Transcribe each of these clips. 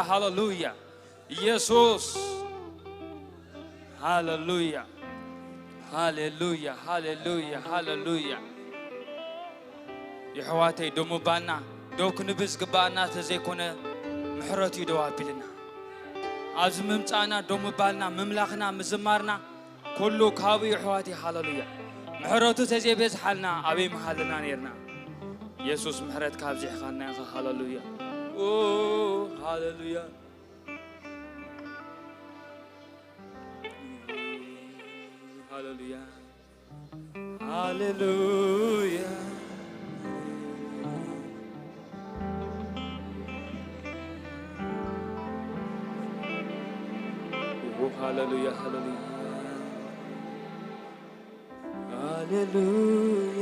ሃሌሉያ። ኢየሱስ። ሃሌሉያ፣ ሃሌሉያ፣ ሃሌሉያ፣ ሃሌሉያ። የሕዋተይ፣ ደው ምባልና፣ ደው ክንብል ዝግባኣና ተዘይኮነ፣ ምሕረቱ እዩ ደው ኣቢልና። ኣብዚ ምምጻእና፣ ደው ምባልና፣ ምምላኽና፣ ምዝማርና፣ ኩሉ ካብኡ የሕዋተይ። ሃሌሉያ። ምሕረቱ ተዘይበዝሓልና፣ ኣበይ ምሃልና ነይርና? የሱስ፣ ምሕረትካ ኣብዚሕካልና ኢኻ። ሃሌሉያ። ኦ፣ ሃሌሉያ። ሃሌሉያ፣ ሃሌሉያ። ኦ፣ ሃሌሉያ፣ ሃሌሉያ። ሃሌሉያ፣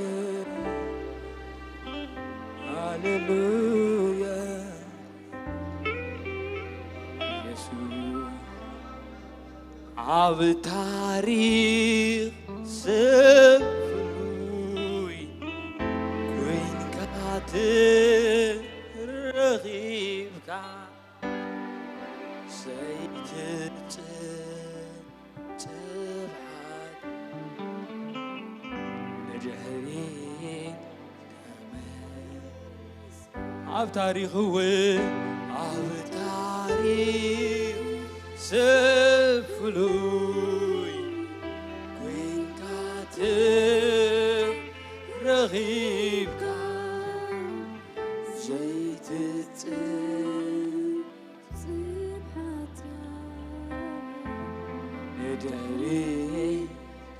ሃሌሉያ። ኢየሱስ፣ ኣብ ታሪኽ ሰብ ፍሉይ ኮይንካ ተረኺብካ፣ ዘይትጽብ ጽብሓት ንድሕሪት ተመልስ። ኣብ ታሪኽ እውን፣ ኣብ ታሪኽ ሰብ ፍሉይ ኮይንካ ተረኺብካ፣ ዘይትጽብ ጽብሓት ንድሕሪት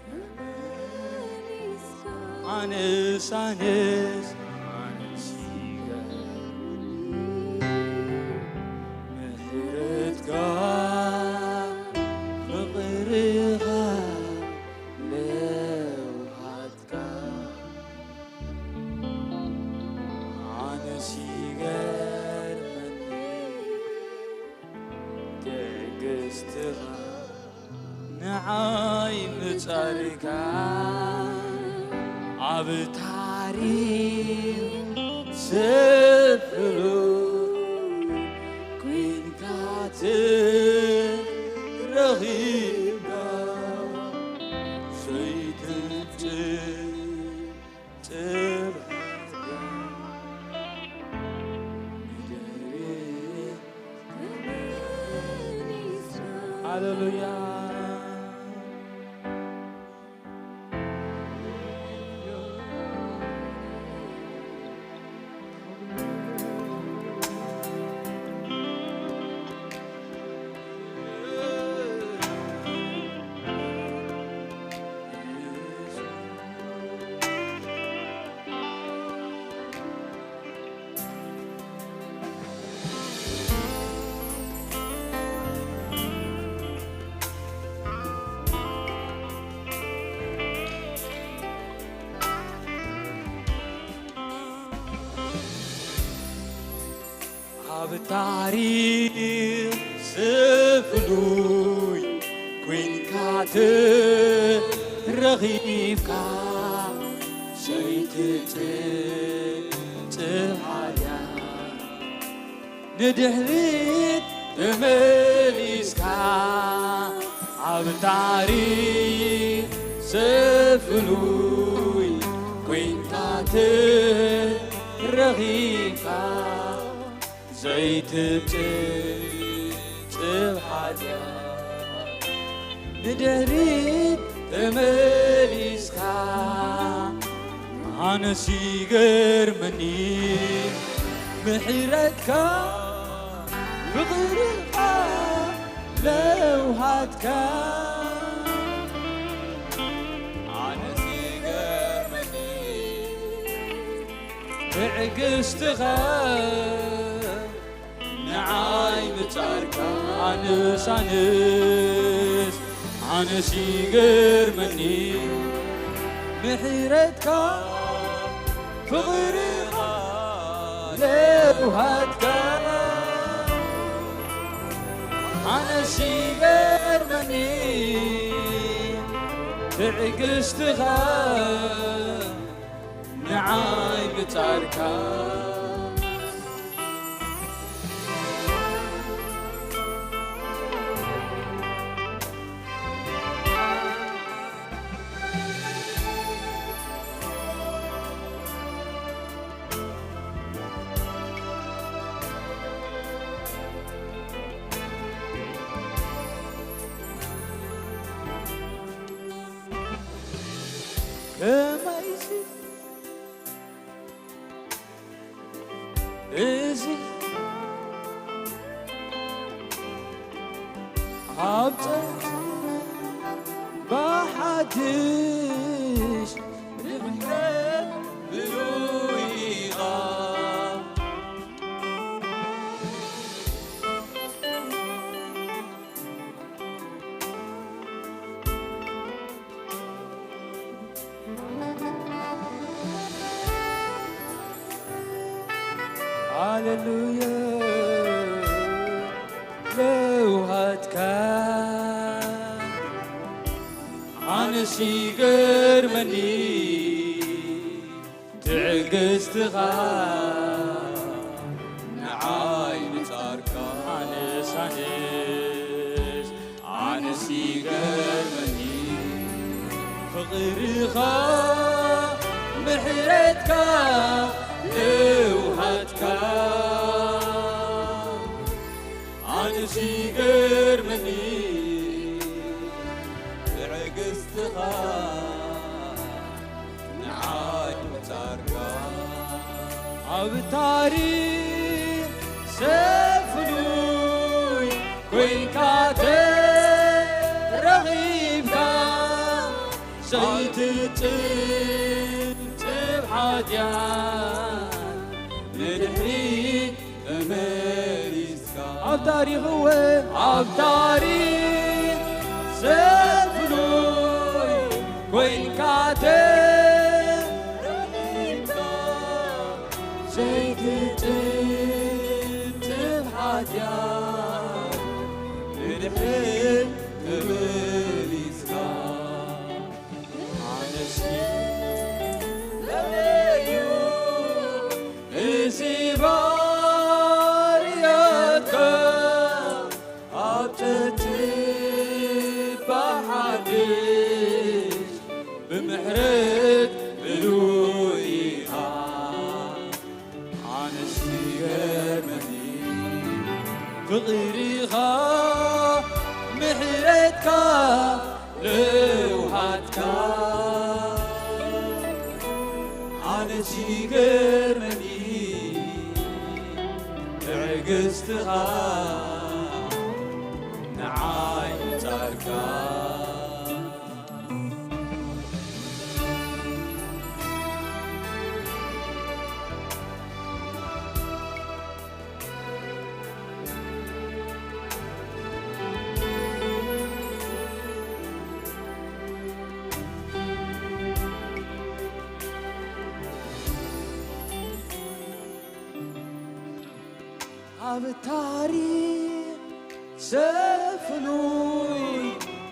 ተመሊስካ። ኣነስ፣ ኣነስ፣ ኣነስ ይገርመኒ ምሕረትካ፣ ፍቕርኻ፣ ለውሃትካ። ኣነስ ይገርመኒ ትዕግስትኻ፣ ንዓይ ምጻርካ። ኣብ ታሪኽ ሰብ ፍሉይ ኮይንካ ተረኺብካ፣ ዘይትጽብ ጽብሓትካ ንድሕሪት ተመሊስካ። ሃሌሉያ። ኣብ ታሪኽ ሰብ ፍሉይ ኮይንካ ተረኺብካ፣ ዘይትጽብ ሓጢኣት ንድሕሪት ተመሊስካ፣ ኣብ ታሪኽ ሰብ ፍሉይ ኮይንካ ተረኺብካ፣ ዘይትጽብ ሓጢኣት ንድሕሪት ተመሊስካ፣ ኣነስ ይገርመኒ ምሕረትካ፣ ፍቕርኻ፣ ለውሃትካ። ኣነስ ይገርመኒ ትዕግስትኻ፣ ንዓይ ምጻርካ። ኣነስ፣ ኣነስ፣ ኣነስ ይገርመኒ ምሕረትካ፣ ፍቕርኻ፣ ለውሃትካ። ኣነስ ይገርመኒ ትዕግስትኻ፣ ንዓይ ምጻርካ። ከመይሲ እዚ ኣብ ጥንቲ ብሓድሽ ድሕነት ብሉይ ኢኻ። ሃሌሉያ ለውሃትካ ኣነስ ይገርመኒ ትዕግስትኻ ንዓይ ምጻርካ ኣነስ ኣነስ ኣነስ ይገርመኒ ፍቕርኻ ምሕረትካ ለውሃትካ ኣነስ ይገርመኒ ትዕግስትኻ ንዓይ ምጻርካ ኣብ ታሪኽ ሰብ ፍሉይ ኮይንካ ተረኺብካ ዘይትጽብጽብ ሓጢኣት ንድሕሪት ተመሊስካ ኣብ ታሪኽ እወ ኣብ ታሪኽ ሰብ ፍሉይ ኮይንካ ተረኺብካ ዘይትጽብጽብ ሓጢኣት ንድሕሪት ተመሊስካ ኣነስ እዩ እዚ ባርያካ ኣብ ትሕቲ ብሓድሽ ብምሕረት ምሉእ ኢኻ። ኣነስ ይገርመኒ ፍቕርኻ ምሕረትካ ለውሃትካ ኣነስ ይገርመኒ ትዕግስትኻ ንዓይ ምጻርካ ኣብ ታሪኽ ሰብ ፍሉይ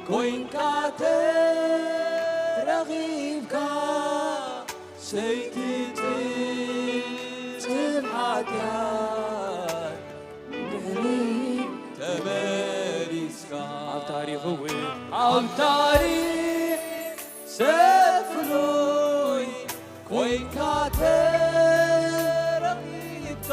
ኮይንካ ተረኺብካ ሰይትጽብጽብ ሓጢኣት ንድሕሪት ተመሊስካ ኣብ ታሪኽ እውን ኣብ ታሪኽ ሰብ ፍሉይ ኮይንካ ተረኺብካ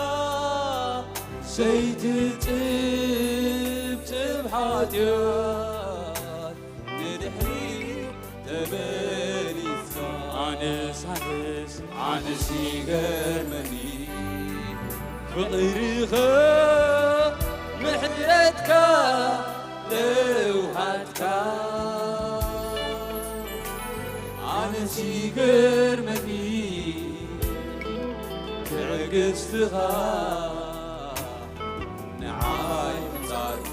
ሰይትጽብጽብ ሓጢኣት ንድሕሪት ተመሊስካ ኣነስ ኣነስ ኣነስ ይገርመኒ ፍቕርኻ ምሕረትካ ለውሃትካ ኣነስ ይገርመኒ ትዕግስትኻ ንዓይ ምጻርካ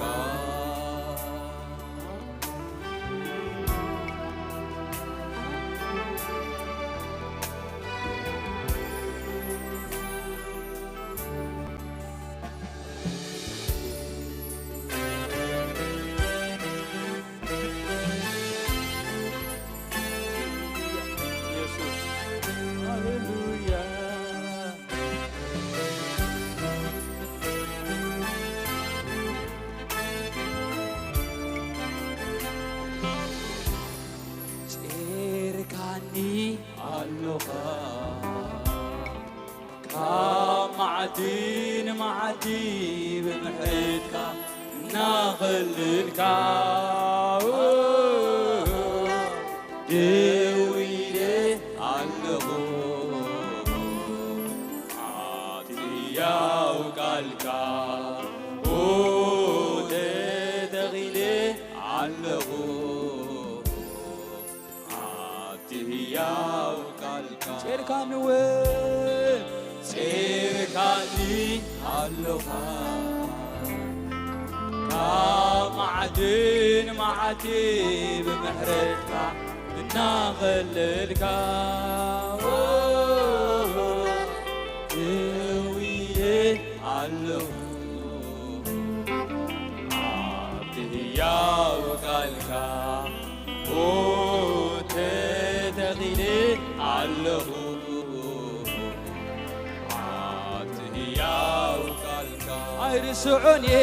ጭርካኒ ኣሎኻ ካብ መዓዲ ንመዓዲ ብምሕረትካ እናኸልልካ ደው ኢለ ኢለ ኣለኹ ኣብቲ ህያው ቃልካ። ጼርካኒ እውን፣ ጼርካኒ ኣለኻ። ካብ መዓልቲ ንመዓልቲ ብምሕረትካ እናኸለልካ፣ ደው ኢለ ኣለኹ ኣብቲ ህያው ቃልካ። ተተኺለ ኣለኹ ኣብቲ ህያው ቃልካ። ኣይርስዖን እየ፣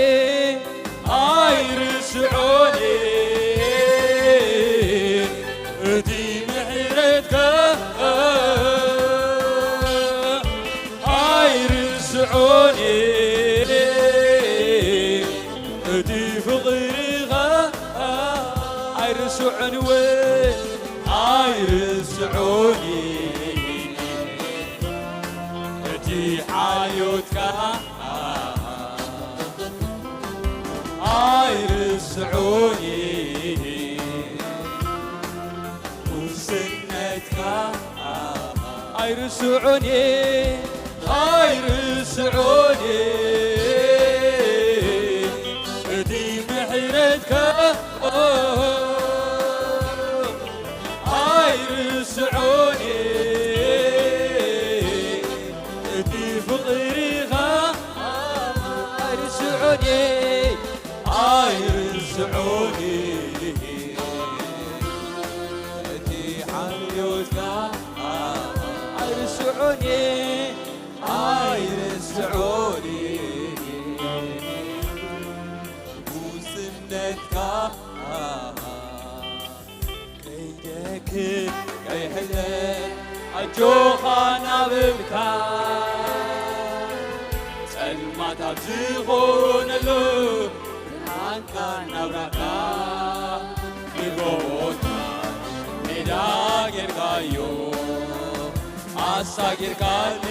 ኣይርስዖን እየ እቲ ምሕረትካ። ኣይርስዖን እየ እቲ ፍቕርኻ። ኣይርስዖን እየ፣ ኣይርስዖን እየ እቲ ሓልዮትካ። ኣይርስዖን እየ ውስነትካ። ኣይርስዖን እየ፣ ኣይርስዖን እየ እቲ ምሕረትካ። ኣይርስዖን እየ እቲ ፍቕርኻ። ኣይርስዖን እየ፣ ኣይርስዖን እየ እቲ ሓልዮትካ። ኣይርስዖን እየ፣ ኣይርስዖን እየ ውስነትካ። ከይደክም ከይሕለል ኣጆኻ እናበልካ፣ ጸልማት ኣብ ዝኾነሉ ብርሃንካ እናብራህካ፣ ንጎቦታት ሜዳ ጌርካዮ፣ ኣሳጊርካኒ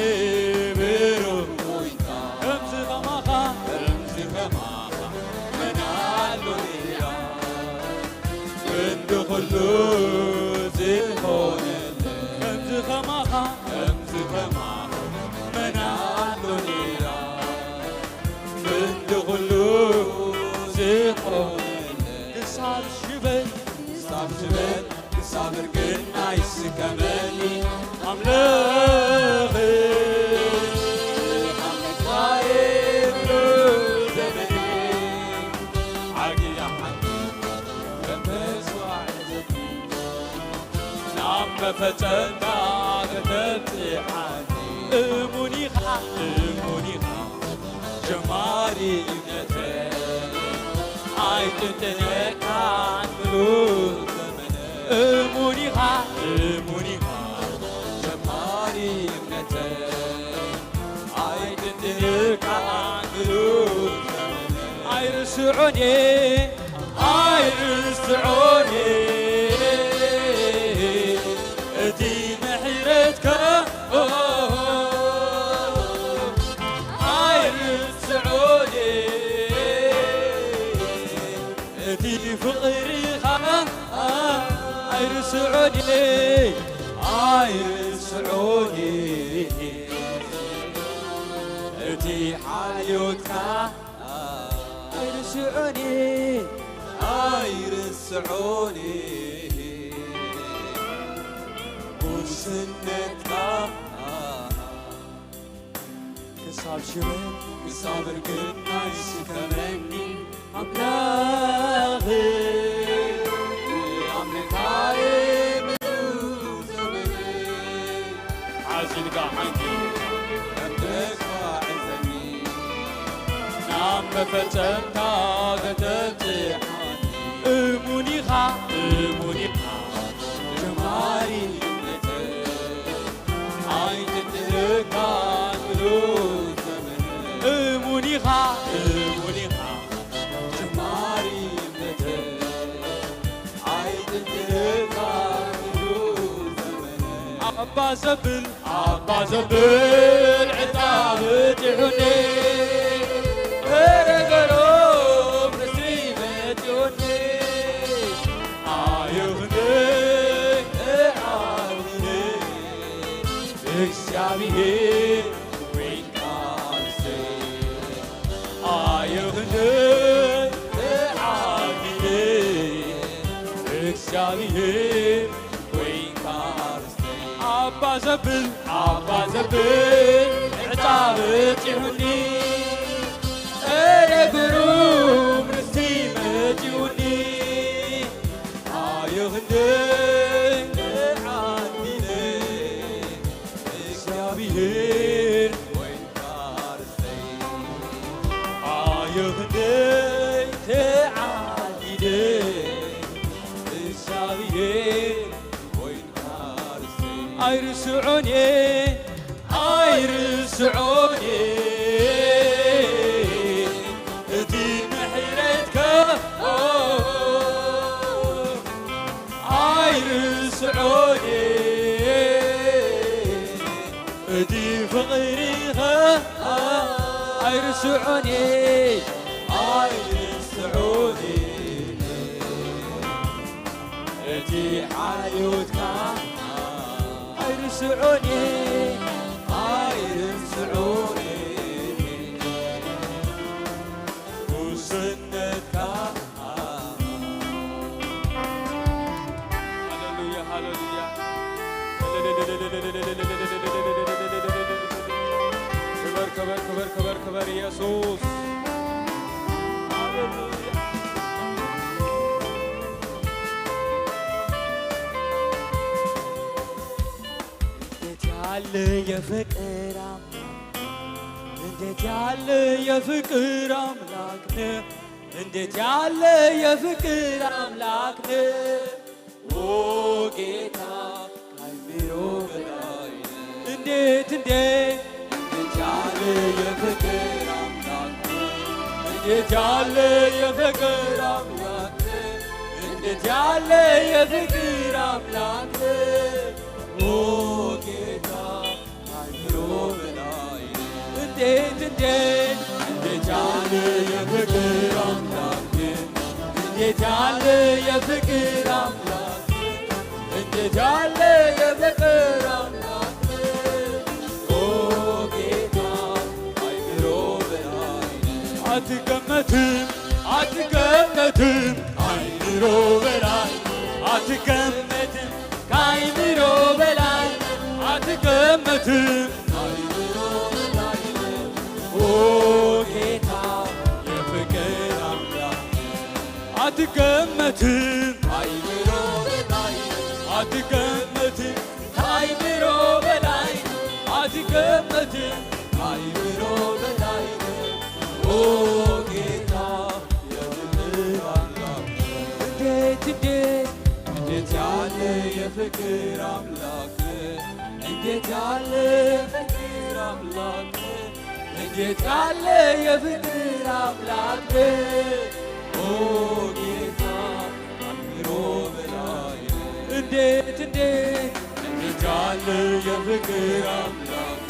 ብሩህ ኮይንካ። ከምዚ ከማኻ፣ ከምዚ ከማኻ መን ኣሎ ነይራ? ክንዲ ኩሉ ዝኾነለይ። ከምዚ ከማኻ፣ ከምዚ ከማኻ መን ኣሎ ነይራ? ክንዲ ኩሉ ዝኾነለይ። ክሳብ ሽበን፣ ክሳብ ሽበን፣ ክሳብ እርግና ይስከመኒ ኣምላኽ። ኣምላኻየ ብዘመነይ ዓጊያ ሓንቲ ከም ተስፋ ሒዘኒ ናብ መፈጸምታ ከተብጽሓኒ። እሙን ኢኻ፣ እሙን ኢኻ ጀማሪ እምነተይ ኣይጥንጥነካን ምሉእ ዘመነይ። እሙን ኢኻ፣ እሙን ኢኻ ጀማሪ እምነተይ ኣይጥንጥነካን ምሉእ ዘመነይ። ኣይርስዖን እየ፣ ኣይርስዖን እየ እቲ ምሕረትካ። ኣይርስዖን እየ እቲ ፍቕርኻ። ኣይርስዖን እየ፣ ኣይርስዖን እየ እቲ ሓልዮትካ። ኣይርስዖን እየ፣ ኣይርስዖን እየ ውስነትካ። ክሳብ ሽበን፣ ክሳብ እርግና ይስከመኒ ኣምላኽ። ኣምልካይ ምሉእ ዘመነይ ሓዚልካ ሓንኪ ከም ተስፋ ሒዘኒ ናብ መፈጸምታ ከተብጽሓኒ። እሙን ኢኻ፣ እሙን ኢኻ ጀማሪ እምነተይ ኣይጥንጥነካን ምሉእ ዘመነይ። እሙን ኢኻ፣ እሙን ኢኻ ጀማሪ እምነተይ ኣይጥንጥነካን ምሉእ ዘመነይ። ኣባ ዘብል፣ ኣባ ዘብል ዕጣ በጺሑኒ፣ ከረገሮም ንስሪ መጺኡ እግዚኣብሔር ኮይንካ ርስተይ። ኣባ ዘብል፣ ኣባ ዘብል ዕጫ በጺሑኒ፣ እረ ግሩም ርስቲ መጺኡኒ። ኣየ ክንደይ ተዓዲለ፣ እግዚኣብሔር ኮይንካ ርስተይ። ኣየ ክንደይ ተዓዲለ፣ እግዚኣብሔር ኮይንካ ርስተይ። ኣይርስዖን እየ፣ ኣይርስዖን እየ እቲ ምሕረትካ። ኣይርስዖን እየ እቲ ፍቕሪኻ። ኣይርስዖን እየ፣ ኣይርስዖን እየ እቲ ሓልዮትካ። ኣይርስዖን እየ፣ ኣይርስዖን እየ ውስነትካ። ሃሌሉያ፣ ሃሌሉያ። ክበር፣ ክበር፣ ክበር፣ ክበር፣ ክበር ኢየሱስ። ሃሌሉያ። እንዴት ያለ የፍቅር አምላክ፣ እንዴት ያለ የፍቅር አምላክ ነህ፣ እንዴት ያለ የፍቅር አምላክ ነህ። ኦ ጌታ፣ አይምሮ በላይ ነህ። እንዴት፣ እንዴት፣ እንዴት ያለ የፍቅር አምላክ ነህ፣ እንዴት ያለ የፍቅር አምላክ ነህ፣ እንዴት ያለ የፍቅር አምላክ ነህ። ኦ ጌታ፣ አይምሮ በላይ ነህ። እንዴት፣ እንዴት፣ እንዴት ያለ የፍቅር አምላክ ነህ፣ እንዴት ያለ የፍቅር አምላክ ነህ፣ እንዴት ያለ የፍቅር አምላክ ነህ። ኦ ጌታ፣ አይምሮ በላይ ነህ። አትገመትም፣ አትገመትም፣ አይምሮ በላይ አትገመትም፣ ከአይምሮ በላይ አትገመትም። ኦ ጌታ የፍቅር አምላክ አትገመትም፣ አትገመትም፣ ከአይምሮ በላይ አትገመትም። ኦ ጌታ የፍቅር አምላክ እንዴት እንዴት እንዴት ያለ የፍቅር አምላክ እንዴት ያለ የፍቅር አምላክ እንዴት ያለ የፍቅር አምላክ ኦ ጌታ አእምሮ በላይ እንዴት እንዴት እንዴት ያለ የፍቅር አምላክ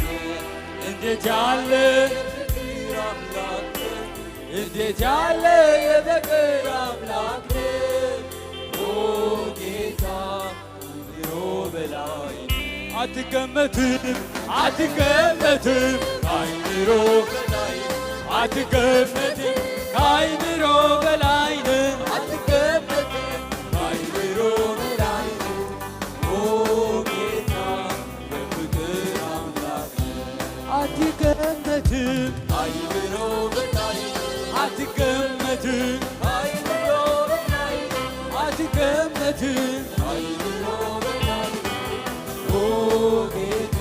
እንዴት ያለ የፍቅር አምላክ እንዴት ያለ የፍቅር አምላክ ኦ ጌታ አእምሮ በላይ አትገመትም አትገመትም አእምሮ በላይ አትገመትም ከአእምሮ በላይ ነህ አትገመትም ከአእምሮ በላይ ነህ ኦ ጌታ የፍቅር አምላክ አትገመትም አትገመትም አትገመትም ኦ ጌታ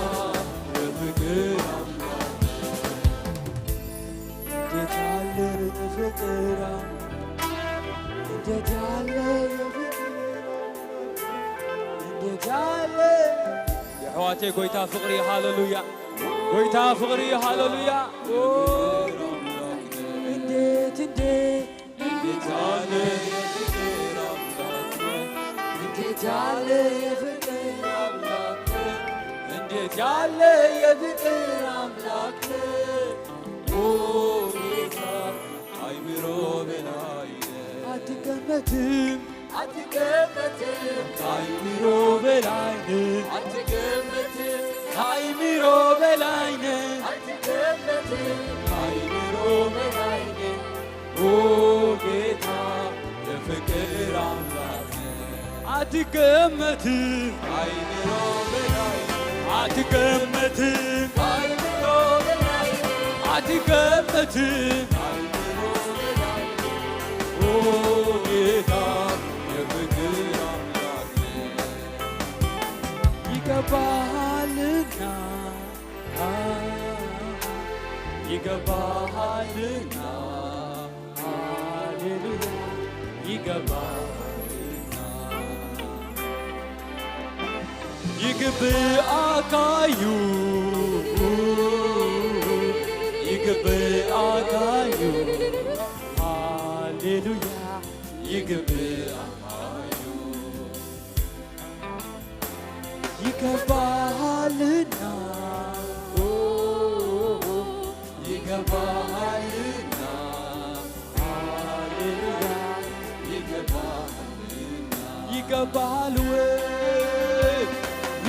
የፍቅር አምላክ እንዴት ያለ የፍቅር አምላክ እንዴት ያለ የፍቅር አምላክ እንዴት ያለ የሕዋቴ ጎይታ ፍቕሪ ሃሌሉያ ጎይታ ፍቕሪ ሃሌሉያ እንዴት እንዴት እንዴት ያለ የፍቅር አምላክ እንዴት ያለ የፍቅር አምላክ እንዴት ያለ የፍቅር አምላክ ኦ ጌታ አይምሮ በላይ አትገመትም አትገመትም ከአይምሮ በላይ ነህ አትገመትም ከአይምሮ በላይ ነህ አትገመትም ከአይምሮ በላይ ነህ ኦ ጌታ የፍቅር አምላክ ነህ አትገመትም፣ አይምሮ በላይ አትገመትም፣ አይምሮ በላይ አትገመትም። ኦ ጌታ የፍቅር አምላክ ነህ። ይገባሃልና፣ ይገባሃልና፣ ሃሌሉያ፣ ይገባሃልና። ይግብኣካ እዩ፣ ይግብኣካ እዩ፣ ሃሌሉያ፣ ይግብኣካ እዩ። ይገባሃልና፣ ኦ፣ ይገባሃልና፣ ሃሌሉያ፣ ይገባሃልና። ይገባሃል ወይ?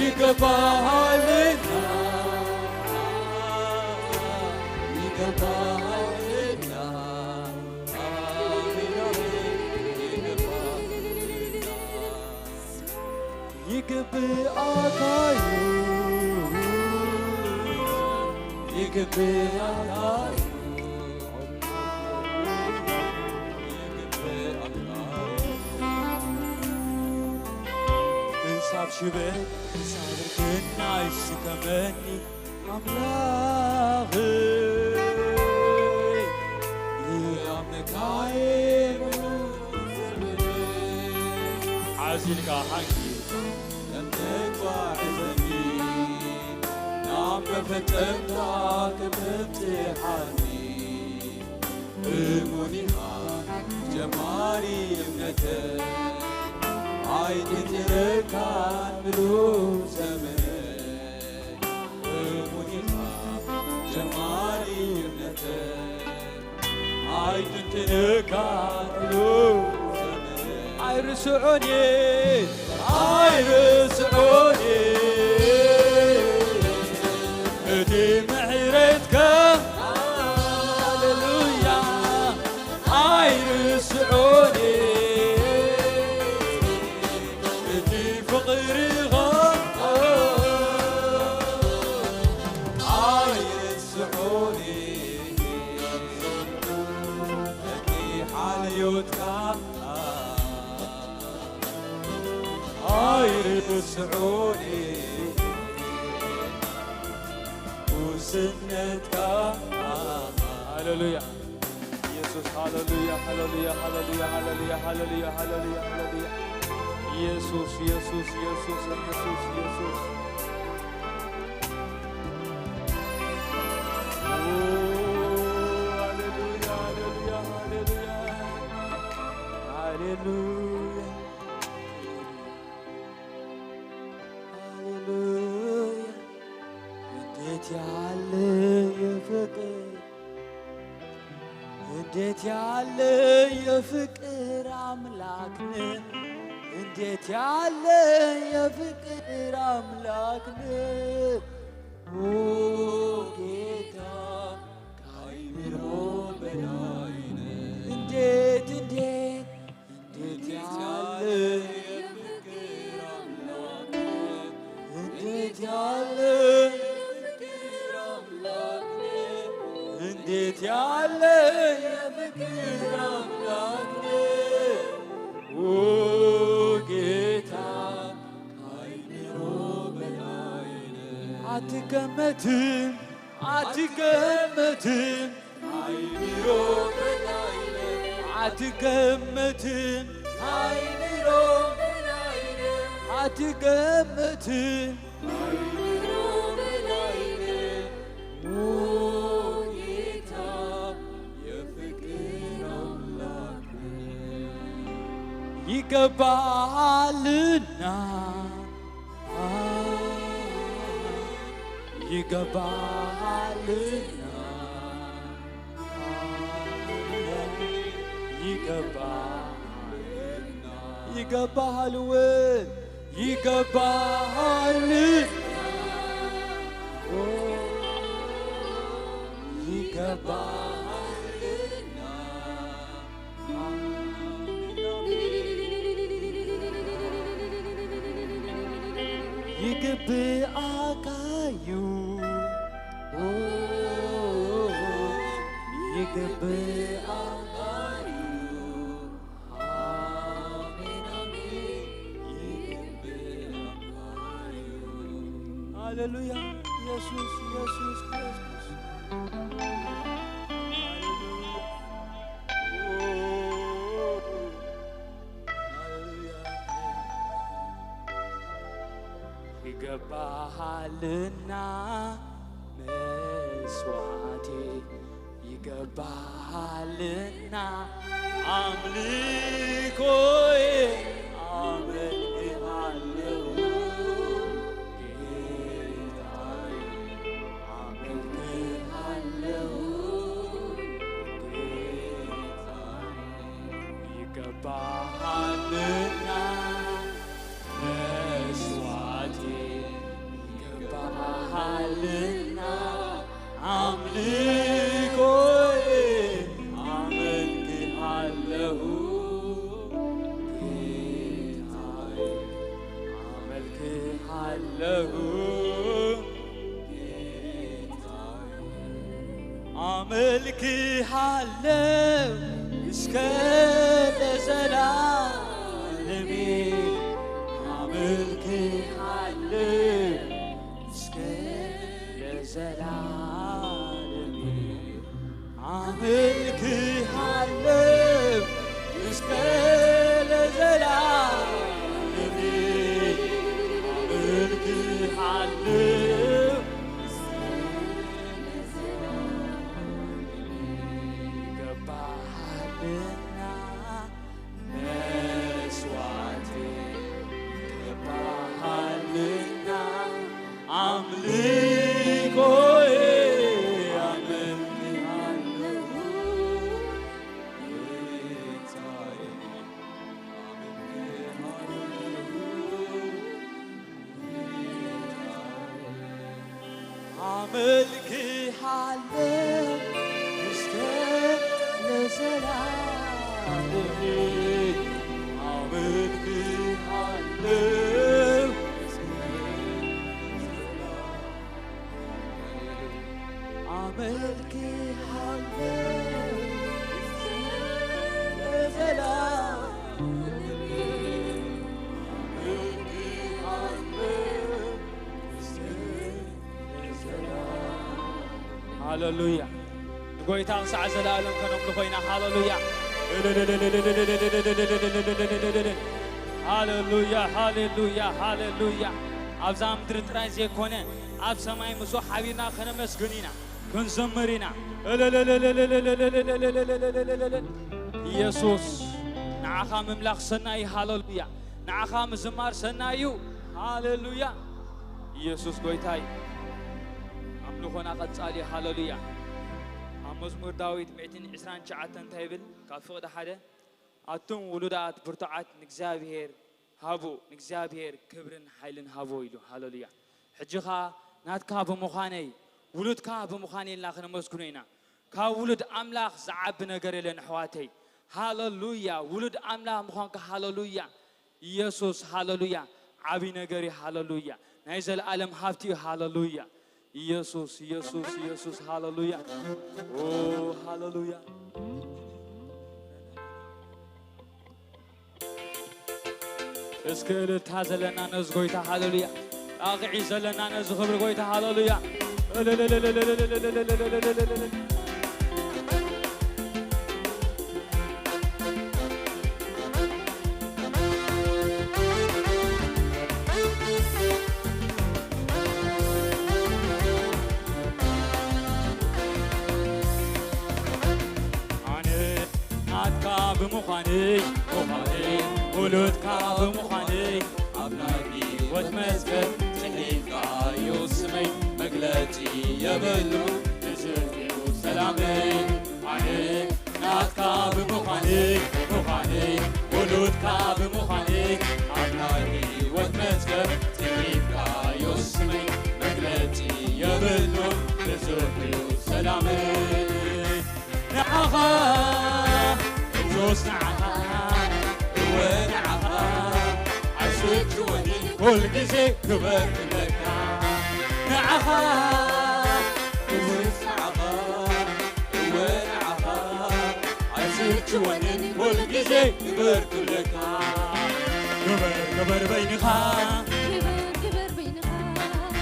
ይገባሃልና፣ ይገባሃልና፣ አሜን፣ አሜን፣ ይገባሃልና። ይግብኣካ እዩ፣ ይግብኣካ እዩ፣ ይግብኣካ እዩ። ክሳብ ሽበ ክሳብ ርክና ይስከመኒ ኣምላኸይ፣ ይኣምነካ እየ ብሙሉ ዘመነይ። ሓዚልካ ሓቂ እምነት ጓዕዘኒ፣ ናብ መፈጸምታ ክተብጽሓኒ። እሙን ኢኻ ጀማሪ እምነተይ፣ ኣይጥንጥነካን ምሉእ ዘመነይ። እሙን ኢኻ ጀማሪ እምነተይ፣ ኣይጥንጥነካን ምሉእ ዘመነይ። ኣይርስዖን እየ፣ ኣይርስዖን እየ እቲ ምሕረትካ፣ ሃሌሉያ፣ ኣይርስዖን እየ እቲ ፍቕርኻ፣ ኣይርስዖን እየ እቲ ሓልዮትካ። ኣይርስዖን ጉስነትካ። ሃሌሉያ ኢየሱስ፣ ሃሌሉያ፣ ሃሌሉያ፣ ሃሌሉያ። ኢየሱስ፣ ኢየሱስ፣ ኢየሱስ፣ ኢየሱስ፣ ኢየሱስ። ኦ፣ ሃሌሉያ፣ ሃሌሉያ፣ ሃሌሉያ፣ ሃሌሉያ። ሃሌሉያ። እንዴት ያለ የፍቅር፣ እንዴት ያለ የፍቅር አምላክ ነህ! እንዴት ያለ የፍቅር አምላክ ነህ! ኦ ጌታ፣ ከአይምሮ በላይ ነህ። እንዴት፣ እንዴት፣ እንዴት ያለ የፍቅር አምላክ ነህ! እንዴት ያለ የፍቅር አምላክ ነህ! እንዴት ያለ የፍቅር አምላክ ነህ! ኦ ጌታ፣ ከአይምሮ በላይ ነህ። አትገመትም፣ አትገመትም፣ ከአይምሮ በላይ ነህ። አትገመትም፣ ከአይምሮ በላይ ነህ። አትገመትም፣ ከአይምሮ በላይ ነህ። ኦ ጌታ፣ የፍቅር አምላክ ነህ። ይገባሃልና፣ ይገባሃልና፣ ይገባሃልና። ይገባሃል ወይ? ይገባሃል። ኦ፣ ይገባሃል። ይግብኣካ እዩ፣ ይግብኣካ እዩ። ኣሜን፣ ኣሜን። ይግብኣካ እዩ። ሃሌሉያ። ኢየሱስ፣ ኢየሱስ፣ ኢየሱስ። ሃሌሉያ። ሃሌሉያ። ይገባሃልና መስዋዕቴ፣ ይገባሃልና ኣምልኮዬ፣ ኣመልክሃለሁ ጌታዬ፣ ኣመልክሃለሁ ጌታዬ። ይገባሃልና መስዋዕቴ፣ ይገባሃልና ኣምልኮዬ፣ ኣመልክሃለሁ ጌታዬ፣ ኣመልክሃለሁ ጌታዬ። ኣመልክሃለሁ እስከ ለዘላለሜ፣ ኣመልክሃለሁ እስከ ለዘላለሜ፣ ኣመልክሃለሁ እስከ ለዘላለሜ፣ ኣመልክሃለሁ ይገባሃልና መስዋዕቴ፣ ይገባሃልና ኣምልኮዬ፣ ኣመልክሃለሁ ጌታዬ። ኣመልክሃለሁ እስከ ለዘላለሜ፣ ኣመልክሃለሁ እስከ ለዘላለሜ፣ ኣመልክሃለሁ እስከ ለዘላለሜ፣ ኣመልክሃለሁ። ሃሌሉያ። ንጎይታ ክሳዕ ዘለኣለም ከነምልኾ ኢና። ሃሌሉያ። ሃሌሉያ፣ ሃሌሉያ፣ ሃሌሉያ። ኣብዛ ምድሪ ጥራይ ዘይኮነ ኣብ ሰማይ ምስኡ ሓቢርና ከነመስግን ኢና፣ ክንዘምር ኢና። ኢየሱስ ንዓኻ ምምላኽ ሰናይ እዩ። ሃሌሉያ። ንዓኻ ምዝማር ሰናይ እዩ። ሃሌሉያ። ኢየሱስ ጎይታ እዩ። ኣምልኾና ቀጻሊ። ሃሌሉያ። ኣብ መዝሙር ዳዊት ሚእትን ዕስራን ትሽዓተን እንታይ ይብል? ካብ ፍቕዲ ሓደ፣ ኣቱም ውሉዳት ብርቱዓት ንእግዚኣብሔር ሃቡ፣ ንእግዚኣብሔር ክብርን ሓይልን ሃቦ ኢሉ። ሃሌሉያ። ሕጂ ኸኣ ናትካ ብምዃነይ፣ ውሉድካ ብምዃነይ ኢልና ክነመስግኖ ኢና። ካብ ውሉድ ኣምላኽ ዝዓቢ ነገር የለን ኣሕዋተይ። ሃሌሉያ። ውሉድ ኣምላኽ ምዃንካ ሃሌሉያ። ኢየሱስ ሃሌሉያ። ዓቢ ነገር እዩ። ሃሌሉያ። ናይ ዘለኣለም ሃብቲ እዩ። ሃሌሉያ። ኢየሱስ፣ ኢየሱስ፣ ኢየሱስ፣ ሃሌሉያ። ኦ፣ ሃሌሉያ። እስከ እልልታ ዘለና ነዚ ጎይታ፣ ሃሌሉያ። ጣቕዒ ዘለና ነዚ ክብሪ ጎይታ፣ ሃሌሉያ። ኣነ ናትካ ብምዃነይ፣ ምዃነይ፣ ውሉድካ ብምዃነይ፣ ኣብ ናይ ህይወት መዝገብ ጽሒፍካዮ ስመይ፣ መግለጺ የብሉን፣ ብዙሕ እዩ ሰላመይ። ኣነ ናትካ ብምዃነይ፣ ምዃነይ፣ ውሉድካ ብምዃነይ፣ ኣብ ናይ ህይወት መዝገብ ጽሒፍካዮ ስመይ፣ መግለጺ የብሉን፣ ብዙሕ እዩ ሰላመይ። ንዓኻ፣ ኢየሱስ ንዓኻ፣ እወ ንዓኻ፣ ኣይስልችወንን እኮ ኩል ግዜ ክበር ክብለካ ንዓኻ፣ እውስ ንዓኻ፣ እወ ንዓኻ፣ ኣይስልችወንን ኩል ግዜ ክበር ክብለካ። ክበር ክበር በይንኻ፣ ክበር ክበር በይንኻ፣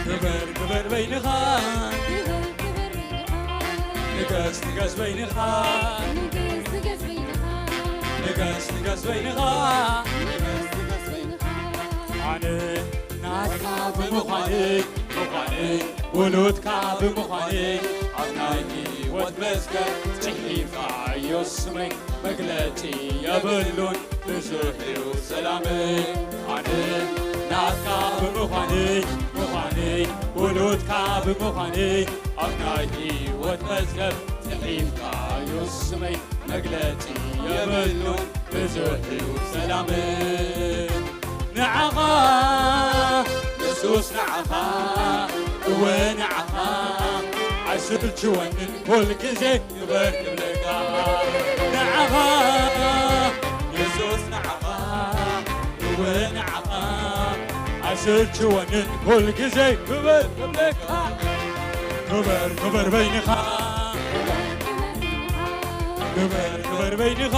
ክበር ክበር በይንኻ፣ ክበር ክበር በይንኻ፣ ንገስ ንገስ በይንኻ፣ ንገስ ንገስ በይንኻ፣ ንገስ ንገስ በይንኻ፣ ንገስ ንገስ በይንኻ። ኣነ ናትካ ብምዃነይ፣ ምዃነይ፣ ውሉድካ ብምዃነይ፣ ኣብ ናይ ህይወት መዝገብ ጽሒፍካዮ ስመይ፣ መግለጺ የብሉን ብዙሕ እዩ ሰላመይ። ኣነ ናትካ ብምዃነይ፣ ምዃነይ፣ ውሉድካ ብምዃነይ፣ ኣብ ናይ ህይወት መዝገብ ጽሒፍካዮ ስመይ፣ መግለጺ የብሉን ብዙሕ እዩ ሰላመይ። ንዓኻ የሱስ ንዓኻ፣ እወ ንዓኻ፣ ኣይስልችወንን ኩል ግዜ ክበር ክብለካ። ንዓኻ የሱስ ንዓኻ፣ እወ ንዓኻ፣ ኣይስልችወንን ኩል ግዜ ክበር ክብለካ። ክበር ክበር በይንኻ፣ ክበር ክበር በይንኻ፣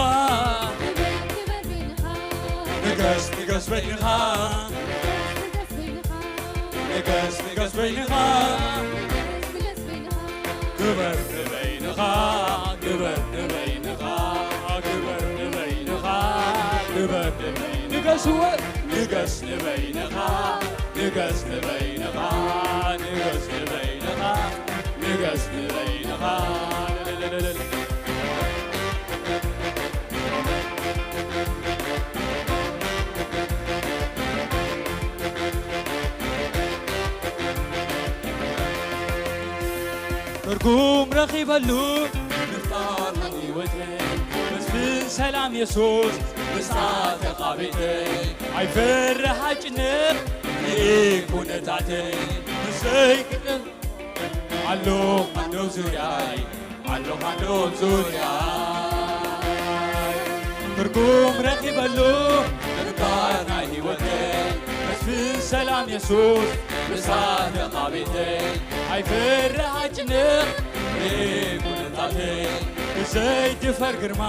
ንገስ ንገስ በይንኻ፣ ንገስ ንገስ በይንኻ፣ ክበር ንበይንኻ፣ ክበር ንበይንኻ፣ ክበር ንበይንኻ፣ ክበር ንበይንኻ፣ ንገስ እወ፣ ንገስ ንበይንኻ፣ ንገስ ንበይንኻ፣ ንገስ ንበይንኻ፣ ንገስ ንበይንኻ። ትርጉም ረኺበሉ ምፍጣር ናይ ህይወተይ፣ መስፍን ሰላም የሱስ ምስኣ ተቓቢተይ፣ ኣይፈርሕ ኣይጭነቕ ርኢ ኩነታተይ፣ ምስለይ ክጥም ኣሎ ካንዶ ዙርያይ፣ ኣሎ ካንዶ ዙርያይ። ትርጉም ረኺበሉ ምፍጣር ናይ ህይወተይ፣ መስፍን ሰላም የሱስ ምስኣ ተቓቢተይ፣ ኣይፈርሕ ኣይጭነቕ ርኢ ኩነታተይ፣ ብዘይድፈር ግርማ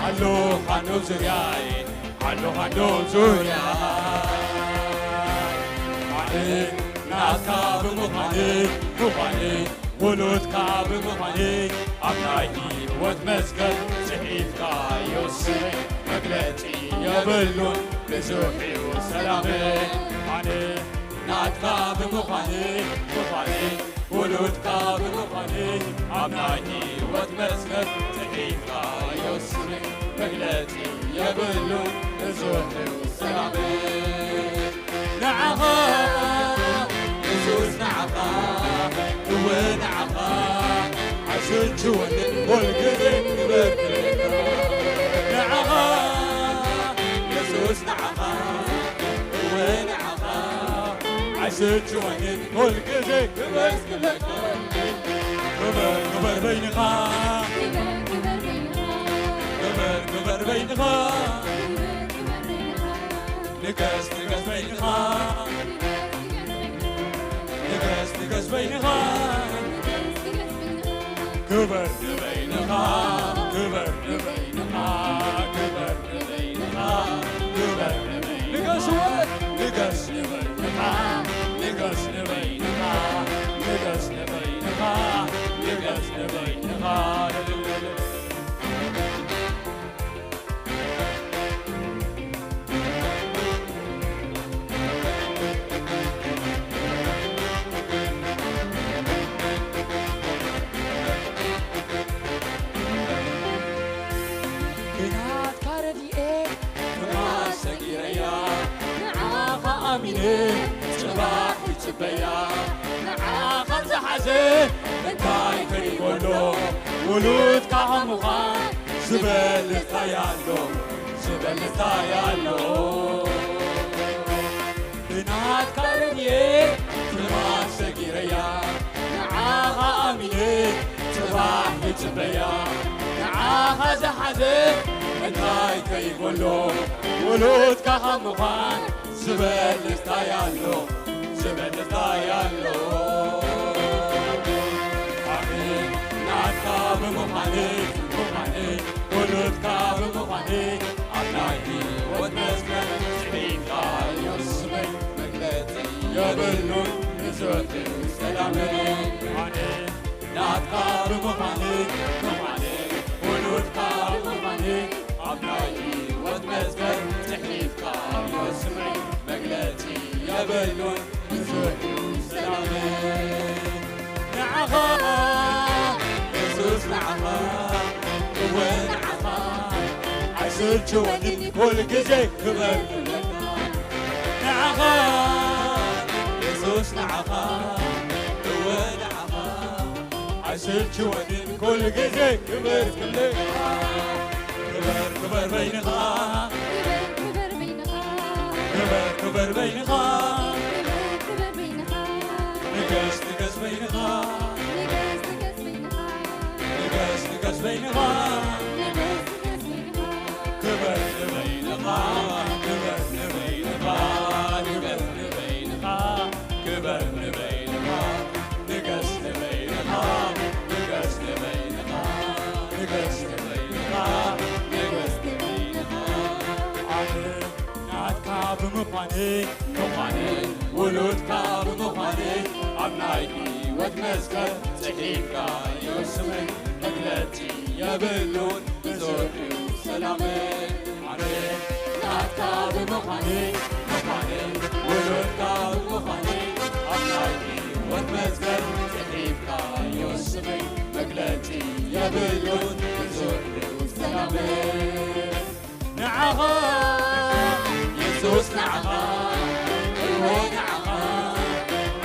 ኣሎ ካንዶ ዙርያይ፣ ኣሎ ካንዶ ዙርያይ። ኣነ ናትካ ብምዃነይ፣ ምዃነይ፣ ውሉድካ ብምዃነይ፣ ኣብ ናይ ህይወት መዝገብ ጽሒፍካዮ ስመይ፣ መግለጺ የብሉን ብዙሕ እዩ ሰላመይ። ኣነ ናትካ ብምዃነይ፣ ምዃነይ፣ ውሉድካ ብምዃነይ፣ ኣብ ናይ ህይወት መዝገብ ጽሒፍካዮ ስመይ፣ መግለጺ የብሉን ብዙሕ እዩ ሰላመይ። ንዓኻ የሱስ ንዓኻ፣ እወ ንዓኻ፣ ኣይስልችወንን ኩል ግዜ ክበር ክብለካ። ንዓኻ የሱስ ንዓኻ፣ እወ ንዓኻ፣ ኣይስልችወንን ኩል ግዜ ክበር ክብለካ። ክበር ክበር በይንኻ፣ ክበር ክበር በይንኻ፣ ንገስ ንገስ በይንኻ፣ ንገስ ንገስ በይንኻ፣ ክበር ንበይንኻ፣ ክበር ንበይንኻ፣ ክበር ንበይንኻ፣ ክበር ንበይንኻ፣ ንገስ እወ፣ ንገስ ንበይንኻ፣ ንገስ ንበይንኻ፣ ንገስ ንበይንኻ፣ ንገስ ንበይንኻ። ብናትካ ረድኤት ፍርሃት ሰጊረያ፣ ንዓኻ ኣሚነ ጽባሕ ይጽበያ። ንዓኻ ዝሓዘ እንታይ ከይጎሎ፣ ውሉድካ ካብ ምዃን ዝበልጽ እንታይ ኣሎ፣ ዝበልጽ እንታይ ኣሎ። ብናትካ ረድኤት ፍርሃት ሰጊረያ፣ ንዓኻ ኣሚነ ጽባሕ ይጽበያ። ንዓኻ ዝሓዘ እንታይ ከይጎሎ፣ ውሉድካ ካብ ምዃን ዝበልጽ ታይ ኣሎ? ዝበልጽ ታይ ኣሎ? ኣነ ናትካ ብምዃነይ፣ ብምዃነይ፣ ውሉድካ ብምዃነይ፣ ኣብ ናይ ህይወት መዝገብ ጽሒፍካዮ ስመይ፣ መግለጺ የብሉን ብዙሕ ሰላመይ። ኣነ ናትካ ብምዃነይ፣ ብምዃነይ፣ ውሉድካ ብምዃነይ፣ ኣብ ናይ ህይወት መዝገብ ጽሒፍካዮ ስመይ፣ መግለጺ የብሉን ብዙሕ ሰላመይ። ንዓኻ የሱስ፣ ንዓኻ፣ እወ ንዓኻ፣ ኣይስልችወንን ኩሉ ግዜ ክበር ክብለካ። ንዓኻ የሱስ፣ ንዓኻ፣ እወ ንዓኻ፣ ኣይስልችወንን ኩሉ ግዜ ክበር ክብለካ። ክበር ክበር በይንኻ፣ ክበር ክበር በይንኻ፣ ክበር ክበር በይንኻ፣ ክበር ክበር በይንኻ፣ ንገስ ንገስ በይንኻ፣ ንገስ ንገስ በይንኻ፣ ንገስ ንገስ በይንኻ፣ ንገስ ንገስ በይንኻ። ክበር ንበይንኻ፣ ክበር ንበይንኻ፣ ክበር ንበይንኻ፣ ክበር ንበይንኻ፣ ንገስ ንበይንኻ፣ ንገስ ንበይንኻ፣ ንገስ ንበይንኻ፣ ንገስ ንበይንኻ። ኣነ ናትካ ብምዃነይ፣ ምዃነይ፣ ውሉድካ ብምዃነይ፣ ኣብ ናይ ህይወት መዝገብ ጽሒፍካዮ ስመይ፣ መግለጺ የብሉን ብዙሕ እዩ ሰላመይ። ኣነ ናትካ ብምዃነይ፣ ምዃነይ፣ ውሉድካ ብምዃነይ፣ ኣብ ናይ ህይወት መዝገብ ጽሒፍካዮ ስመይ፣ መግለጺ የብሉን ብዙሕ እዩ ሰላመይ። ንዓኻ የሱስ፣ ንዓኻ፣ እወ ንዓኻ፣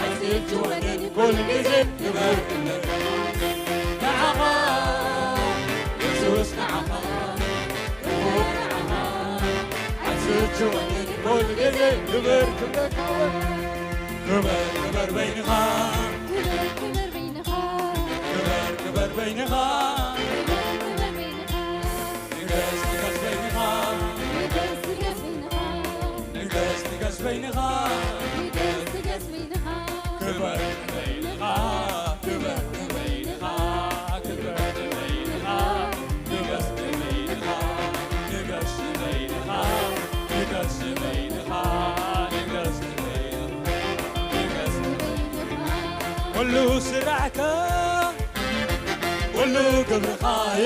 ኣይስልችወንን ኩሉ ግዜ ክበር ክብለካ። ንዓኻ የሱስ፣ ንዓኻ፣ እወ ንዓኻ፣ ኣይስልችወንን ኩሉ ግዜ ክበር ክብለካ። ክበር ክበር በይንኻ፣ ክበር ክበር በይንኻ፣ ክበር ክበር በይንኻ፣ ክበር ክበር በይንኻ፣ ንገስ ንገስ በይንኻ፣ ንገስ ንገስ በይንኻ፣ ንገስ ንገስ በይንኻ፣ ንገስ ንገስ በይንኻ፣ ክበር ንበይንኻ፣ ክበር ንበይንኻ፣ ክበር ንበይንኻ፣ ንገስ ንበይንኻ፣ ንገስ ንበይንኻ፣ ንገስ ንበይንኻ፣ ንገስ ንበይንኻ፣ ንገስ ንበይንኻ። ኩሉ ስራሕካ፣ ኩሉ ግብርኻ'የ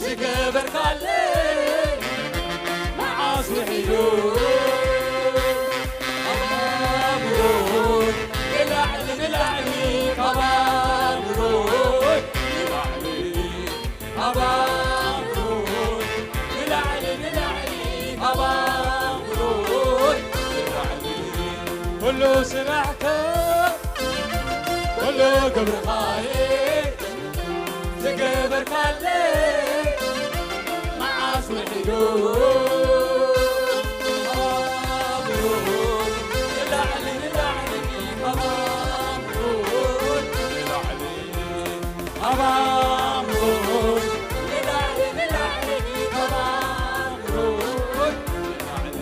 ዝገበርካለይ መዓስ ውሒዱ ካብ ኣእምሮይ ንላዕሊ ንላዕሊ ካብ ኣእምሮይ ንላዕሊ ካብ ኣእምሮይ ንላዕሊ ንላዕሊ ካብ ኣእምሮይ ንላዕሊ ኩሉ ስራሕካ ኩሉ ግብርኻ'የ ዝገበርካለይ መዓስ ውሒዱ ካብ ኣእምሮይ ንላዕሊ ንላዕሊ ካብ ኣእምሮይ ንላዕሊ ካብ ኣእምሮይ ንላዕሊ ንላዕሊ ካብ ኣእምሮይ ንላዕሊ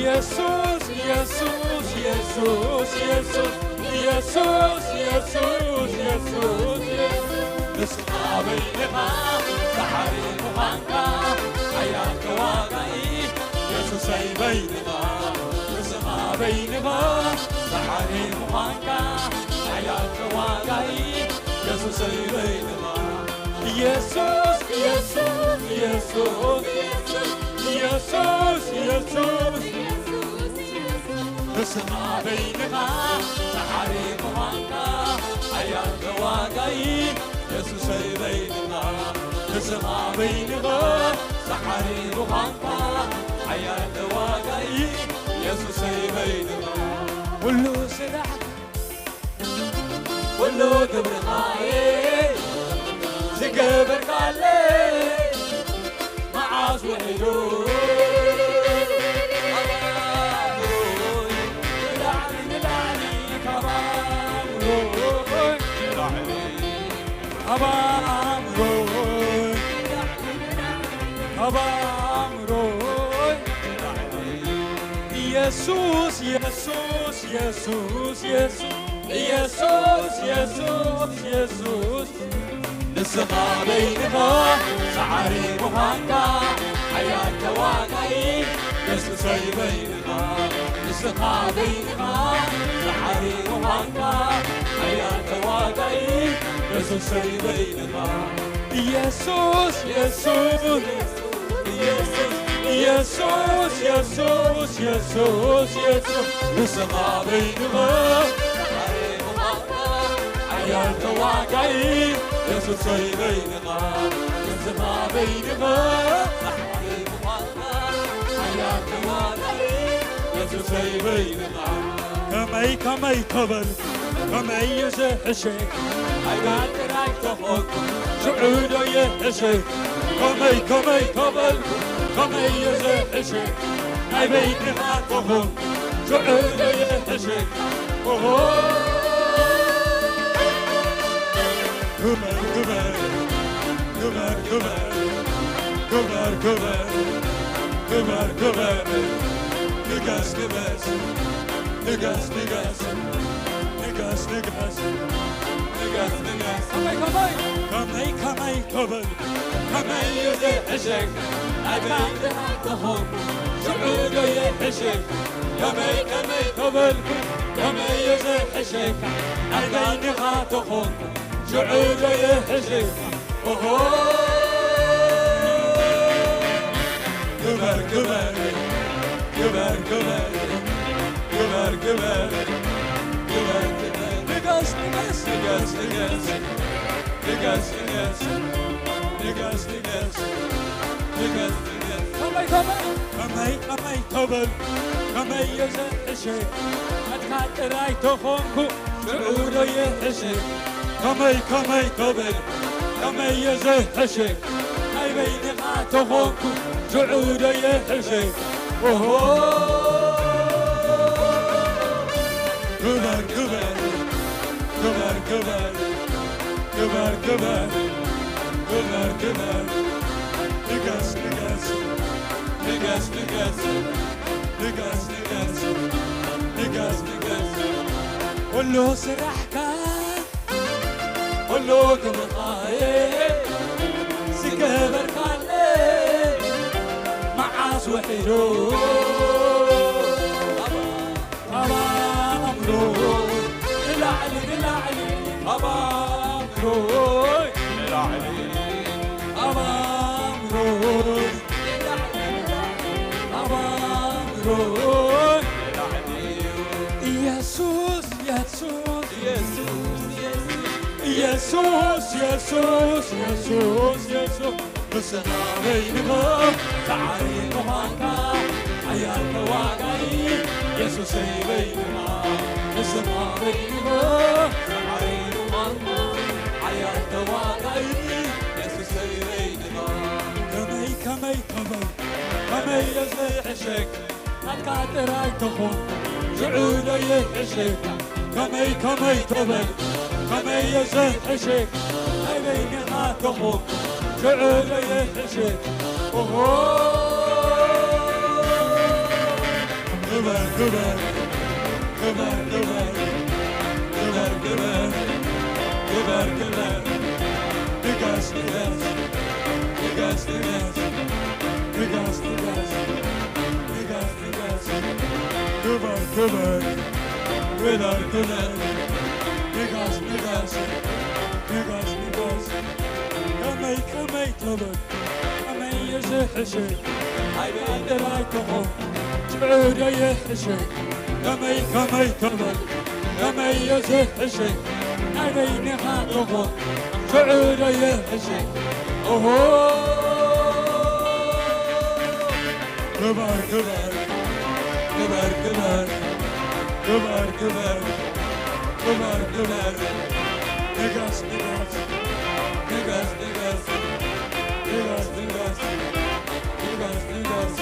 የሱስ የሱስ የሱስ የሱስ የሱስ የሱስ የሱስ ንስኻ በይንኻ ጻዕሪ ምዃንካ ሓያል ተዋጋኢ የሱሰይ በይንኻ ንስኻ በይንኻ ጻዕሪ ምዃንካ ሓያል ተዋጋኢ የሱሰይ በይንኻ የሱስ የሱስ የሱስ የሱስ የሱስ ንስኻ በይንኻ ጻዕሪ ምዃንካ ሓያል ተዋጋኢ የሱሰይ በይንኻ ንስኻ በይንኻ ጻዕሪ ምዃንካ ሓያል ተዋጋኢ የሱሰይ በይንኻ ኩሉ ስራሕ ኩሉ ግብርኻ'የ ዝገበርካለይ መዓስ ውሒዱ ካብ ኣእምሮይ ንላዕሊ ንላዕሊ ካብ ኣእምሮይ ንላዕሊ ካብ ኣእምሮይ ካብ ኣእምሮይ ንላዕሊ የሱስ፣ የሱስ፣ የሱስ፣ የሱስ፣ የሱስ፣ የሱስ፣ የሱስ፣ ንስኻ በይንኻ ሰዓሪ ምዃንካ፣ ሓያል ተዋጋኢ የሱሰይ በይንኻ፣ ንስኻ በይንኻ ሰዓሪ ምዃንካ፣ ሓያል ተዋጋኢ የሱሰይ በይንኻ። ኢየሱስ፣ ኢየሱስ፣ ኢየሱስ፣ ኢየሱስ፣ ኢየሱስ፣ ኢየሱስ፣ ኢየሱስ፣ ንስኻ በይንኻ ሓያል ተዋጋኢ፣ የሱሰይ በይንኻ፣ ንስኻ በይንኻ ሓያል ተዋጋኢ፣ የሱሰይ በይንኻ። ከመይ ከመይ ተበል ከመይ እዩ ዝሕሸ? ኣይባል ጥራይ ተኾንኩ ሽዑ ዶ ይሕሸ? ከመይ ከመይ ተበልኩ ከመይ እዩ ዝሕሸ? ናይ በይንኻ ተኾንኩ ሽዑ ዶ ይሕሸ? ኦሆ። ክበር ክበር ክበር ክበር ክበር ክበር ክበር ክበር ንገስ ንገስ ንገስ ንገስ ንገስ ንገስ ንገስ ንገስ ከመይ ከመይ ከመይ ክብል ከመይ እዩ ዝሕሸክ ኣታ እንድና ተኾንኩ ሽዑ ዶ ይሕሸክ ከመይ ከመይ ተበልኩ ከመይ እዩ ዝሕሸክ ናይ በይንኻ ተኾንኩ ሽዑ ዶ ይሕሸክ ኦሆ ክበር ክበር ክበር ክበር ክበር ክበር ክበር ንገስ ንገስ ንገስ ንገስ ንገስ ንገስ ንገስ ንገስ ንገስ ንገስ ከመይ ከመይ ከመይ ከመይ ተበል ከመይ እየ ዘሕሸ ኣድካ ጥራይ ተኾንኩ ሽዑ ዶ የሕሸ ከመይ ከመይ ተበል ከመይ እየ ዘሕሸ ናይ በይንኻ ተኾንኩ ሽዑ ዶ የሕሸ ኦሆ ክበር ክበር ክበር ክበር ክበር ክበር ክበር ክበር ንገስ ንገስ ንገስ ንገስ ንገስ ንገስ ንገስ ንገስ ኩሉ ስራሕካ ኩሉ ክብኻየ ዝገበርካለ መዓስ ውሒዱ ኣባምሮ ንላዕሊ ንላዕሊ ኣባምሮ ንላዕሊ ኣባምሮ ንላዕሊ ንላዕሊ ኣባምሮ ንላዕሊ ኢየሱስ ኢየሱስ ኢየሱስ ኢየሱስ ኢየሱስ ኢየሱስ ኢየሱስ ንስኻ በይንኻ ጻዕሪ ምዃንካ ሓያል ተዋጋኢ የሱሰይ በይንኻ ንስኻ በይንኻ ጻዕሪ ምዃንካ ሓያል ተዋጋኢ የሱሰይ በይንኻ ከመይ ከመይ ተበል ከመይ እየ ዘይሕሸክ ናትካ ጥራይ ተኾን ሽዑ ዶ ይሕሸካ ከመይ ከመይ ተበል ከመይ እየ ዘይሕሸክ ናይ በይንኻ ተኾን ሽዑ ዶ ይሕሸክ ኦሆ ክበር ክበር ክበር ክበር ክበር ክበር ክበር ክበር ንገስ ንገስ ንገስ ንገስ ንገስ ንገስ ንገስ ንገስ ክበር ክበር ክበር ክበር ንገስ ንገስ ንገስ ንገስ ከመይ ከመይ ተበል ከመይ እየ ዝሕሸ ኣይበይ ጥራይ ተኾን ሽዑ ዶ ይሕሸ ከመይ ከመይ ተበል ከመይ እየ ዝሕሸ ናይ በይንኻ ተኾን ሽዑ ዶ ይሕሸ ኦሆ ክበር ክበር ክበር ክበር ክበር ክበር ክበር ክበር ንገስ ንገስ ንገስ ንገስ ንገስ ንገስ ንገስ ንገስ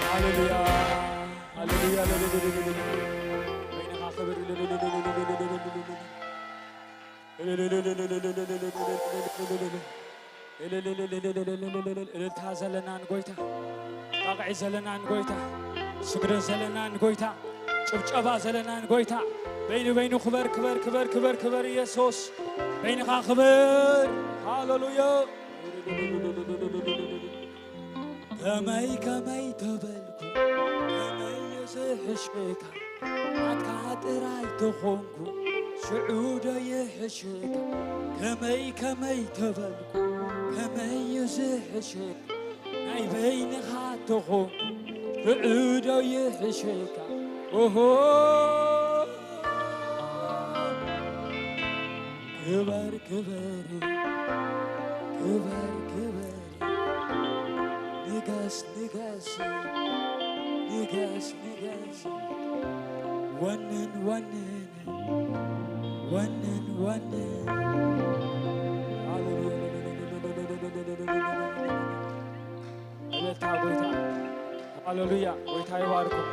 ሃሌሉያ፣ ሃሌሉያ። በይንኻ ክብር። እልልታ ዘለና ንጎይታ፣ ጣቕዒ ዘለና ንጎይታ፣ ስግደት ዘለና ንጎይታ፣ ጭብጨባ ዘለና ንጎይታ። በይኑ በይኑ ክበር፣ ክበር፣ ክበር፣ ክበር፣ ክበር ኢየሱስ። በይንኻ ክበር። ሃሌሉያ። ከመይ ከመይ ተበልኩ፣ ከመይ እየ ዝሕሸካ፣ ናትካ ጥራይ ተኾንኩ፣ ሽዑ ዶ ይሕሸካ። ከመይ ከመይ ተበልኩ፣ ከመይ እየ ዝሕሸካ፣ ናይ በይንኻ ተኾንኩ፣ ሽዑ ዶ ይሕሸካ። ኦሆ። ክበር ክበር ክበር ክበር፣ ንገስ ንገስ ንገስ ንገስ፣ ወንን ወንን ወንን ወንን። ሃሌሉያ። እልልታ ጎይታ። ሃሌሉያ። ጎይታ ይባርኩም።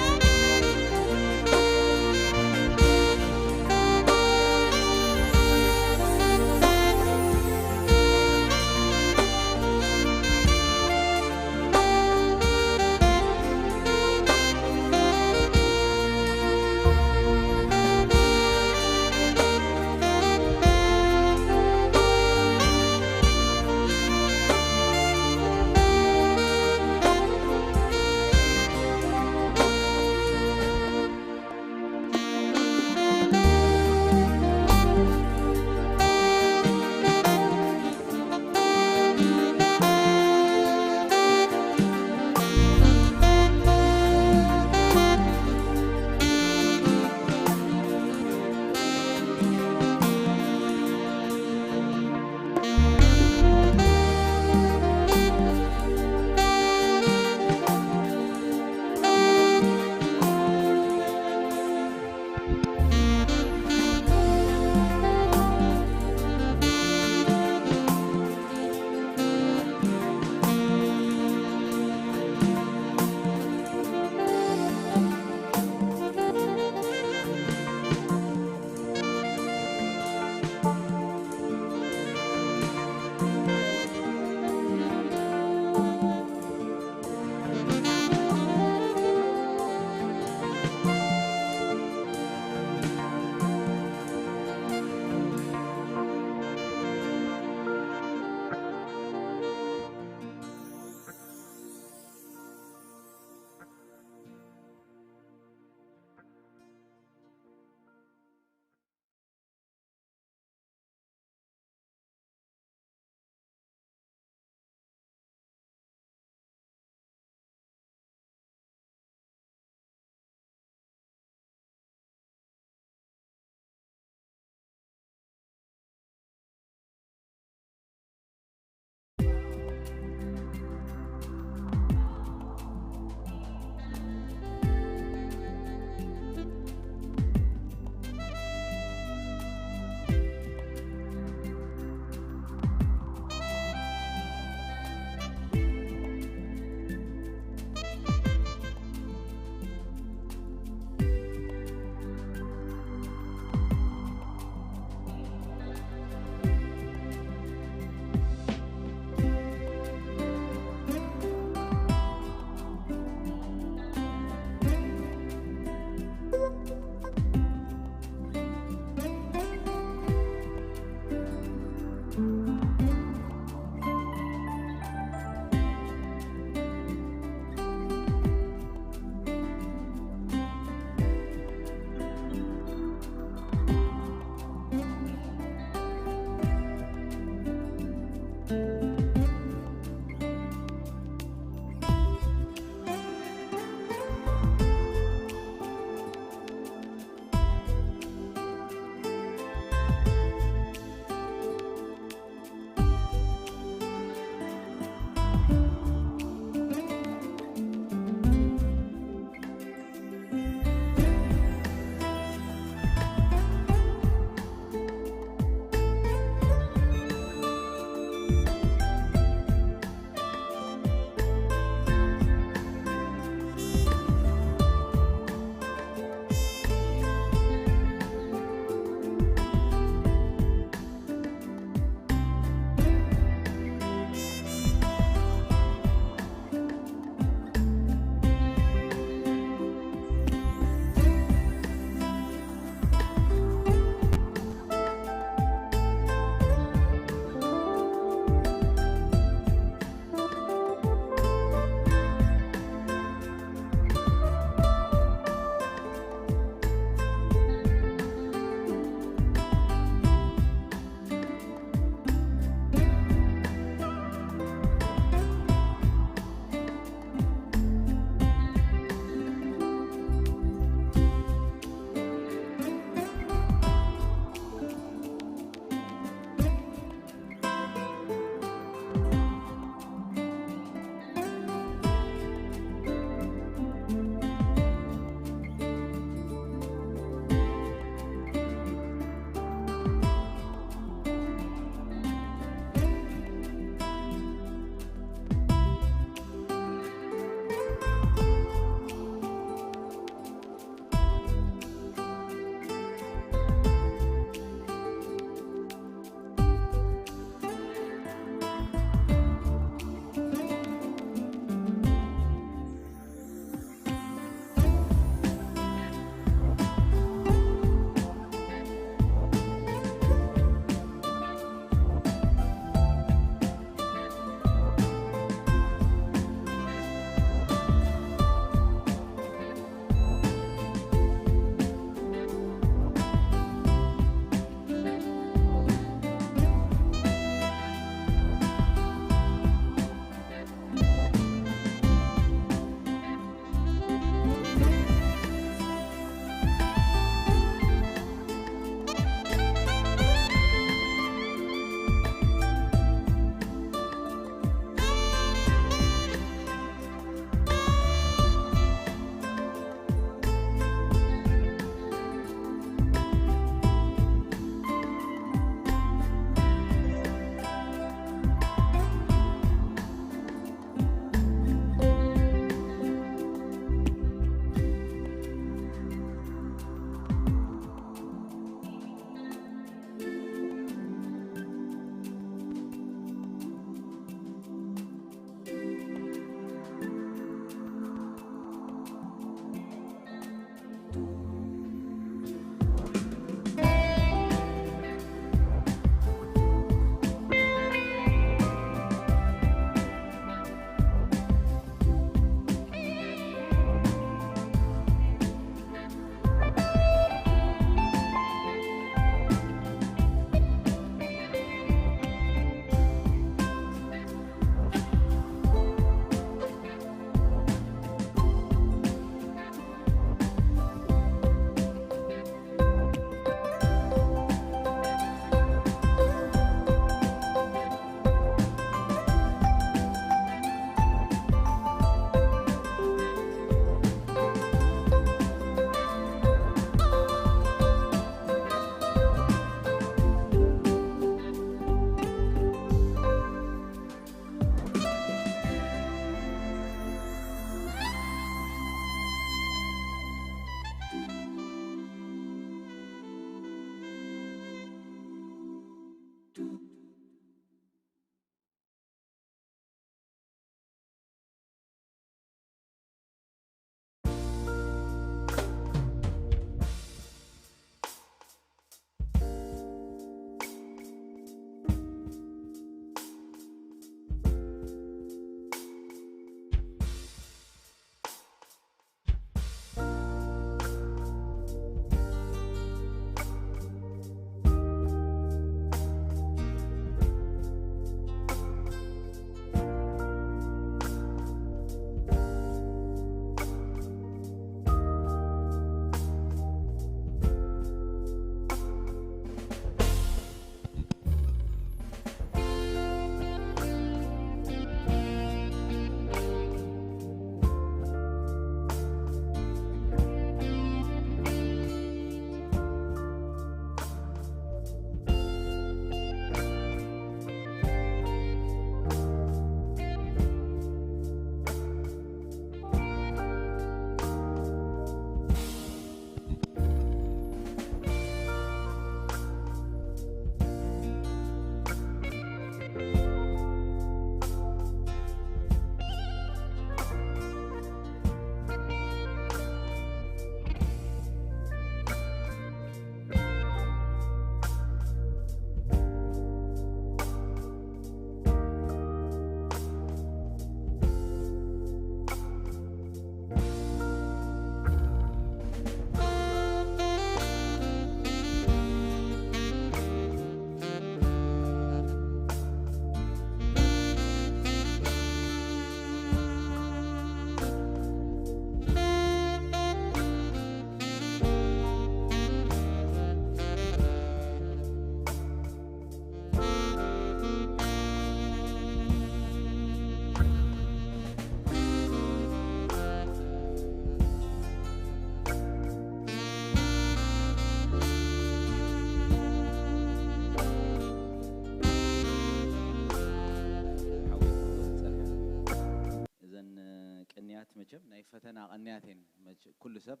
መቸም ናይ ፈተና ቀንያት እየን። መቸ-፣ ኩሉ ሰብ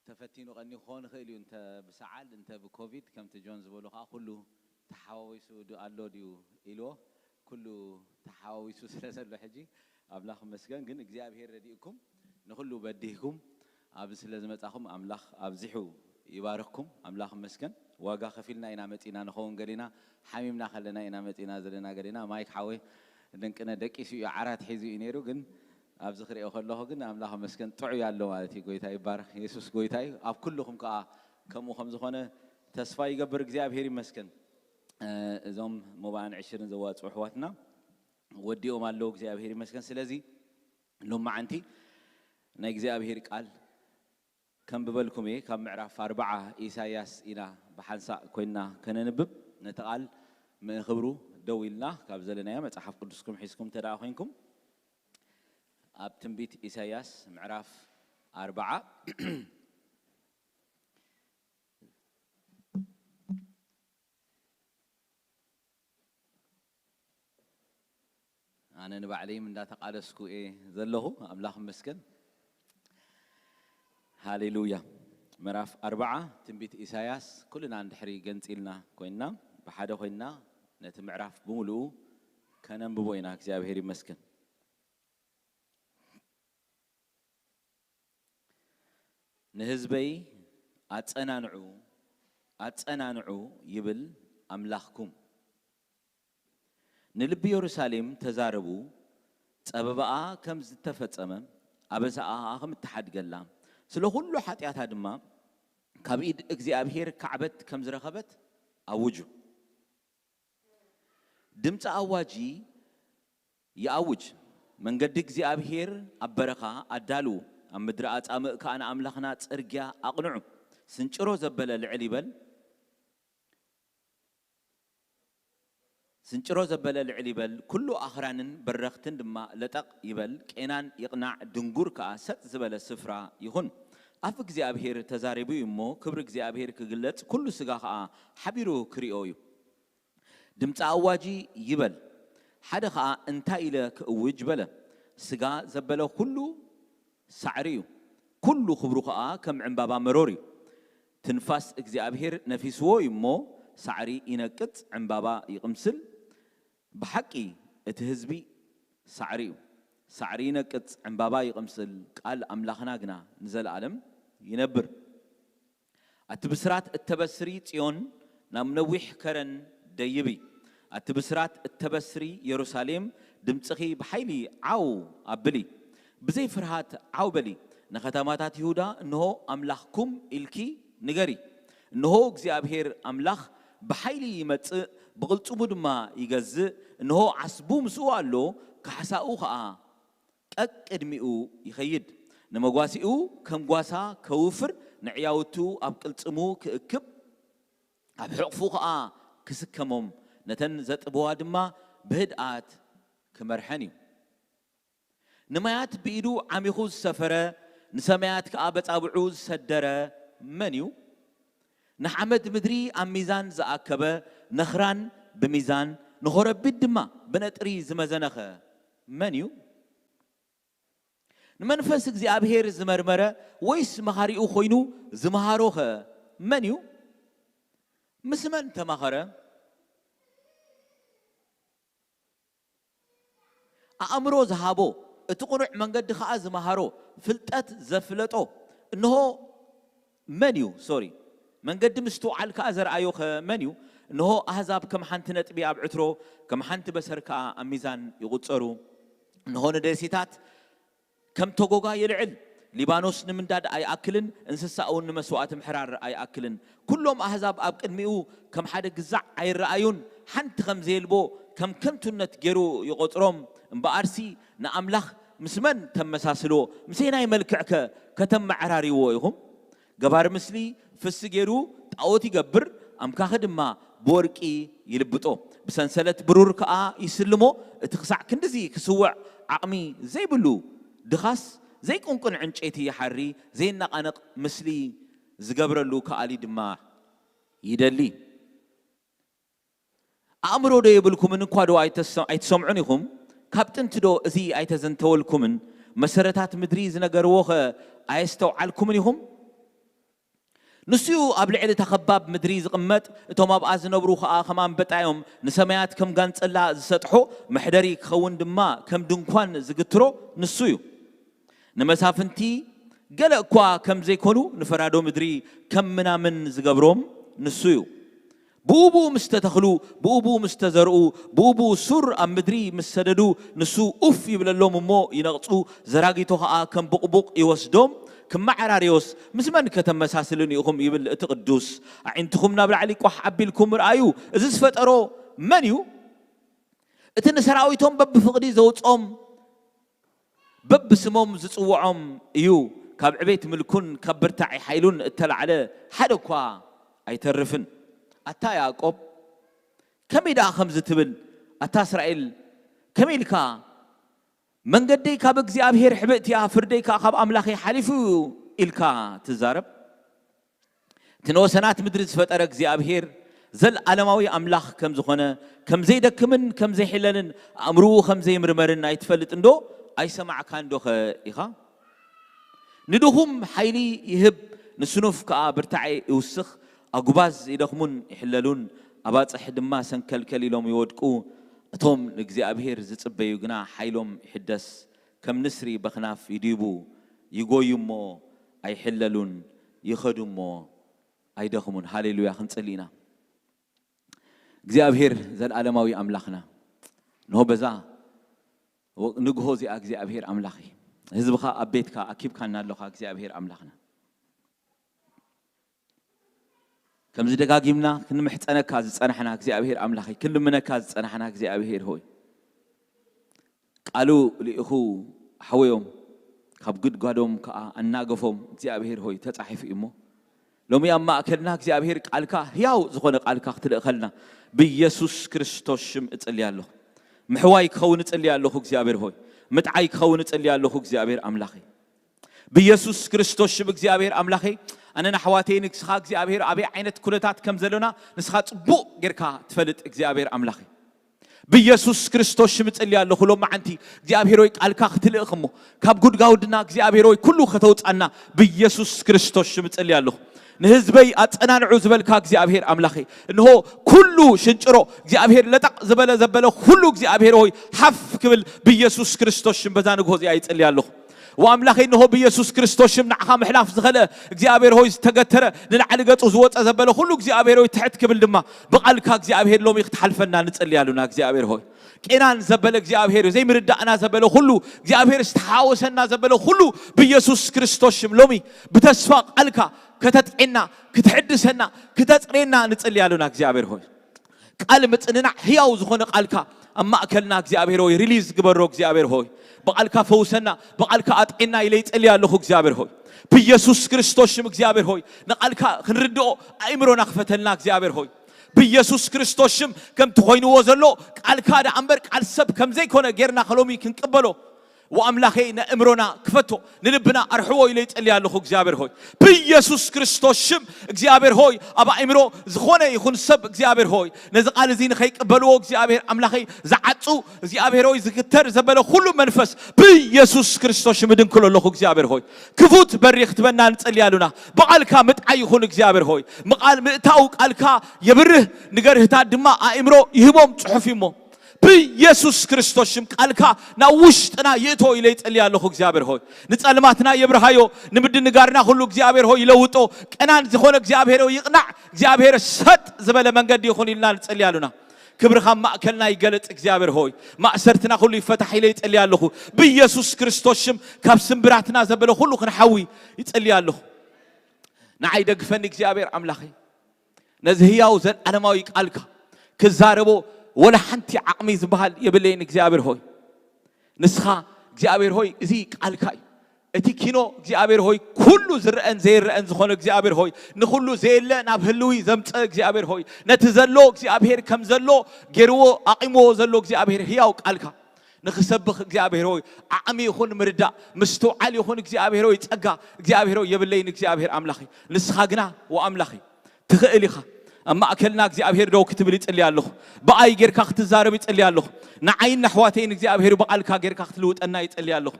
ተፈቲኑ ቀኒ ክኸውን ይኽእል እዩ፣ እንተ ብሰዓል፣ እንተ ብኮቪድ፣ ከምቲ ጆን ዝበሎ ከዓ ኩሉ ተሓዋዊሱ ድ-፣ ኣሎ ድዩ ኢልዎ፣ ኩሉ ተሓዋዊሱ ስለ ዘሎ ሕጂ ኣምላኽ ይመስገን። ግን እግዚኣብሔር ረዲእኩም ንኹሉ በዲህኩም ኣብዚ ስለ ዝመጻኹም ኣምላኽ ኣብዚሑ ይባርኽኩም። ኣምላኽ ይመስገን። ዋጋ ከፊልና ኢና መጺና፣ ንኸውን ገሊና ሓሚምና ከለና ኢና መጺና ዘለና። ገሊና ማይክ ሓወይ ድንቅነ ደቂሱ እዩ፣ ዓራት ሒዙ እዩ ነይሩ፣ ግን ኣብዚ ክሪኦ ከለኹ ግን ኣምላኽ ይመስገን ጥዑይ ኣሎ ማለት እዩ። ጎይታ ይባረኽ። የሱስ ጎይታ እዩ። ኣብ ኩልኹም ከዓ ከምኡ ከም ዝኾነ ተስፋ ይገብር። እግዚኣብሔር ይመስገን። እ፣ እዞም ሞባእን ዕሽርን ዘዋፅኡ ኣሕዋትና ወዲኦም ኣለዉ። እግዚኣብሔር ይመስገን። ስለዚ ሎማዓንቲ ናይ እግዚኣብሔር ቃል ከንብበልኩም እየ። ካብ ምዕራፍ ኣርብዓ ኢሳይያስ ኢና ብሓንሳእ ኮይንና ከነንብብ። ነቲ ቃል ምእን ክብሩ ደው ኢልና ካብ ዘለናዮ መጽሓፍ ቅዱስኩም ሒዝኩም እንተ ደኣ ኮይንኩም፣ ኣብ ትንቢት ኢሳይያስ ምዕራፍ ኣርብዓ፣ ኣነ ንባዕለይ እንዳተቓለስኩ እየ ዘለኹ። ኣምላኽ ይመስገን። ሃሌሉያ። ምዕራፍ ኣርብዓ ትንቢት ኢሳይያስ፣ ኩልና እንድሕሪ ገንጺልና ኮይንና፣ ብሓደ ኮይንና ነቲ ምዕራፍ ብምሉኡ ከነንብቦ ኢና። እግዚኣብሔር ይመስገን። ንህዝበይ ኣጸናንዑ፣ ኣጸናንዑ ይብል ኣምላኽኩም። ንልቢ የሩሳሌም ተዛረቡ፣ ጸበባኣ ከም ዝተፈጸመ፣ ኣበሳኣ ኸዓ ከም እተሓድገላ፣ ስለ ኹሉ ሓጢኣታ ድማ ካብ ኢድ እግዚኣብሔር ካዕበት ከም ዝረኸበት ኣውጁ። ድምፂ ኣዋጂ ይኣውጅ፣ መንገዲ እግዚኣብሔር ኣብ በረኻ ኣዳልዉ፣ ኣብ ምድሪ ኣጻምእ ከኣ ንኣምላኽና ጽርግያ ኣቕንዑ። ስንጭሮ ዘበለ ልዕል ይበል፣ ስንጭሮ ዘበለ ልዕል ይበል፣ ኩሉ ኣኽራንን በረኽትን ድማ ለጠቕ ይበል። ቄናን ይቕናዕ፣ ድንጉር ከኣ ሰጥ ዝበለ ስፍራ ይኹን። ኣፍ እግዚኣብሔር ተዛሪቡ እዩ እሞ፣ ክብሪ እግዚኣብሔር ክግለጽ፣ ኩሉ ስጋ ከኣ ሓቢሩ ክሪኦ እዩ። ድምፂ ኣዋጂ ይበል። ሓደ ኸዓ እንታይ ኢለ ክእውጅ በለ። ስጋ ዘበለ ኩሉ ሳዕሪ እዩ፣ ኩሉ ክብሩ ኸዓ ከም ዕምባባ መሮር እዩ። ትንፋስ እግዚኣብሔር ነፊስዎ እዩ እሞ፣ ሳዕሪ ይነቅጽ፣ ዕምባባ ይቕምስል። ብሓቂ እቲ ህዝቢ ሳዕሪ እዩ፣ ሳዕሪ ይነቅጽ፣ ዕምባባ ይቕምስል፣ ቃል ኣምላኽና ግና ንዘለኣለም ይነብር። ኣቲ ብስራት እተበስሪ ጽዮን፣ ናብ ነዊሕ ከረን ደይቢ። ኣቲ ብስራት እተበስሪ የሩሳሌም፣ ድምጽኺ ብሓይሊ ዓው ኣብሊ። ብዘይ ፍርሃት ዓው በሊ። ንኸተማታት ይሁዳ፣ እንሆ ኣምላኽኩም ኢልኪ ንገሪ። እንሆ እግዚኣብሔር ኣምላኽ ብሓይሊ ይመጽእ፣ ብቕልጽሙ ድማ ይገዝእ። እንሆ ዓስቡ ምስኡ ኣሎ፣ ካሕሳኡ ኸኣ ቀቅድሚኡ ይኸይድ። ንመጓሲኡ ከም ጓሳ ከውፍር፣ ንዕያውቱ ኣብ ቅልጽሙ ክእክብ፣ ኣብ ሕቕፉ ኸኣ ክስከሞም፣ ነተን ዘጥበዋ ድማ ብህድኣት ክመርሐን እዩ። ንማያት ብኢዱ ዓሚኹ ዝሰፈረ፣ ንሰማያት ከኣ በጻብዑ ዝሰደረ መን እዩ? ንሓመድ ምድሪ ኣብ ሚዛን ዝኣከበ፣ ነኽራን ብሚዛን፣ ንኾረቢት ድማ ብነጥሪ ዝመዘነኸ መን እዩ? ንመንፈስ እግዚኣብሔር ዝመርመረ፣ ወይስ መኻሪኡ ኮይኑ ዝመሃሮኸ መን እዩ? ምስ መን ተማኸረ? ኣእምሮ ዝሃቦ፣ እቲ ቅኑዕ መንገዲ ኸኣ ዝመሃሮ፣ ፍልጠት ዘፍለጦ እንሆ መን እዩ? ሶሪ፣ መንገዲ ምስትውዓል ከኣ ዘርኣዮኸ መን እዩ? እንሆ ኣህዛብ ከም ሓንቲ ነጥቢ ኣብ ዕትሮ፣ ከም ሓንቲ በሰር ከኣ ኣብ ሚዛን ይቑጸሩ። እንሆ ንደሴታት ከም ተጎጋ ይልዕል። ሊባኖስ ንምንዳድ ኣይኣክልን፣ እንስሳኡ እውን ንመስዋእቲ ምሕራር ኣይኣክልን። ኩሎም ኣህዛብ ኣብ ቅድሚኡ ከም ሓደ ግዛዕ ኣይረኣዩን፣ ሓንቲ ከም ዘየልቦ ከም ከንቱነት ገይሩ ይቖጽሮም። እምበኣርሲ ንኣምላኽ ምስ መን ተመሳስልዎ? ምሰየናይ መልክዕከ ከተመዓራርይዎ ኢኹም? ገባር ምስሊ ፍሲ ገይሩ ጣዖት ይገብር፣ ኣምካኺ ድማ ብወርቂ ይልብጦ። ብሰንሰለት ብሩር ከኣ ይስልሞ። እቲ ክሳዕ ክንድዚ ክስውዕ ዓቕሚ ዘይብሉ ድኻስ ዘይቁንቁን ዕንጨይቲ ይሓሪ፣ ዘይነቓነቕ ምስሊ ዝገብረሉ ከኣሊ ድማ ይደሊ። ኣእምሮ ዶ የብልኩምን? እኳ ዶ ኣይተሰ-፣ ኣይትሰምዑን ኢኹም? ካብ ጥንቲ ዶ እዚ ኣይተዘንተወልኩምን? መሰረታት ምድሪ ዝነገርዎ ኸ ኣየስተውዓልኩምን ኢኹም? ንሱዩ ኣብ ልዕሊ እታ ኸባብ ምድሪ ዝቕመጥ፣ እቶም ኣብኣ ዝነብሩ ኸኣ ከም ኣንበጣ እዮም። ንሰማያት ከም ጋንጸላ ዝሰጥሖ፣ መሕደሪ ክኸውን ድማ ከም ድንኳን ዝግትሮ ንሱ እዩ። ንመሳፍንቲ ገለ እኳ ከም ዘይኮኑ፣ ንፈራዶ ምድሪ ከም ምናምን ዝገብሮም ንሱ እዩ። ብኡ ብኡ ምስ ተተኽሉ፣ ብኡ ብኡ ምስ ተዘርኡ፣ ብኡ ብኡ ሱር ኣብ ምድሪ ምስ ሰደዱ፣ ንሱ ኡፍ ይብለሎም እሞ ይነቕጹ፣ ዘራጊቶ ኸኣ ከም ቡቕቡቕ ይወስዶም። ክመዓራርዮስ ምስ መን ከተመሳስልኒ ኢኹም? ይብል እቲ ቅዱስ። ኣዒንትኹም ናብ ላዕሊ ቋሕ ኣቢልኩም ርኣዩ። እዚ ዝፈጠሮ መን እዩ? እቲ ንሰራዊቶም በብፍቕዲ ዘውጾም፣ በብስሞም ዝጽውዖም እዩ። ካብ ዕቤት ምልኩን ካብ ብርታዒ ሓይሉን እተላዕለ ሓደ እኳ ኣይተርፍን። ኣታ ያዕቆብ፣ ከመይ ደኣ ከምዚ ትብል? ኣታ እስራኤል፣ ከመይ ኢልካ? መንገደይ ካብ እግዚኣብሔር ሕብእቲ እያ፣ ፍርደይ ከኣ ካብ ኣምላኸይ ሓሊፉ እዩ ኢልካ ትዛረብ? እቲ ንወሰናት ምድሪ ዝፈጠረ እግዚኣብሔር፣ ዘለዓለማዊ ኣምላኽ ከም ዝኾነ፣ ከም ዘይደክምን ከም ዘይሕለልን፣ ኣእምርኡ ከም ዘይምርመርን ኣይትፈልጥን ዶ? ኣይሰማዕካን ዶኸ ኢኻ? ንድኹም ሓይሊ ይህብ፣ ንስኑፍ ከኣ ብርታዐ ይውስኽ። ኣጉባዝ ይደኽሙን ይሕለሉን፣ ኣባጽሕ ድማ ሰንከልከል ኢሎም ይወድቁ። እቶም ንእግዚኣብሔር ዝጽበዩ ግና ሓይሎም ይሕደስ፣ ከም ንስሪ በኽናፍ ይድይቡ፣ ይጎዩ እሞ ኣይሕለሉን፣ ይኸዱ እሞ ኣይደኽሙን። ሃሌሉያ! ክንጽሊ ኢና። እግዚኣብሔር ዘለዓለማዊ ኣምላኽና፣ እንሆ በዛ ንግሆ እዚኣ እግዚኣብሔር ኣምላኸይ፣ ህዝብኻ ኣብ ቤትካ ኣኪብካና ኣለኻ። እግዚኣብሔር ኣምላኽና፣ ከምዚ ደጋጊምና ክንምሕጸነካ ዝጸናሕና እግዚኣብሔር ኣምላኸይ፣ ክንልምነካ ዝጸናሕና እግዚኣብሔር ሆይ፣ ቃሉ ልኢኹ ሓወዮም፣ ካብ ጉድጓዶም ከኣ ኣናገፎም። እግዚኣብሔር ሆይ፣ ተጻሒፉ እዩ እሞ፣ ሎሚ ኣብ ማእከልና እግዚኣብሔር ቃልካ፣ ህያው ዝኾነ ቃልካ ክትልእኸልና ብኢየሱስ ክርስቶስ ሽም እጽሊ ኣለኹ። ምሕዋይ ክኸውን እጽሊ ኣለኹ እግዚኣብሔር ሆይ፣ ምጥዓይ ክኸውን እጽሊ ኣለኹ እግዚኣብሔር ኣምላኸይ። ብኢየሱስ ክርስቶስ ሽም እግዚኣብሔር ኣምላኸይ፣ ኣነን ኣሕዋተይ ንስኻ እግዚኣብሔር ኣበይ ዓይነት ኩነታት ከም ዘሎና ንስኻ ጽቡቕ ጌርካ ትፈልጥ እግዚኣብሔር ኣምላኸይ። ብኢየሱስ ክርስቶስ ሽም እጽሊ ኣለኹ። ሎማዓንቲ እግዚኣብሔር ሆይ ቃልካ ክትልእኽ እሞ ካብ ጉድጓድና እግዚኣብሔር ሆይ ኩሉ ከተውጻና ብኢየሱስ ክርስቶስ ሽም እጽሊ ኣለኹ። ንህዝበይ ኣጸናንዑ ዝበልካ እግዚኣብሔር ኣምላኸይ፣ እንሆ ኩሉ ሽንጭሮ እግዚኣብሔር ለጠቕ ዝበለ ዘበለ ኩሉ እግዚኣብሔር ሆይ ሓፍ ክብል ብኢየሱስ ክርስቶስ ሽም በዛ ንግሆ እዚኣ ይጽሊ ኣለኹ። ወኣምላኸይ፣ እንሆ ብኢየሱስ ክርስቶስ ሽም ንዓኻ ምሕላፍ ዝኸልአ እግዚኣብሔር ሆይ ዝተገተረ ንላዕሊ ገጹ ዝወጸ ዘበለ ኩሉ እግዚኣብሔር ሆይ ትሕት ክብል ድማ ብቓልካ እግዚኣብሔር ሎሚ ክትሓልፈና ንጽሊ ኣለና። እግዚኣብሔር ሆይ ቄናን ዘበለ እግዚኣብሔር ዘይምርዳእና ዘበለ ኩሉ እግዚኣብሔር ዝተሓወሰና ዘበለ ኩሉ ብኢየሱስ ክርስቶስ ሽም ሎሚ ብተስፋ ቃልካ ከተጥዕና ክትሕድሰና ክተጽሬና ንጽሊ ኣለና። እግዚኣብሔር ሆይ ቃል ምጽንናዕ ህያው ዝኾነ ቃልካ ኣብ ማእከልና እግዚኣብሔር ሆይ ሪሊዝ ግበሮ። እግዚኣብሔር ሆይ ብቓልካ ፈውሰና፣ ብቓልካ ኣጥዕና ኢለ ይጸሊ ኣለኹ። እግዚኣብሔር ሆይ ብኢየሱስ ክርስቶስ ሽም እግዚኣብሔር ሆይ ንቓልካ ክንርድኦ ኣእምሮና ክፈተልና። እግዚኣብሔር ሆይ ብኢየሱስ ክርስቶስ ሽም ከምቲ ኮይንዎ ዘሎ ቃልካ ደኣ እምበር ቃል ሰብ ከም ዘይኮነ ጌርና ከሎሚ ክንቅበሎ ወኣምላኸይ ነእምሮና ክፈቶ ንልብና ኣርሕዎ ኢለ ይጸሊ ኣለኹ። እግዚኣብሔር ሆይ ብኢየሱስ ክርስቶስ ሽም እግዚኣብሔር ሆይ ኣብ ኣእምሮ ዝኾነ ይኹን ሰብ እግዚኣብሔር ሆይ ነዚ ቃል እዚ ንኸይቅበልዎ እግዚኣብሔር ኣምላኸይ ዝዓጹ እግዚኣብሔር ሆይ ዝግተር ዘበለ ኩሉ መንፈስ ብኢየሱስ ክርስቶስ ሽም እድንክሎ ኣለኹ። እግዚኣብሔር ሆይ ክፉት በሪ ክትበና ንጸሊ ኣለና። ብቓልካ ምጥዓይ ይኹን እግዚኣብሔር ሆይ ምቓል ምእታው ቃልካ የብርህ ንገርህታት ድማ ኣእምሮ ይህቦም ጽሑፍ እሞ ብኢየሱስ ክርስቶስ ሽም ቃልካ ናብ ውሽጥና ይእቶ ኢለ ይጸሊ ኣለኹ። እግዚኣብሔር ሆይ ንጸልማትና የብርሃዮ፣ ንምድንጋርና ኩሉ እግዚኣብሔር ሆይ ይለውጦ፣ ቀናን ዝኾነ እግዚኣብሔር ሆይ ይቕናዕ። እግዚኣብሔር ሰጥ ዝበለ መንገዲ ይኹን ኢልና ንጸሊ ኣለና። ክብርኻ ኣብ ማእከልና ይገለጽ እግዚኣብሔር ሆይ ማእሰርትና ኩሉ ይፈታሕ ኢለ ይጸሊ ኣለኹ። ብኢየሱስ ክርስቶስ ሽም ካብ ስምብራትና ዘበለ ኩሉ ክንሓዊ ይጸሊ ኣለኹ። ንዓይ ደግፈኒ እግዚኣብሔር ኣምላኸይ። ነዚ ህያው ዘለዓለማዊ ቃልካ ክዛረቦ ወላ ሓንቲ ዓቕሚ ዝበሃል የብለይን እግዚኣብሔር ሆይ። ንስኻ እግዚኣብሔር ሆይ እዚ ቃልካ እዩ። እቲ ኪኖ እግዚኣብሔር ሆይ ኩሉ ዝረአን ዘይረአን ዝኾነ እግዚኣብሔር ሆይ ንኹሉ ዘየለ ናብ ህልዊ ዘምፀ እግዚኣብሔር ሆይ ነቲ ዘሎ እግዚኣብሔር ከም ዘሎ ገይርዎ ኣቒምዎ ዘሎ እግዚኣብሔር ህያው ቃልካ ንኽሰብኽ እግዚኣብሔር ሆይ ዓቕሚ ይኹን ምርዳእ ምስትውዓል ይኹን እግዚኣብሔር ሆይ ጸጋ እግዚኣብሔር ሆይ የብለይን እግዚኣብሔር ኣምላኸይ ንስኻ ግና ወኣምላኸይ ትኽእል ኢኻ። ኣብ ማእከልና እግዚኣብሔር ደው ክትብል ይጽሊ ኣለኹ። ብኣይ ጌርካ ክትዛረብ ይጽሊ ኣለኹ። ንዓይን ንኣሕዋተይን እግዚኣብሔር ብቓልካ ጌርካ ክትልውጠና ይጽሊ ኣለኹ።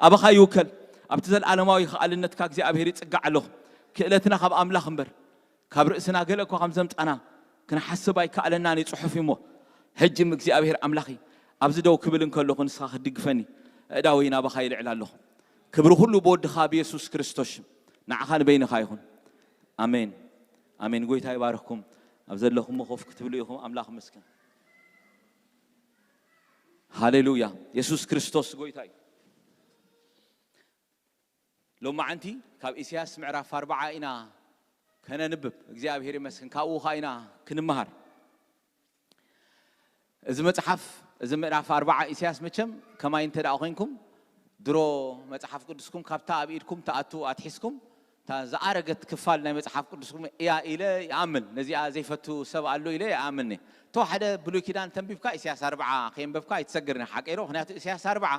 ኣባኻ ይውከል። ኣብቲ ዘለዓለማዊ ከኣልነትካ እግዚኣብሔር ይጽጋዕ ኣለኹ። ክእለትና ካብ ኣምላኽ እምበር ካብ ርእስና ገለ እኳ ከም ዘምጻና ክንሓስብ ኣይከኣለናን እዩ ጽሑፍ እሞ፣ ሕጂ እግዚኣብሔር ኣምላኺ ኣብዚ ደው ክብል እንከለኹ ንስኻ ክትድግፈኒ ኣእዳወይ ናባኻ ይልዕል ኣለኹ። ክብሪ ኩሉ ብወድኻ ብየሱስ ክርስቶስ ሽም ንዓኻ ንበይንኻ ይኹን። ኣሜን። ኣሜን። ጎይታ ይባርኽኩም። ኣብ ዘለኹም ኮፍ ክትብሉ ኢኹም። ኣምላኽ ይመስገን። ሃሌሉያ። የሱስ ክርስቶስ ጎይታ እዩ። ሎማዓንቲ ካብ ኢሳያስ ምዕራፍ ኣርባዓ ኢና ከነንብብ። እግዚኣብሔር ይመስገን። ካብኡ ኸዓ ኢና ክንመሃር። እዚ መጽሓፍ፣ እዚ ምዕራፍ ኣርባዓ ኢሳያስ መቸም ከማይ እንተ ደኣ ኮይንኩም፣ ድሮ መጽሓፍ ቅዱስኩም ካብታ ኣብ ኢድኩም ትኣቱ ኣትሒዝኩም፣ እታ ዝኣረገት ክፋል ናይ መጽሓፍ ቅዱስኩም እያ ኢለ ይኣምን። ነዚኣ ዘይፈቱ ሰብ ኣሎ ኢለ ይኣምን። እቶ ሓደ ብሉይ ኪዳን ተንቢብካ ኢሳያስ ኣርባዓ ከየንበብካ ኣይትሰግርን፣ ሓቀይ ዶ? ምኽንያቱ ኢሳያስ ኣርባዓ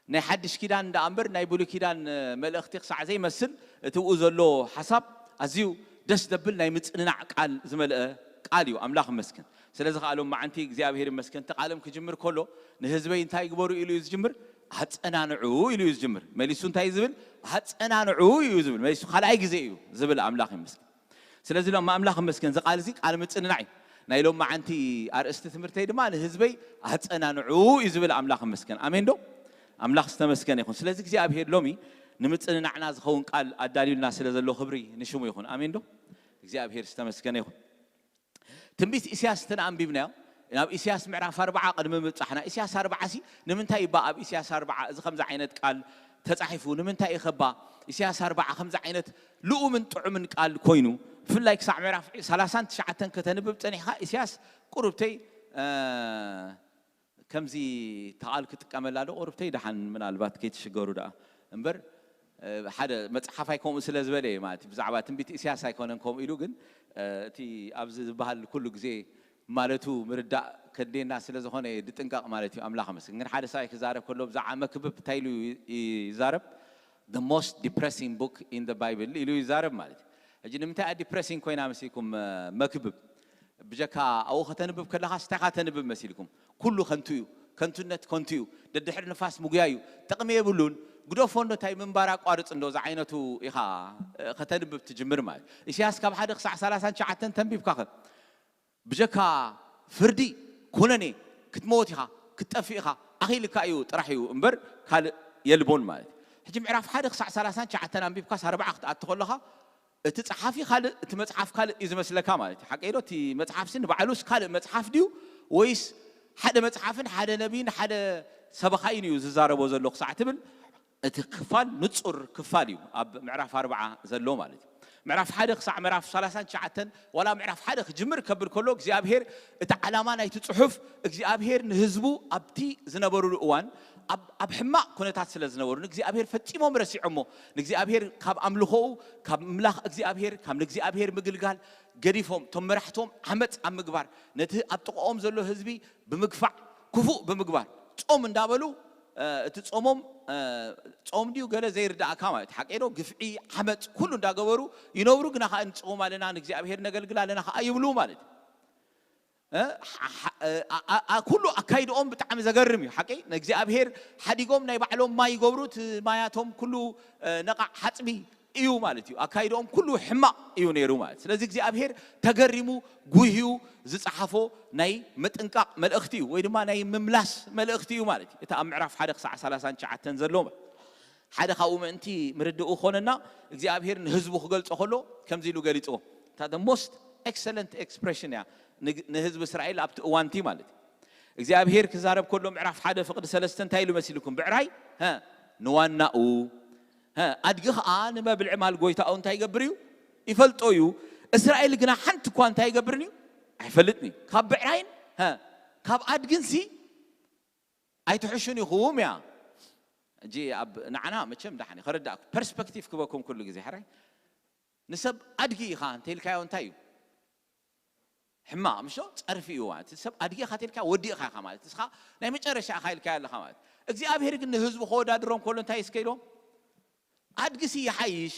ናይ ሓድሽ ኪዳን ደኣ እምበር ናይ ብሉይ ኪዳን መልእኽቲ ክሳዕ ዘይመስል፣ እቲ ብኡ ዘሎ ሓሳብ ኣዝዩ ደስ ዘብል ናይ ምጽንናዕ ቃል ዝመልአ ቃል እዩ። ኣምላኽ ይመስገን። ስለዚ ኸኣ ሎማዓንቲ እግዚኣብሔር ይመስገን፣ እቲ ቃለም ክጅምር ከሎ ንህዝበይ እንታይ ይግበሩ ኢሉ እዩ ዝጅምር? ኣጸናንዑ ኢሉ እዩ ዝጅምር። መሊሱ እንታይ እዩ ዝብል? ኣጸናንዑ እዩ ዝብል። መሊሱ ካልኣይ ግዜ እዩ ዝብል። ኣምላኽ ይመስገን። ስለዚ ሎም ኣምላኽ ይመስገን፣ እዚ ቃል እዚ ቃል ምጽንናዕ እዩ። ናይ ሎማዓንቲ ኣርእስቲ ትምህርተይ ድማ ንህዝበይ ኣጸናንዑ እዩ ዝብል። ኣምላኽ ይመስገን። ኣሜን ዶ? ኣምላኽ ዝተመስገነ ይኹን። ስለዚ እግዚኣብሔር ሎሚ ንምጽንናዕና ዝኸውን ቃል ኣዳልዩልና ስለ ዘሎ ክብሪ ንሽሙ ይኹን። ኣሜን ዶ? እግዚኣብሔር ዝተመስገነ ይኹን። ትንቢት ኢሳያስ እንተ ኣንቢብናዮ፣ ናብ ኢሳያስ ምዕራፍ ኣርባዓ ቅድሚ ምብጻሕና፣ ኢሳያስ ኣርባዓ ሲ ንምንታይ ይባ ኣብ ኢሳያስ ኣርባዓ እዚ ከምዚ ዓይነት ቃል ተጻሒፉ? ንምንታይ እዩ ከባ ኢሳያስ ኣርባዓ ከምዚ ዓይነት ልኡምን ጥዑምን ቃል ኮይኑ? ብፍላይ ክሳዕ ምዕራፍ ሰላሳን ትሽዓተን ከተንብብ ጸኒሕካ፣ ኢሳያስ ቁሩብተይ፣ እ፣ ከምዚ ተቓል ክጥቀመላ ዶ ቁሩብተይ ደሓን ምናልባት ከይትሽገሩ ደኣ እምበር፣ እ፣ ሓደ መጽሓፋይ ከምኡ ስለ ዝበለ እየ ማለት እዩ። ብዛዕባ ትንቢት ኢሳያስ ኣይኮነን ከምኡ ኢሉ፣ ግን፣ እ፣ እቲ ኣብዚ ዝበሃል ኩሉ ግዜ ማለቱ ምርዳእ ከድልየና ስለ ዝኾነ እየ ድጥንቀቕ ማለት እዩ። ኣምላኽ ይመስገን። ግን ሓደ ሰብኣይ ክዛረብ ከሎ ብዛዕባ መክብብ እንታይ ኢሉ ይ-፣ ይዛረብ? The most depressing book in the Bible ኢሉ ይዛረብ ማለት እዩ። ሕጂ ንምንታይ እያ ዲፕረሲንግ ኮይና መሲልኩም፣ እ፣ መክብብ? ብጀካ ኣብኡ ከተንብብ ከለኻስ እንታይ ኢኻ ተንብብ መሲልኩም? ኩሉ ከንቱ እዩ። ከንቱነት ከንቱ እዩ። ደድሕሪ ንፋስ ምጉያይ እዩ። ጥቕሚ የብሉን። ግደፎ እንዶ፣ እንታይ ምንባር ኣቋርጽ እንዶ ዝዓይነቱ ኢኻ፣ እ፣ ከተንብብ ትጅምር ማለት። ኢሳያስ ካብ ሓደ ክሳዕ ሰላሳን ትሽዓተን ተንቢብካ ኸ? ብጀካ ፍርዲ፣ ኩነኔ፣ ክትመውት ኢኻ፣ ክትጠፍእ ኢኻ፣ ኣኺልካ እዩ ጥራሕ እዩ እምበር ካልእ የልቦን ማለት። ሕጂ ምዕራፍ ሓደ ክሳዕ ሰላሳን ትሽዓተን ኣንቢብካስ ኣርባዓ ክትኣቱ ከለኻ፣ እቲ ጸሓፊ ካልእ፣ እቲ መጽሓፍ ካልእ እዩ ዝመስለካ ማለት እዩ። ሓቀይ ዶ? እቲ መጽሓፍሲ ንባዕሉስ ካልእ መጽሓፍ ድዩ? ወይስ ሓደ መጽሓፍን ሓደ ነቢይን ሓደ ሰበኻይን እዩ ዝዛረቦ ዘሎ ክሳዕ ትብል፣ እቲ ክፋል ንጹር ክፋል እዩ ኣብ ምዕራፍ ኣርባዓ ዘሎ ማለት እዩ። ምዕራፍ ሓደ ክሳዕ ምዕራፍ ሰላሳን ትሽዓተን፣ ዋላ ምዕራፍ ሓደ ክጅምር ከብል ከሎ፣ እግዚኣብሔር፣ እቲ ዓላማ ናይቲ ጽሑፍ፣ እግዚኣብሔር ንህዝቡ ኣብቲ ዝነበሩሉ እዋን ኣብ፣ ኣብ ሕማቕ ኩነታት ስለ ዝነበሩ፣ ንእግዚኣብሔር ፈጺሞም ረሲዖሞ፣ ንእግዚኣብሔር ካብ ኣምልኾኡ፣ ካብ ኣምላኽ እግዚኣብሔር፣ ካብ ንእግዚኣብሔር ምግልጋል ገዲፎም፣ እቶም መራሕቶም ዓመጽ ኣብ ምግባር፣ ነቲ ኣብ ጥቕኦም ዘሎ ህዝቢ ብምግፋዕ፣ ክፉእ ብምግባር፣ ጾም እንዳበሉ፣ እ፣ እቲ ጾሞም፣ እ፣ ጾም ድዩ ገለ ዘይርዳእካ ማለት፣ ሓቀይ ዶ? ግፍዒ፣ ዓመጽ፣ ኩሉ እንዳገበሩ ይነብሩ፣ ግና ኸኣ ንጾም ኣለና፣ ንእግዚኣብሔር ነገልግል ኣለና ኸኣ ይብሉ ማለት እዩ። እ፣ ዓ-፣ ዓ-፣ እ፣ ኣ-፣ ኣ-፣ ኣ-፣ ኩሉ ኣካይድኦም ብጣዕሚ ዘገርም እዩ። ሓቀይ፣ ንእግዚኣብሔር ሓዲጎም ናይ ባዕሎም ማይ ይገብሩ፣ እቲ ማያቶም ኩሉ፣ እ፣ ነቓዕ ሓጽቢ እዩ ማለት እዩ። ኣካይድኦም ኩሉ ሕማቕ እዩ ነይሩ ማለት። ስለዚ እግዚኣብሔር ተገሪሙ፣ ጉህዩ ዝጸሓፎ ናይ ምጥንቃቕ መልእኽቲ እዩ፣ ወይ ድማ ናይ ምምላስ መልእኽቲ እዩ ማለት እዩ። እቲ ኣብ ምዕራፍ ሓደ ክሳዕ ሰላሳን ትሽዓተን ዘሎ ማለት። ሓደ ካብኡ ምእንቲ ምርድኡ ኮነና፣ እግዚኣብሔር ንህዝቡ ክገልጾ ከሎ ከምዚ ኢሉ ገሊጽዎ። እታ the most excellent expression እያ፣ ንግ-፣ ንህዝቢ እስራኤል ኣብቲ እዋንቲ ማለት እዩ። እግዚኣብሔር ክዛረብ ከሎ ምዕራፍ ሓደ ፍቕዲ ሰለስተ እንታይ ኢሉ መሲልኩም? ብዕራይ፣ ሀ፣ ንዋናኡ፣ ሀ፣ ኣድጊ ኸኣ ንመብልዒ ማል ጎይታኡ እንታይ ይገብር እዩ? ይፈልጦ እዩ። እስራኤል ግና ሓንቲ እኳ እንታይ ይገብርን እዩ? ኣይፈልጥን እዩ። ካብ ብዕራይን፣ ሀ፣ ካብ ኣድግንሲ ኣይትሕሹን ኢኹም እያ። ሕጂ ኣብ ንዓና መቸም ደሓን እዩ፣ ከረዳእኩ። ፐርስፐክቲቭ ክበኩም ኩሉ ግዜ፣ ሕራይ። ንሰብ ኣድጊ ኢኻ እንተኢልካዮ እንታይ እዩ? ሕማቕ፣ ምሾ? ጸርፊ እዩ ማለት። ሰብ ኣድጊ ኢኻ እንተኢልካዮ ወዲእኻ ኢኻ ማለት። ንስኻ ናይ መጨረሻ ኢኻ ኢልካዮ ኣለኻ ማለት። እግዚኣብሔር ግን ንህዝቡ ከወዳድሮም ከሎ እንታይ እስከ ኢልዎም? ኣድግሲ ይሓይሽ፣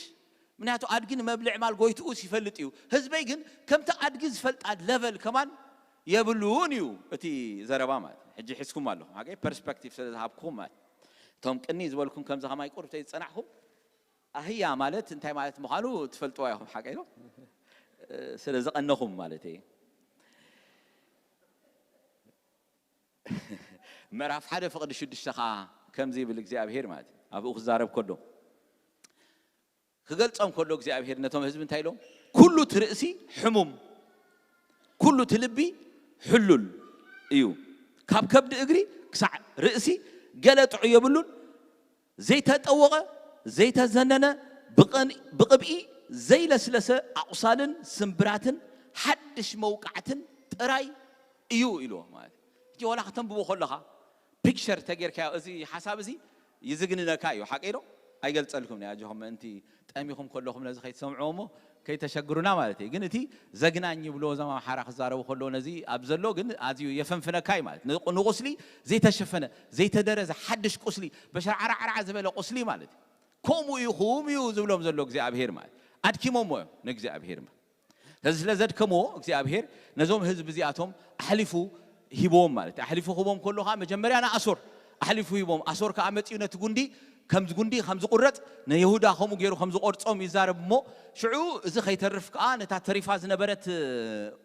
ምክንያቱ ኣድጊ ንመብልዕ ማል ጎይትኡስ ይፈልጥ እዩ። ህዝበይ ግን ከምቲ ኣድጊ ዝፈልጣ ለቨል ከማን የብሉን እዩ እቲ ዘረባ ማለት። ሕጂ ሒዝኩም ኣለኹም፣ ሓቀይ ፐርስፐክቲቭ ስለ ዝሃብኩም ማለት። እቶም ቅኒ ዝበልኩም ከምዚ ከማይ ቁርብ ተይዝጸናሕኩም፣ ኣህያ ማለት እንታይ ማለት ምዃኑ ትፈልጥዋ ኢኹም፣ ሓቀይ ዶ? ስለ ዝቐነኹም ማለት እየ። ምዕራፍ ሓደ ፍቕዲ ሽዱሽተ ኸዓ ከምዚ ይብል እግዚኣብሔር ማለት እዩ። ኣብኡ ክዛረብ ከሎ ክገልጾም ከሎ እግዚኣብሔር ነቶም ህዝቢ እንታይ ኢሎም? ኩሉ እቲ ርእሲ ሕሙም፣ ኩሉ እቲ ልቢ ሕሉል እዩ። ካብ ከብዲ እግሪ ክሳዕ ርእሲ ገለ ጥዑይ የብሉን። ዘይተጠወቐ፣ ዘይተዘነነ፣ ብቕን-፣ ብቕብኢ ዘይለስለሰ ኣቑሳልን ስምብራትን ሓድሽ መውቃዕትን ጥራይ እዩ ኢልዎ ማለት እዩ። ሕጂ ዋላ ከተንብቦ ከለኻ ፒክቸር ተጌርካዮ፣ እዚ ሓሳብ እዚ ይዝግንነካ እዩ። ሓቀይ ዶ? ኣይገልጸልኩም ናይ ኣጆኹም ምእንቲ ጠሚኹም ከለኹም ነዚ ከይትሰምዕዎ እሞ ከይተሸግሩና ማለት እዩ። ግን እቲ ዘግናኝ ይብልዎ እዞም ኣምሓራ ክዛረቡ ከለዉ ነዚ ኣብ ዘሎ ግን ኣዝዩ የፈንፍነካ እዩ ማለት። ንቁ-፣ ንቁስሊ ዘይተሸፈነ፣ ዘይተደረዘ ሓድሽ ቁስሊ፣ በሸርዓራዕራዕ ዝበለ ቁስሊ ማለት እዩ። ከምኡ ኢኹም እዩ ዝብሎም ዘሎ እግዚኣብሄር ማለት። ኣድኪሞምዎ እዮም ንእግዚኣብሄር ማለት። ስለዚ ስለ ዘድከምዎ እግዚኣብሄር ነዞም ህዝቢ እዚኣቶም ኣሕሊፉ ሂብዎም ማለት እዩ። ኣሕሊፉ ክህቦም ከሎ ከዓ መጀመርያ ንኣሶር ኣሕሊፉ ሂቦም። ኣሶር ከዓ መፂኡ ነቲ ጉንዲ ከምዚ ጉንዲ ከም ዝቁረፅ ንይሁዳ ከምኡ ገይሩ ከም ዝቆርፆም ይዛረብ እሞ ሽዑ እዚ ከይተርፍ ከዓ ነታ ተሪፋ ዝነበረት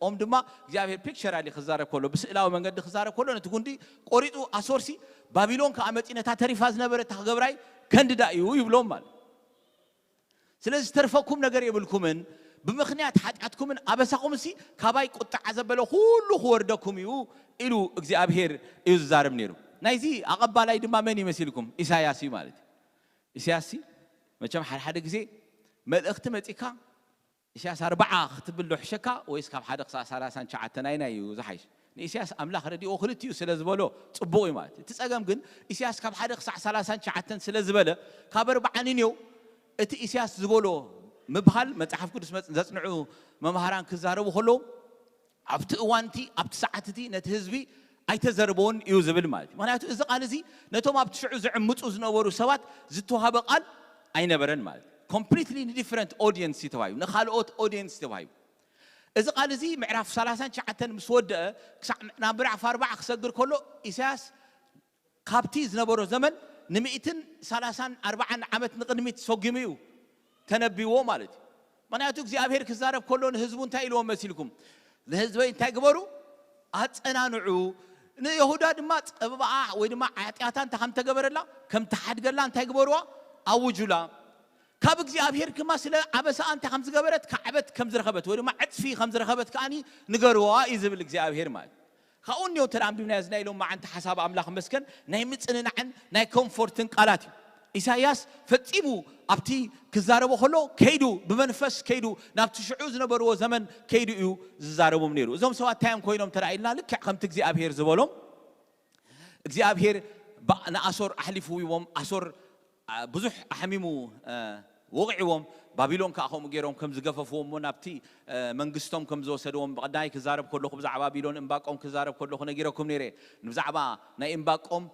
ኦም ድማ እግዚኣብሄር ፒክቸር ኣሊ ክዛረብ ከሎ ብስእላዊ መንገዲ ክዛረብ ከሎ ነቲ ጉንዲ ቆሪፁ ኣሶርሲ ባቢሎን ከዓ መፂኡ ነታ ተሪፋ ዝነበረት ክገብራይ ከንድዳ እዩ ይብሎም ማለት። ስለዚ ዝተርፈኩም ነገር የብልኩምን፣ ብምኽንያት ሓጢኣትኩምን ኣበሳኹምሲ ካባይ ቁጥዓ ዘበለ ኩሉ ክወርደኩም እዩ ኢሉ እግዚኣብሄር እዩ ዝዛረብ ነይሩ። ናይዚ ኣቐባላይ ድማ መን ይመሲልኩም? ኢሳያስ እዩ ማለት እዩ። ኢሳያስሲ መቸም ሓደ ሓደ ግዜ መልእኽቲ መፂካ ኢሳያስ ኣርባዓ ክትብል ዶ ሕሸካ ወይስ ካብ ሓደ ክሳብ ሰላሳን ትሽዓተን ኣይናይ እዩ ዝሓይሽ? ንኢሳያስ ኣምላኽ ረዲኦ ክልቲኡ ስለ ዝበሎ ጽቡቕ እዩ ማለት እዩ። እቲ ጸገም ግን ኢሳያስ ካብ ሓደ ክሳዕ ሰላሳን ትሽዓተን ስለ ዝበለ ካብ ኣርባዓ ንንየው እቲ ኢሳያስ ዝበሎ ምብሃል መጽሓፍ ቅዱስ መጽ-፣ ዘጽንዑ መምሃራን ክዛረቡ ከለዉ ኣብቲ እዋንቲ ኣብቲ ሰዓት እቲ ነቲ ህዝቢ ኣይተዘርበዎን እዩ ዝብል ማለት እዩ። ምክንያቱ እዚ ቃል እዚ ነቶም ኣብቲ ሽዑ ዝዕምፁ ዝነበሩ ሰባት ዝተዋሃበ ቃል ኣይነበረን ማለት እዩ። ኮምፕሊትሊ ንዲፍረንት ኦዲየንስ እዩ ተባሂቡ፣ ንካልኦት ኦዲየንስ እዩ ተባሂቡ። እዚ ቃል እዚ ምዕራፍ ሰላሳን ትሽዓተን ምስ ወደአ ክሳዕ ናብ ምዕራፍ ኣርባዓ ክሰግር ከሎ ኢሳያስ ካብቲ ዝነበሮ ዘመን ንሚእትን ሰላሳን ኣርባዓን ዓመት ንቕድሚት ሰጒሙ እዩ ተነቢዎ ማለት እዩ። ምክንያቱ እግዚኣብሔር ክዛረብ ከሎ ንህዝቡ እንታይ ኢልዎም መሲልኩም? ንህዝበይ እንታይ ግበሩ? ኣጸናንዑ። ንየሁዳ ድማ ጸብባኣ ወይ ድማ ሓጢኣታ እንታይ ከም ተገበረላ፣ ከም ተሓድገላ እንታይ ግበርዋ? ኣውጁላ። ካብ እግዚኣብሔር ድማ ስለ ኣበሳኣ እንታይ ከም ዝገበረት፣ ካዕበት ከም ዝረኸበት ወይ ድማ ዕጽፊ ከም ዝረኸበት ከኣኒ ንገርዋ እዩ ዝብል እግዚኣብሔር ማለት። ካብኡ እኒኦ እንተ ኣንቢብናዮ እዚ ናይ ሎም መዓንቲ ሓሳብ ኣምላኽ መስከን ናይ ምጽንናዕን ናይ ኮምፎርትን ቃላት እዩ። ኢሳይያስ ፈጺሙ ኣብቲ ክዛረቦ ከሎ ከይዱ ብመንፈስ ከይዱ ናብቲ ሽዑ ዝነበርዎ ዘመን ከይዱ እዩ ዝዛረቦም ነይሩ። እዞም ሰባት እንታይ እዮም ኮይኖም እንተ ኢልና ልክዕ ከምቲ እግዚኣብሔር ዝበሎም እግዚኣብሔር ባ-፣ ንኣሶር ኣሕሊፉ ሂቦም ኣሶር ኣ-፣ ብዙሕ ኣሕሚሙ እ፣ ወቕዕዎም ባቢሎን ከዓ ከምኡ ገይሮም ከም ዝገፈፍዎም እሞ ናብቲ እ፣ መንግስቶም ከም ዝወሰድዎም ብቐዳይ ክዛረብ ከለኹ ብዛዕባ ባቢሎን እምባቆም ክዛረብ ከለኹ ነጊረኩም ነይረ። ብዛዕባ ናይ እምባቆም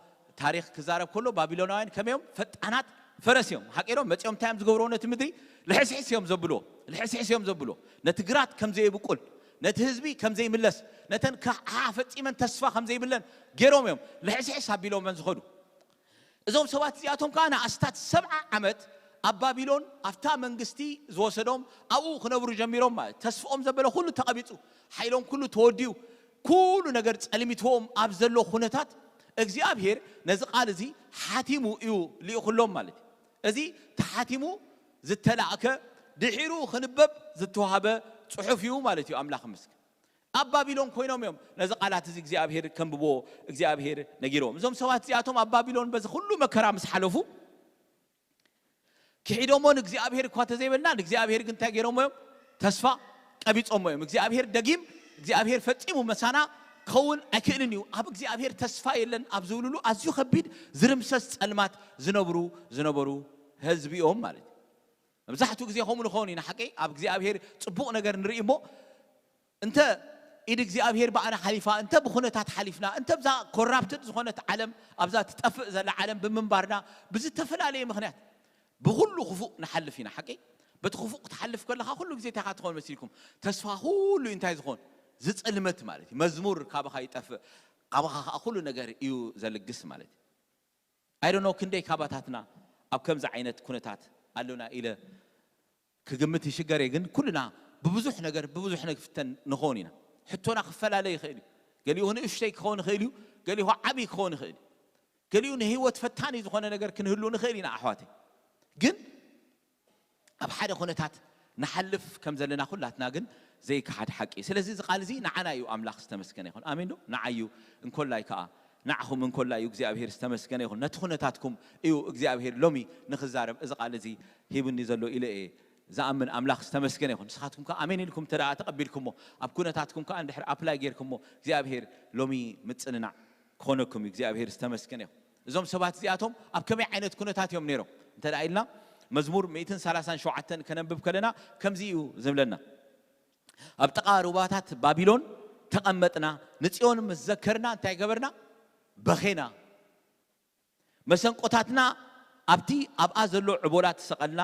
ታሪኽ ክዛረብ ከሎ ባቢሎናውያን ከመዮም ፈጣናት ፈረስ እዮም። ሓቂሮም መፂኦም እንታይ እዮም ዝገብርዎ ነቲ ምድሪ ልሕስሕስ እዮም ዘብልዎ። ልሕስሕስ እዮም ዘብልዎ። ነቲ ግራት ከም ዘይብቁል ነቲ ህዝቢ ከም ዘይምለስ ነተን ከዓ ፈፂመን ተስፋ ከም ዘይብለን ገይሮም እዮም ልሕስሕስ ኣቢሎመን ዝኸዱ። እዞም ሰባት እዚኣቶም ከዓ ንኣስታት ሰብዓ ዓመት ኣብ ባቢሎን ኣብታ መንግስቲ ዝወሰዶም ኣብኡ ክነብሩ ጀሚሮም ማለት ተስፍኦም ዘበለ ኩሉ ተቐቢፁ ሓይሎም ኩሉ ተወዲኡ ኩሉ ነገር ፀልሚትዎም ኣብ ዘሎ ኩነታት እግዚኣብሔር ነዚ ቃል እዚ ሓቲሙ እዩ ልኢኹሎም ማለት እዩ። እዚ ተሓቲሙ ዝተላእከ ድሒሩ ክንበብ ዝተዋህበ ፅሑፍ እዩ ማለት እዩ። ኣምላኽ ምስክ ኣብ ባቢሎን ኮይኖም እዮም ነዚ ቃላት እዚ እግዚኣብሔር ከንብቦ እግዚኣብሔር ነጊሮም። እዞም ሰባት እዚኣቶም ኣብ ባቢሎን በዚ ኩሉ መከራ ምስ ሓለፉ ክሒዶሞ ንእግዚኣብሔር እኳ ተዘይበልና ንእግዚኣብሔር ግን እንታይ ገይሮሞ እዮም? ተስፋ ቀቢጾሞ እዮም። እግዚኣብሔር ደጊም እግዚኣብሔር ፈጺሙ መሳና ክኸውን ኣይክእልን እዩ። ኣብ እግዚኣብሔር ተስፋ የለን ኣብ ዝብልሉ ኣዝዩ ከቢድ ዝርምሰስ ጸልማት ዝነብሩ ዝነበሩ ህዝቢ እዮም ማለት እዩ። መብዛሕትኡ ግዜ ከምኡ ንኸውን ኢና ሓቂ ኣብ እግዚኣብሔር ጽቡቕ ነገር ንርኢ እሞ እንተ ኢድ እግዚኣብሔር ብኣና ሓሊፋ እንተ ብኩነታት ሓሊፍና እንተ ብዛ ኮራፕትድ ዝኾነት ዓለም ኣብዛ ትጠፍእ ዘላ ዓለም ብምንባርና ብዝተፈላለየ ምኽንያት ብኩሉ ክፉእ ንሓልፍ ኢና ሓቂ በቲ ክፉእ ክትሓልፍ ከለኻ ኩሉ ግዜ እንታይ ኢኻ ትኾን መሲልኩም? ተስፋ ኩሉ እዩ እንታይ ዝኾን? ዝጽልመት ማለት እዩ። መዝሙር ካባኻ ይጠፍእ፣ ካባኻ ከዓ ኩሉ ነገር እዩ ዘልግስ ማለት እዩ። ኣይዶኖ ክንደይ ካባታትና ኣብ ከምዚ ዓይነት ኩነታት ኣሎና ኢለ ክግምት ይሽገር እየ። ግን ኩልና ብብዙሕ ነገር ብብዙሕ ነገር ክፍተን ንኸውን ኢና። ሕቶና ክፈላለ ይኽእል እዩ። ገሊኡ ንእሽተይ ክኸውን ይኽእል እዩ፣ ገሊኡ ዓብዪ ክኸውን ይኽእል እዩ። ገሊኡ ንህይወት ፈታኒ ዝኾነ ነገር ክንህሉ ንኽእል ኢና ኣሕዋተይ። ግን ኣብ ሓደ ኩነታት ንሓልፍ ከም ዘለና ኩላትና ግን ዘይከሓድ ሓቂ እዩ። ስለዚ እዚ ቃል እዚ ንዓና እዩ ኣምላኽ ዝተመስገነ ይኹን። ኣሜን ዶ? ንዓዩ እንኮላይ ከኣ ንዓኹም እንኮላይ እዩ እግዚኣብሔር ዝተመስገነ ይኹን። ነቲ ኩነታትኩም እዩ እግዚኣብሔር ሎሚ ንኽዛረብ እዚ ቃል እዚ ሂብኒ ዘሎ ኢለ እየ ዝኣምን። ኣምላኽ ዝተመስገነ ይኹን። ንስኻትኩም ከኣ ኣሜን ኢልኩም እንተ ደኣ ተቐቢልኩሞ፣ ኣብ ኩነታትኩም ከኣ እንድሕር ኣፕላይ ጌርኩሞ እግዚኣብሔር ሎሚ ምጽንናዕ ክኾነኩም እዩ። እግዚኣብሔር ዝተመስገነ ይኹን። እዞም ሰባት እዚኣቶም ኣብ ከመይ ዓይነት ኩነታት እዮም ነይሮም እንተ ደኣ ኢልና መዝሙር ሚእትን ሰላሳን ሸውዓተን ከነንብብ ከለና ከምዚ እዩ ዝብለና። ኣብ ጥቓ ሩባታት ባቢሎን ተቐመጥና፣ ንጽዮን ምስ ዘከርና እንታይ ገበርና? በኼና። መሰንቆታትና ኣብቲ ኣብኣ ዘሎ ዕቦላት ሰቐልና።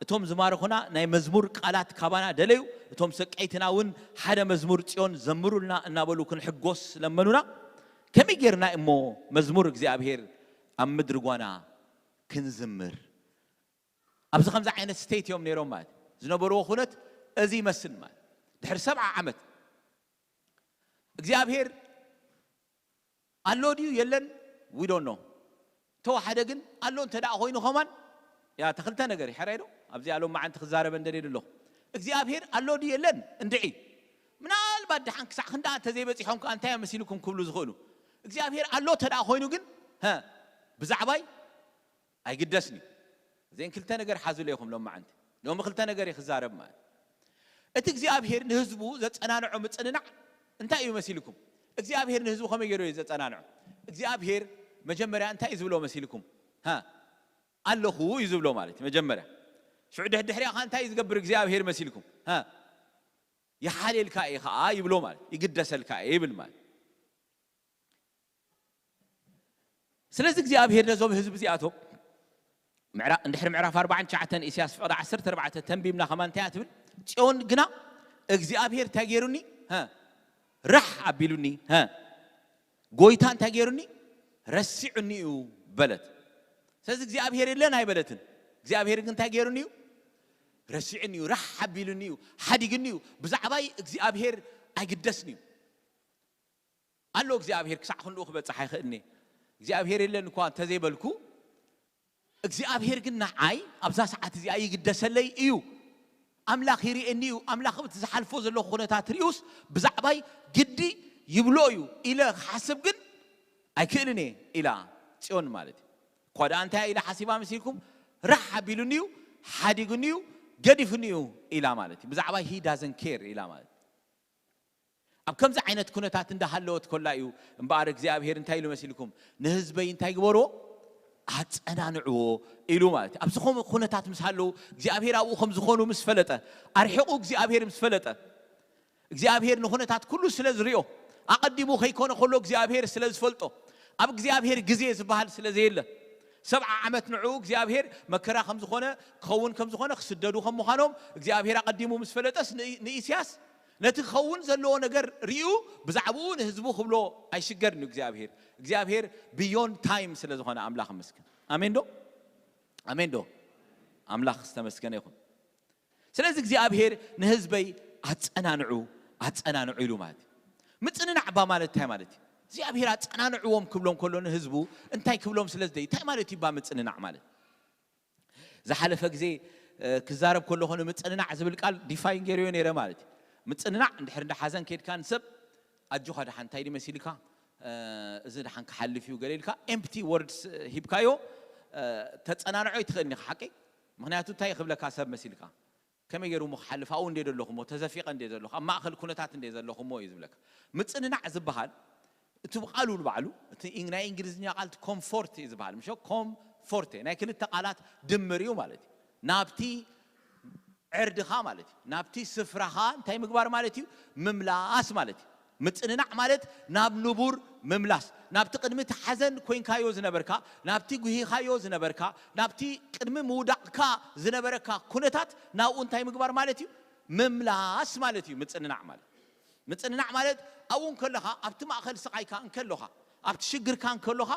እቶም ዝማርኹና ናይ መዝሙር ቃላት ካባና ደለዩ። እቶም ሰቀይትና እውን ሓደ መዝሙር ጽዮን ዘምሩልና እናበሉ ክንሕጎስ ለመኑና። ከመይ ጌርና እሞ መዝሙር እግዚኣብሔር ኣብ ምድሪ ጓና ክንዝምር? ኣብዚ ከምዚ ዓይነት ስቴት እዮም ነይሮም ማለት ዝነበርዎ ኩነት እዚ ይመስል ማለት ድሕሪ ሰብዓ ዓመት እግዚኣብሔር ኣሎ ድዩ የለን? We don't know። ተወሓደ ግን ኣሎ እንተ ደኣ ኮይኑ ከማን ያ ተኽልተ ነገር ይሕራይ ዶ ኣብዚ ኣሎ መዓንቲ ክዛረበ እንደልየ ኣለኹ። እግዚኣብሔር ኣሎ ድዩ የለን? እንድዒ ምናልባት ደሓን ክሳዕ ክንዳ እንተዘይበፂሖም ከዓ እንታይ እዮም መሲልኩም ክብሉ ዝኽእሉ? እግዚኣብሔር ኣሎ እንተ ደኣ ኮይኑ ግን ሀ ብዛዕባይ ኣይግደስን እዩ። እዚአን ክልተ ነገር ሓዝሉ ኢኹም ሎማዓንቲ። ሎሚ ክልተ ነገር እዩ ክዛረብ ማለት። እቲ እግዚኣብሔር ንህዝቡ ዘጸናንዖ ምጽንናዕ እንታይ እዩ መሲልኩም? እግዚኣብሔር ንህዝቡ ከመይ ገይሩ እዩ ዘጸናንዖ? እግዚኣብሔር መጀመርያ እንታይ እዩ ዝብሎ መሲልኩም? ሃ ኣለኹ እዩ ዝብሎ ማለት እዩ መጀመርያ። ሽዑ ድሕድሕሪያ ኸዓ እንታይ እዩ ዝገብር እግዚኣብሔር መሲልኩም? ሃ ይሓልየልካ እየ ኸዓ ይብሎ ማለት ይግደሰልካ እየ ይብል ማለት። ስለዚ እግዚኣብሔር ነዞም ህዝቢ እዚኣቶም ምዕራ- እንድሕሪ ምዕራፍ ኣርባዓን ትሽዓተን ኢሳያስ ፍቕዲ ዓሰርተ ኣርባዕተ ተንቢብና ከማን እንታይ እያ ትብል? ጽዮን ግና እግዚኣብሔር እንታይ ገይሩኒ? ሃ ራሕ ኣቢሉኒ። ሃ ጎይታ እንታይ ገይሩኒ? ረሲዑኒ እዩ በለት። ስለዚ እግዚኣብሔር የለን ኣይበለትን። እግዚኣብሔር ግን እንታይ ገይሩኒ እዩ? ረሲዑኒ እዩ፣ ራሕ ኣቢሉኒ እዩ፣ ሓዲግኒ እዩ። ብዛዕባይ እግዚኣብሔር ኣይግደስን እዩ። ኣሎ እግዚኣብሔር ክሳዕ ክንድኡ ክበጽሕ ኣይኽእልኒ እግዚኣብሔር የለን እኳ እንተዘይበልኩ እግዚኣብሔር ግን ንዓይ ኣብዛ ሰዓት እዚኣ ይግደሰለይ እዩ። ኣምላኽ ይርእየኒ እዩ። ኣምላኽ እቲ ዝሓልፎ ዘለኹ ኩነታት ርእዩስ ብዛዕባይ ግዲ ይብሎ እዩ ኢለ ክሓስብ ግን ኣይክእልን እየ ኢላ ጽዮን ማለት እዩ። እኳ ደኣ እንታይ ኢላ ሓሲባ መሲልኩም? ራሕ ኣቢሉኒ እዩ፣ ሓዲጉኒ እዩ፣ ገዲፉኒ እዩ ኢላ ማለት እዩ። ብዛዕባይ he doesn't care ኢላ ማለት እዩ። ኣብ ከምዚ ዓይነት ኩነታት እንዳሃለወት ኮላ እዩ እምበኣር እግዚኣብሔር እንታይ ኢሉ መሲልኩም? ንህዝበይ እንታይ ግበርዎ? ኣጸናንዕዎ ኢሉ ማለት እዩ። ኣብዚ ኹም- ኩነታት ምስ ሃለዉ እግዚኣብሔር ኣብኡ ከም ዝኾኑ ምስ ፈለጠ ኣርሒቑ እግዚኣብሔር ምስ ፈለጠ እግዚኣብሔር ንኹነታት ኩሉ ስለ ዝሪኦ ኣቐዲሙ ከይኮነ ከሎ እግዚኣብሔር ስለ ዝፈልጦ ኣብ እግዚኣብሔር ግዜ ዝበሃል ስለ ዘየለ ሰብዓ ዓመት ንዕኡ እግዚኣብሔር መከራ ከም ዝኾነ ክኸውን ከም ዝኾነ ክስደዱ ከም ምዃኖም እግዚኣብሔር ኣቐዲሙ ምስ ፈለጠስ ንኢስያስ ነቲ ክኸውን ዘለዎ ነገር ርዩ ብዛዕባኡ ንህዝቡ ክብሎ ኣይሽገርን እዩ እግዚኣብሔር እግዚኣብሔር ብዮንድ ታይም ስለ ዝኾነ ኣምላኽ መስክን ኣሜን ዶ ኣሜን ዶ ኣምላኽ ዝተመስገነ ይኹን ስለዚ እግዚኣብሔር ንህዝበይ ኣፀናንዑ ኣፀናንዑ ኢሉ ማለት እዩ ምፅንናዕ ባ ማለት እንታይ ማለት እዩ እግዚኣብሔር ኣፀናንዕዎም ክብሎም ከሎ ንህዝቡ እንታይ ክብሎም ስለ ዝደይ እንታይ ማለት እዩ ባ ምፅንናዕ ማለት ዝሓለፈ ግዜ ክዛረብ ከለኹ ንምፅንናዕ ዝብል ቃል ዲፋይን ገይረዮ ነይረ ማለት እዩ ምፅንናዕ እንድሕር እንዳ ሓዘን ከድካ ንሰብ ኣጆኻ ድሓን እንታይ ድመሲልካ እዚ ድሓን ክሓልፍ እዩ ገለ ኢልካ ኤምፕቲ ወርድስ ሂብካዮ ተፀናንዖ ይትኽእል ኒኻ ሓቂ ምክንያቱ እንታይ ክብለካ ሰብ መሲልካ ከመይ ገይሩ ሞ ክሓልፍ ኣብኡ እንደ ዘለኹሞ ተዘፊቐ እንደ ዘለኹ ኣብ ማእኸል ኩነታት እንደ ዘለኹሞ እዩ ዝብለካ ምፅንናዕ ዝበሃል እቲ ብቃሉ ንባዕሉ እቲ ናይ እንግሊዝኛ ቃል ኮምፎርት እዩ ዝበሃል ምሾ ኮምፎርቴ ናይ ክልተ ቃላት ድምር እዩ ማለት እዩ ናብቲ ዕርድኻ ማለት እዩ ናብቲ ስፍራኻ እንታይ ምግባር ማለት እዩ ምምላስ ማለት እዩ ምጽንናዕ ማለት ናብ ንቡር ምምላስ፣ ናብቲ ቅድሚ እቲ ሓዘን ኮይንካዮ ዝነበርካ፣ ናብቲ ጉሂኻዮ ዝነበርካ፣ ናብቲ ቅድሚ ምውዳቕካ ዝነበረካ ኩነታት ናብኡ እንታይ ምግባር ማለት እዩ? ምምላስ ማለት እዩ ምጽንናዕ ማለት። ምጽንናዕ ማለት ኣብኡ እንከለኻ፣ ኣብቲ ማእከል ስቓይካ እንከለኻ፣ ኣብቲ ሽግርካ እንከለኻ፣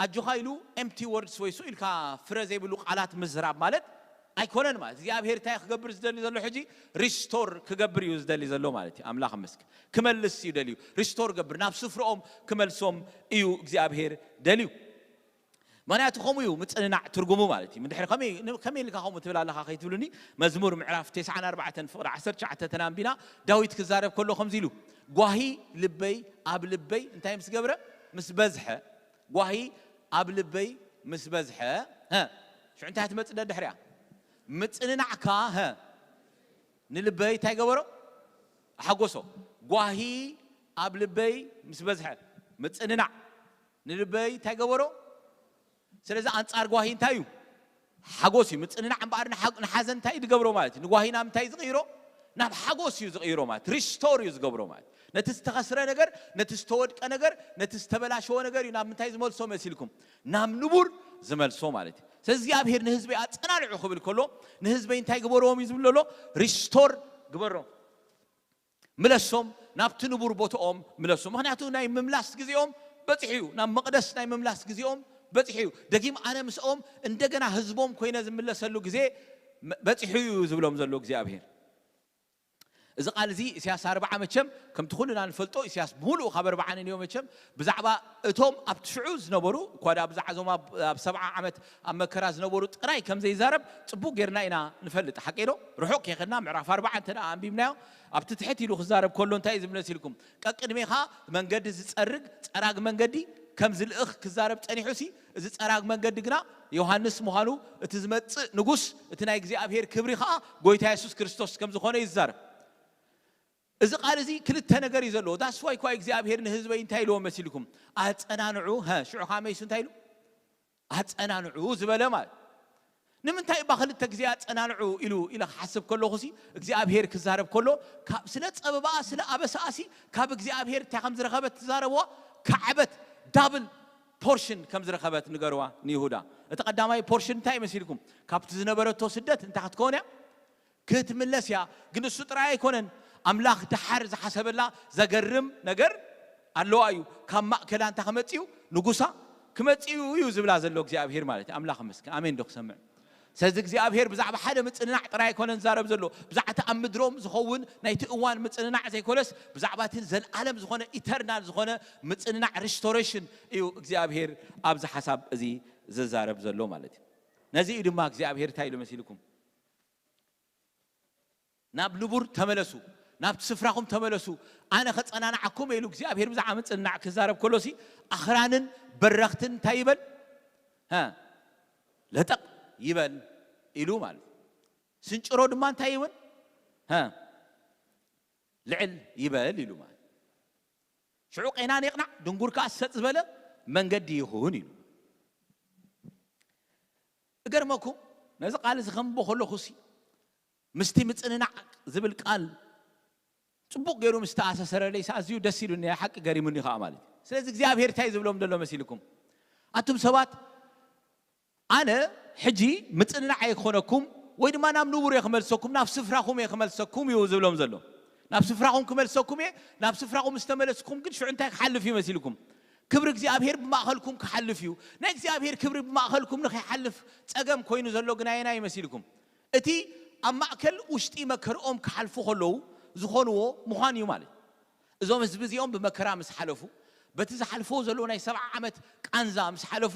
ኣጆኻ ኢሉ empty words ወይ ስቕ ኢልካ ፍረ ዘይብሉ ቃላት ምዝራብ ማለት ኣይኮነን ማለት። እግዚኣብሔር እንታይ ክገብር ዝደሊ ዘሎ ሕጂ? ሪስቶር ክገብር እዩ ዝደሊ ዘሎ ማለት እዩ። ኣምላኽ ይመስገን። ክመልስ እዩ ደልዩ። ሪስቶር ገብር፣ ናብ ስፍርኦም ክመልሶም እዩ እግዚኣብሔር ደልዩ። ምኽንያቱ ከምኡ እዩ ምጽንናዕ ትርጉሙ ማለት እዩ። እንድሕር ከመይ፣ ከመይ ኢልካ ከምኡ ትብል ኣለኻ ከይትብሉኒ፣ መዝሙር ምዕራፍ ተስዓን ኣርባዕተን ፍቕዲ ዓሰርተ ትሽዓተ ተናንቢና፣ ዳዊት ክዛረብ ከሎ ከምዚ ኢሉ፣ ጓሂ ልበይ ኣብ ልበይ እንታይ ምስ ገብረ? ምስ በዝሐ፣ ጓሂ ኣብ ልበይ ምስ በዝሐ፣ ሀ፣ ሽዑ እንታይ ትመጽእ ደድሕሪያ? ምጽንናዕካ፣ ሀ፣ ንልበይ እንታይ ገበሮ? ኣሐጎሶ። ጓሂ ኣብ ልበይ ምስ በዝሐ፣ ምጽንናዕ ንልበይ እንታይ ገበሮ? ስለዚ ኣንጻር ጓሂ እንታይ እዩ? ሓጎስ እዩ። ምጽንናዕ እምበኣር ንሓ-፣ ንሓዘን እንታይ እዩ ዝገብሮ ማለት እዩ? ንጓሂ ናብ እንታይ ዝቕይሮ? ናብ ሓጎስ እዩ ዝቕይሮ ማለት፣ ሪስቶር እዩ ዝገብሮ ማለት። ነቲ ዝተኸስረ ነገር፣ ነቲ ዝተወድቀ ነገር፣ ነቲ ዝተበላሸወ ነገር እዩ ናብ ምንታይ ዝመልሶ መሲልኩም? ናብ ንቡር ዝመልሶ ማለት እዩ። ስለዚ እግዚኣብሔር ንህዝበይ ኣጸናንዑ ክብል ከሎ፣ ንህዝበይ እንታይ ግበርዎም እዩ ዝብል ዘሎ? ሪስቶር ግበሮም። ምለሶም፣ ናብቲ ንቡር ቦትኦም ምለሶም። ምኽንያቱ ናይ ምምላስ ግዜኦም በጺሑ እዩ። ናብ መቕደስ ናይ ምምላስ ግዜኦም በጺሑ እዩ። ደጊም ኣነ ምስኦም እንደገና ህዝቦም ኮይነ ዝምለሰሉ ግዜ መ-፣ በጺሑ እዩ ዝብሎም ዘሎ እግዚኣብሔር። እዚ ቃል እዚ ኢሳያስ ኣርብዓ መቸም ከምቲ ኩልና ንፈልጦ፣ ኢሳያስ ብምሉኡ ካብ ኣርብዓ ንንዮ መቸም ብዛዕባ እቶም ኣብቲ ሽዑ ዝነበሩ፣ እኳ ደኣ ብዛዕባ እዞም ኣብ፣ ኣብ ሰብዓ ዓመት ኣብ መከራ ዝነበሩ ጥራይ ከም ዘይዛረብ ጽቡቕ ጌርና ኢና ንፈልጥ። ሓቂ ዶ? ርሑቕ ከይኸድና ምዕራፍ ኣርብዓ እንተ ደኣ ኣንቢብናዮ፣ ኣብቲ ትሕት ኢሉ ክዛረብ ከሎ እንታይ እዩ ዝብል መሲልኩም? ቀቅድሜኻ መንገዲ ዝጸርግ ጸራግ መንገዲ ከም ዝልእኽ ክዛረብ ጸኒሑሲ፣ እዚ ጸራግ መንገዲ ግና ዮሃንስ ምዃኑ፣ እቲ ዝመጽእ ንጉስ፣ እቲ ናይ እግዚኣብሔር ክብሪ ኸኣ ጐይታ የሱስ ክርስቶስ ከም ዝኾነ እዩ ዝዛረብ። እዚ ቃል እዚ ክልተ ነገር እዩ ዘለዎ። ዳስ ዋይ እኳ እግዚኣብሔር ንህዝበይ እንታይ ኢልዎ መሲልኩም? ኣጸናንዑ። ሀ፣ ሽዑ ኸኣ መይሱ እንታይ ኢሉ? ኣጸናንዑ ዝበለ ማለት። ንምንታይ እባ ክልተ ግዜ ኣጸናንዑ ኢሉ ኢለ ክሓስብ ከለኹሲ፣ እግዚኣብሔር ክዛረብ ከሎ፣ ካብ፣ ስለ ጸበባኣ፣ ስለ ኣበሳኣሲ፣ ካብ እግዚኣብሔር እንታይ ከም ዝረኸበት ትዛረብዋ? ካዕበት፣ ዳብል ፖርሽን ከም ዝረኸበት ንገርዋ ንይሁዳ። እቲ ቀዳማይ ፖርሽን እንታይ መሲልኩም? ካብቲ ዝነበረቶ ስደት እንታይ ክትከውን እያ? ክትምለስ እያ። ግን እሱ ጥራይ ኣይኮነን። ኣምላኽ ደሓር ዝሓሰበላ ዘገርም ነገር ኣለዋ እዩ። ካብ ማእከላ እንታይ ክመጽእ እዩ? ንጉሳ ክመጽእ እዩ ዝብላ ዘሎ እግዚኣብሔር ማለት እዩ። ኣምላኽ ይመስገን። ኣሜን ዶ ክሰምዕ? ስለዚ እግዚኣብሔር ብዛዕባ ሓደ ምጽንናዕ ጥራይ ኣይኮነን ዝዛረብ ዘሎ። ብዛዕባ እቲ ኣብ ምድሮም ዝኸውን ናይቲ እዋን ምጽንናዕ ዘይኮነስ፣ ብዛዕባ እቲ ዘልኣለም ዝኾነ፣ ኢተርናል ዝኾነ ምጽንናዕ፣ ሪስቶሬሽን እዩ እግዚኣብሔር ኣብዚ ሓሳብ እዚ ዝዛረብ ዘሎ ማለት እዩ። ነዚ እዩ ድማ እግዚኣብሔር እንታይ ኢሉ መሲልኩም? ናብ ንቡር ተመለሱ፣ ናብቲ ስፍራኹም ተመለሱ፣ ኣነ ከጸናንዓኩም ኢሉ እግዚኣብሔር ብዛዕባ ምጽንናዕ ክዛረብ ከሎሲ፣ ኣኽራንን በረኽትን እንታይ ይበል? ሀ፣ ለጠቕ ይበል ኢሉ ማለት። ስንጭሮ ድማ እንታይ ይበል? ሀ፣ ልዕል ይበል ኢሉ ማለት። ሽዑ ቄናን ይቕናዕ፣ ድንጉር ከኣ ሰጥ ዝበለ መንገዲ ይኹን ኢሉ። እገርመኩም፣ ነዚ ቃል እዚ ከንብቦ ከለኹሲ፣ ምስቲ ምጽንናዕ ዝብል ቃል ጽቡቕ ገይሩ ምስ ተኣሳሰረለይስ ኣዝዩ ደስ ኢሉኒ፣ ናይ ሓቂ ገሪሙኒ ከኣ ማለት እዩ። ስለዚ እግዚኣብሔር እንታይ ዝብሎም ዘሎ መሲልኩም? ኣቱም ሰባት፣ ኣነ ሕጂ ምጽንናዕ እየ ክኾነኩም፣ ወይ ድማ ናብ ንቡር እየ ክመልሰኩም፣ ናብ ስፍራኹም እየ ክመልሰኩም እዩ ዝብሎም ዘሎ። ናብ ስፍራኹም ክመልሰኩም እየ፣ ናብ ስፍራኹም ምስ ተመለስኩም ግን ሽዑ እንታይ ክሓልፍ እዩ መሲልኩም? ክብሪ እግዚኣብሔር ብማእኸልኩም ክሓልፍ እዩ። ናይ እግዚኣብሔር ክብሪ ብማእኸልኩም ንኸይሓልፍ ጸገም ኮይኑ ዘሎ ግን ኣየናይ እዩ መሲልኩም? እቲ ኣብ ማእከል ውሽጢ መከርኦም ክሓልፉ ከለዉ ዝኾንዎ ምዃን እዩ ማለት። እዞም ህዝቢ እዚኦም ብመከራ ምስ ሓለፉ፣ በቲ ዝሓልፍዎ ዘለዉ ናይ ሰብዓ ዓመት ቃንዛ ምስ ሓለፉ፣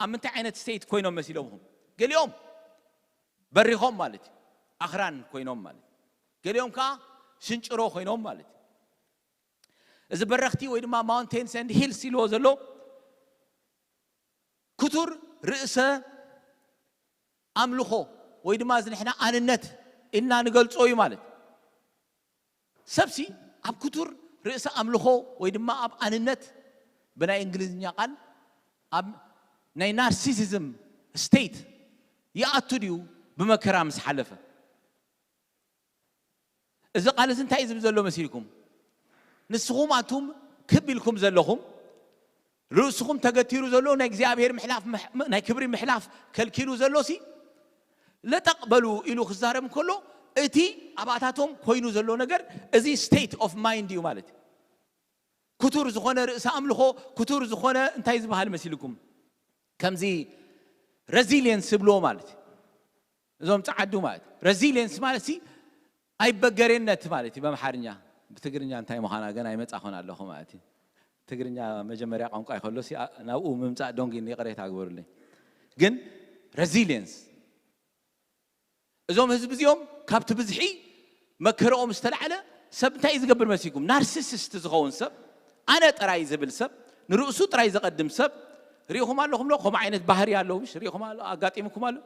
ኣብ ምንታይ ዓይነት ስቴት ኮይኖም መሲሎምኹም? ገሊኦም በሪኾም ማለት እዩ፣ ኣኽራን ኮይኖም ማለት እዩ። ገሊኦም ከኣ ሽንጭሮ ኮይኖም ማለት እዩ። እዚ በረኽቲ ወይ ድማ ማውንቴንስ ኤንድ ሂልስ ኢልዎ ዘሎ ክቱር ርእሰ ኣምልኾ ወይ ድማ እዚ ንሕና ኣንነት ኢልና ንገልጾ እዩ ማለት። ሰብሲ ኣብ ክቱር ርእሰ ኣምልኾ ወይ ድማ ኣብ ኣንነት ብናይ እንግሊዝኛ ቃል ኣብ ናይ ናርሲሲዝም ስቴት ይኣቱ ድዩ ብመከራ ምስ ሓለፈ? እዚ ቃል እዚ እንታይ እዩ ዝብል ዘሎ መሲልኩም? ንስኹም ኣቱም ክብ ኢልኩም ዘለኹም፣ ርእስኹም ተገቲሩ ዘሎ ናይ እግዚኣብሔር ምሕላፍ፣ ናይ ክብሪ ምሕላፍ ከልኪሉ ዘሎሲ፣ ለጠቕ በሉ ኢሉ ክዛረብ እንከሎ፣ እቲ ኣባታቶም ኮይኑ ዘሎ ነገር እዚ state of mind እዩ ማለት እዩ። ክቱር ዝኾነ ርእሰ ኣምልኾ፣ ክቱር ዝኾነ እንታይ ዝበሃል መሲልኩም? ከምዚ resilience ዝብልዎ ማለት እዩ። እዞም ጸዓዱ ማለት resilience ማለት ሲ ኣይበገሬነት ማለት እዩ በምሓርኛ። ብትግርኛ እንታይ ምዃና ገና ይመጻኹን ኣለኹ ማለት እዩ። ትግርኛ መጀመርያ ቋንቋ ይከሎ ሲ ናብኡ ምምጻእ ዶንጊን ይቕሬታ ግበሩለይ። ግን resilience እዞም ህዝቢ እዚኦም ካብቲ ብዝሒ መከረኦም ዝተላዕለ ሰብ እንታይ እዩ ዝገብር መሲልኩም? ናርሲሲስት ዝኸውን ሰብ፣ ኣነ ጥራይ ዝብል ሰብ፣ ንርእሱ ጥራይ ዘቐድም ሰብ ርኢኹም ኣለኹም ዶ? ከምኡ ዓይነት ባህሪ ኣለዉ ምሽ? ርኢኹም ኣሎ? ኣጋጢሙኩም ኣሎ?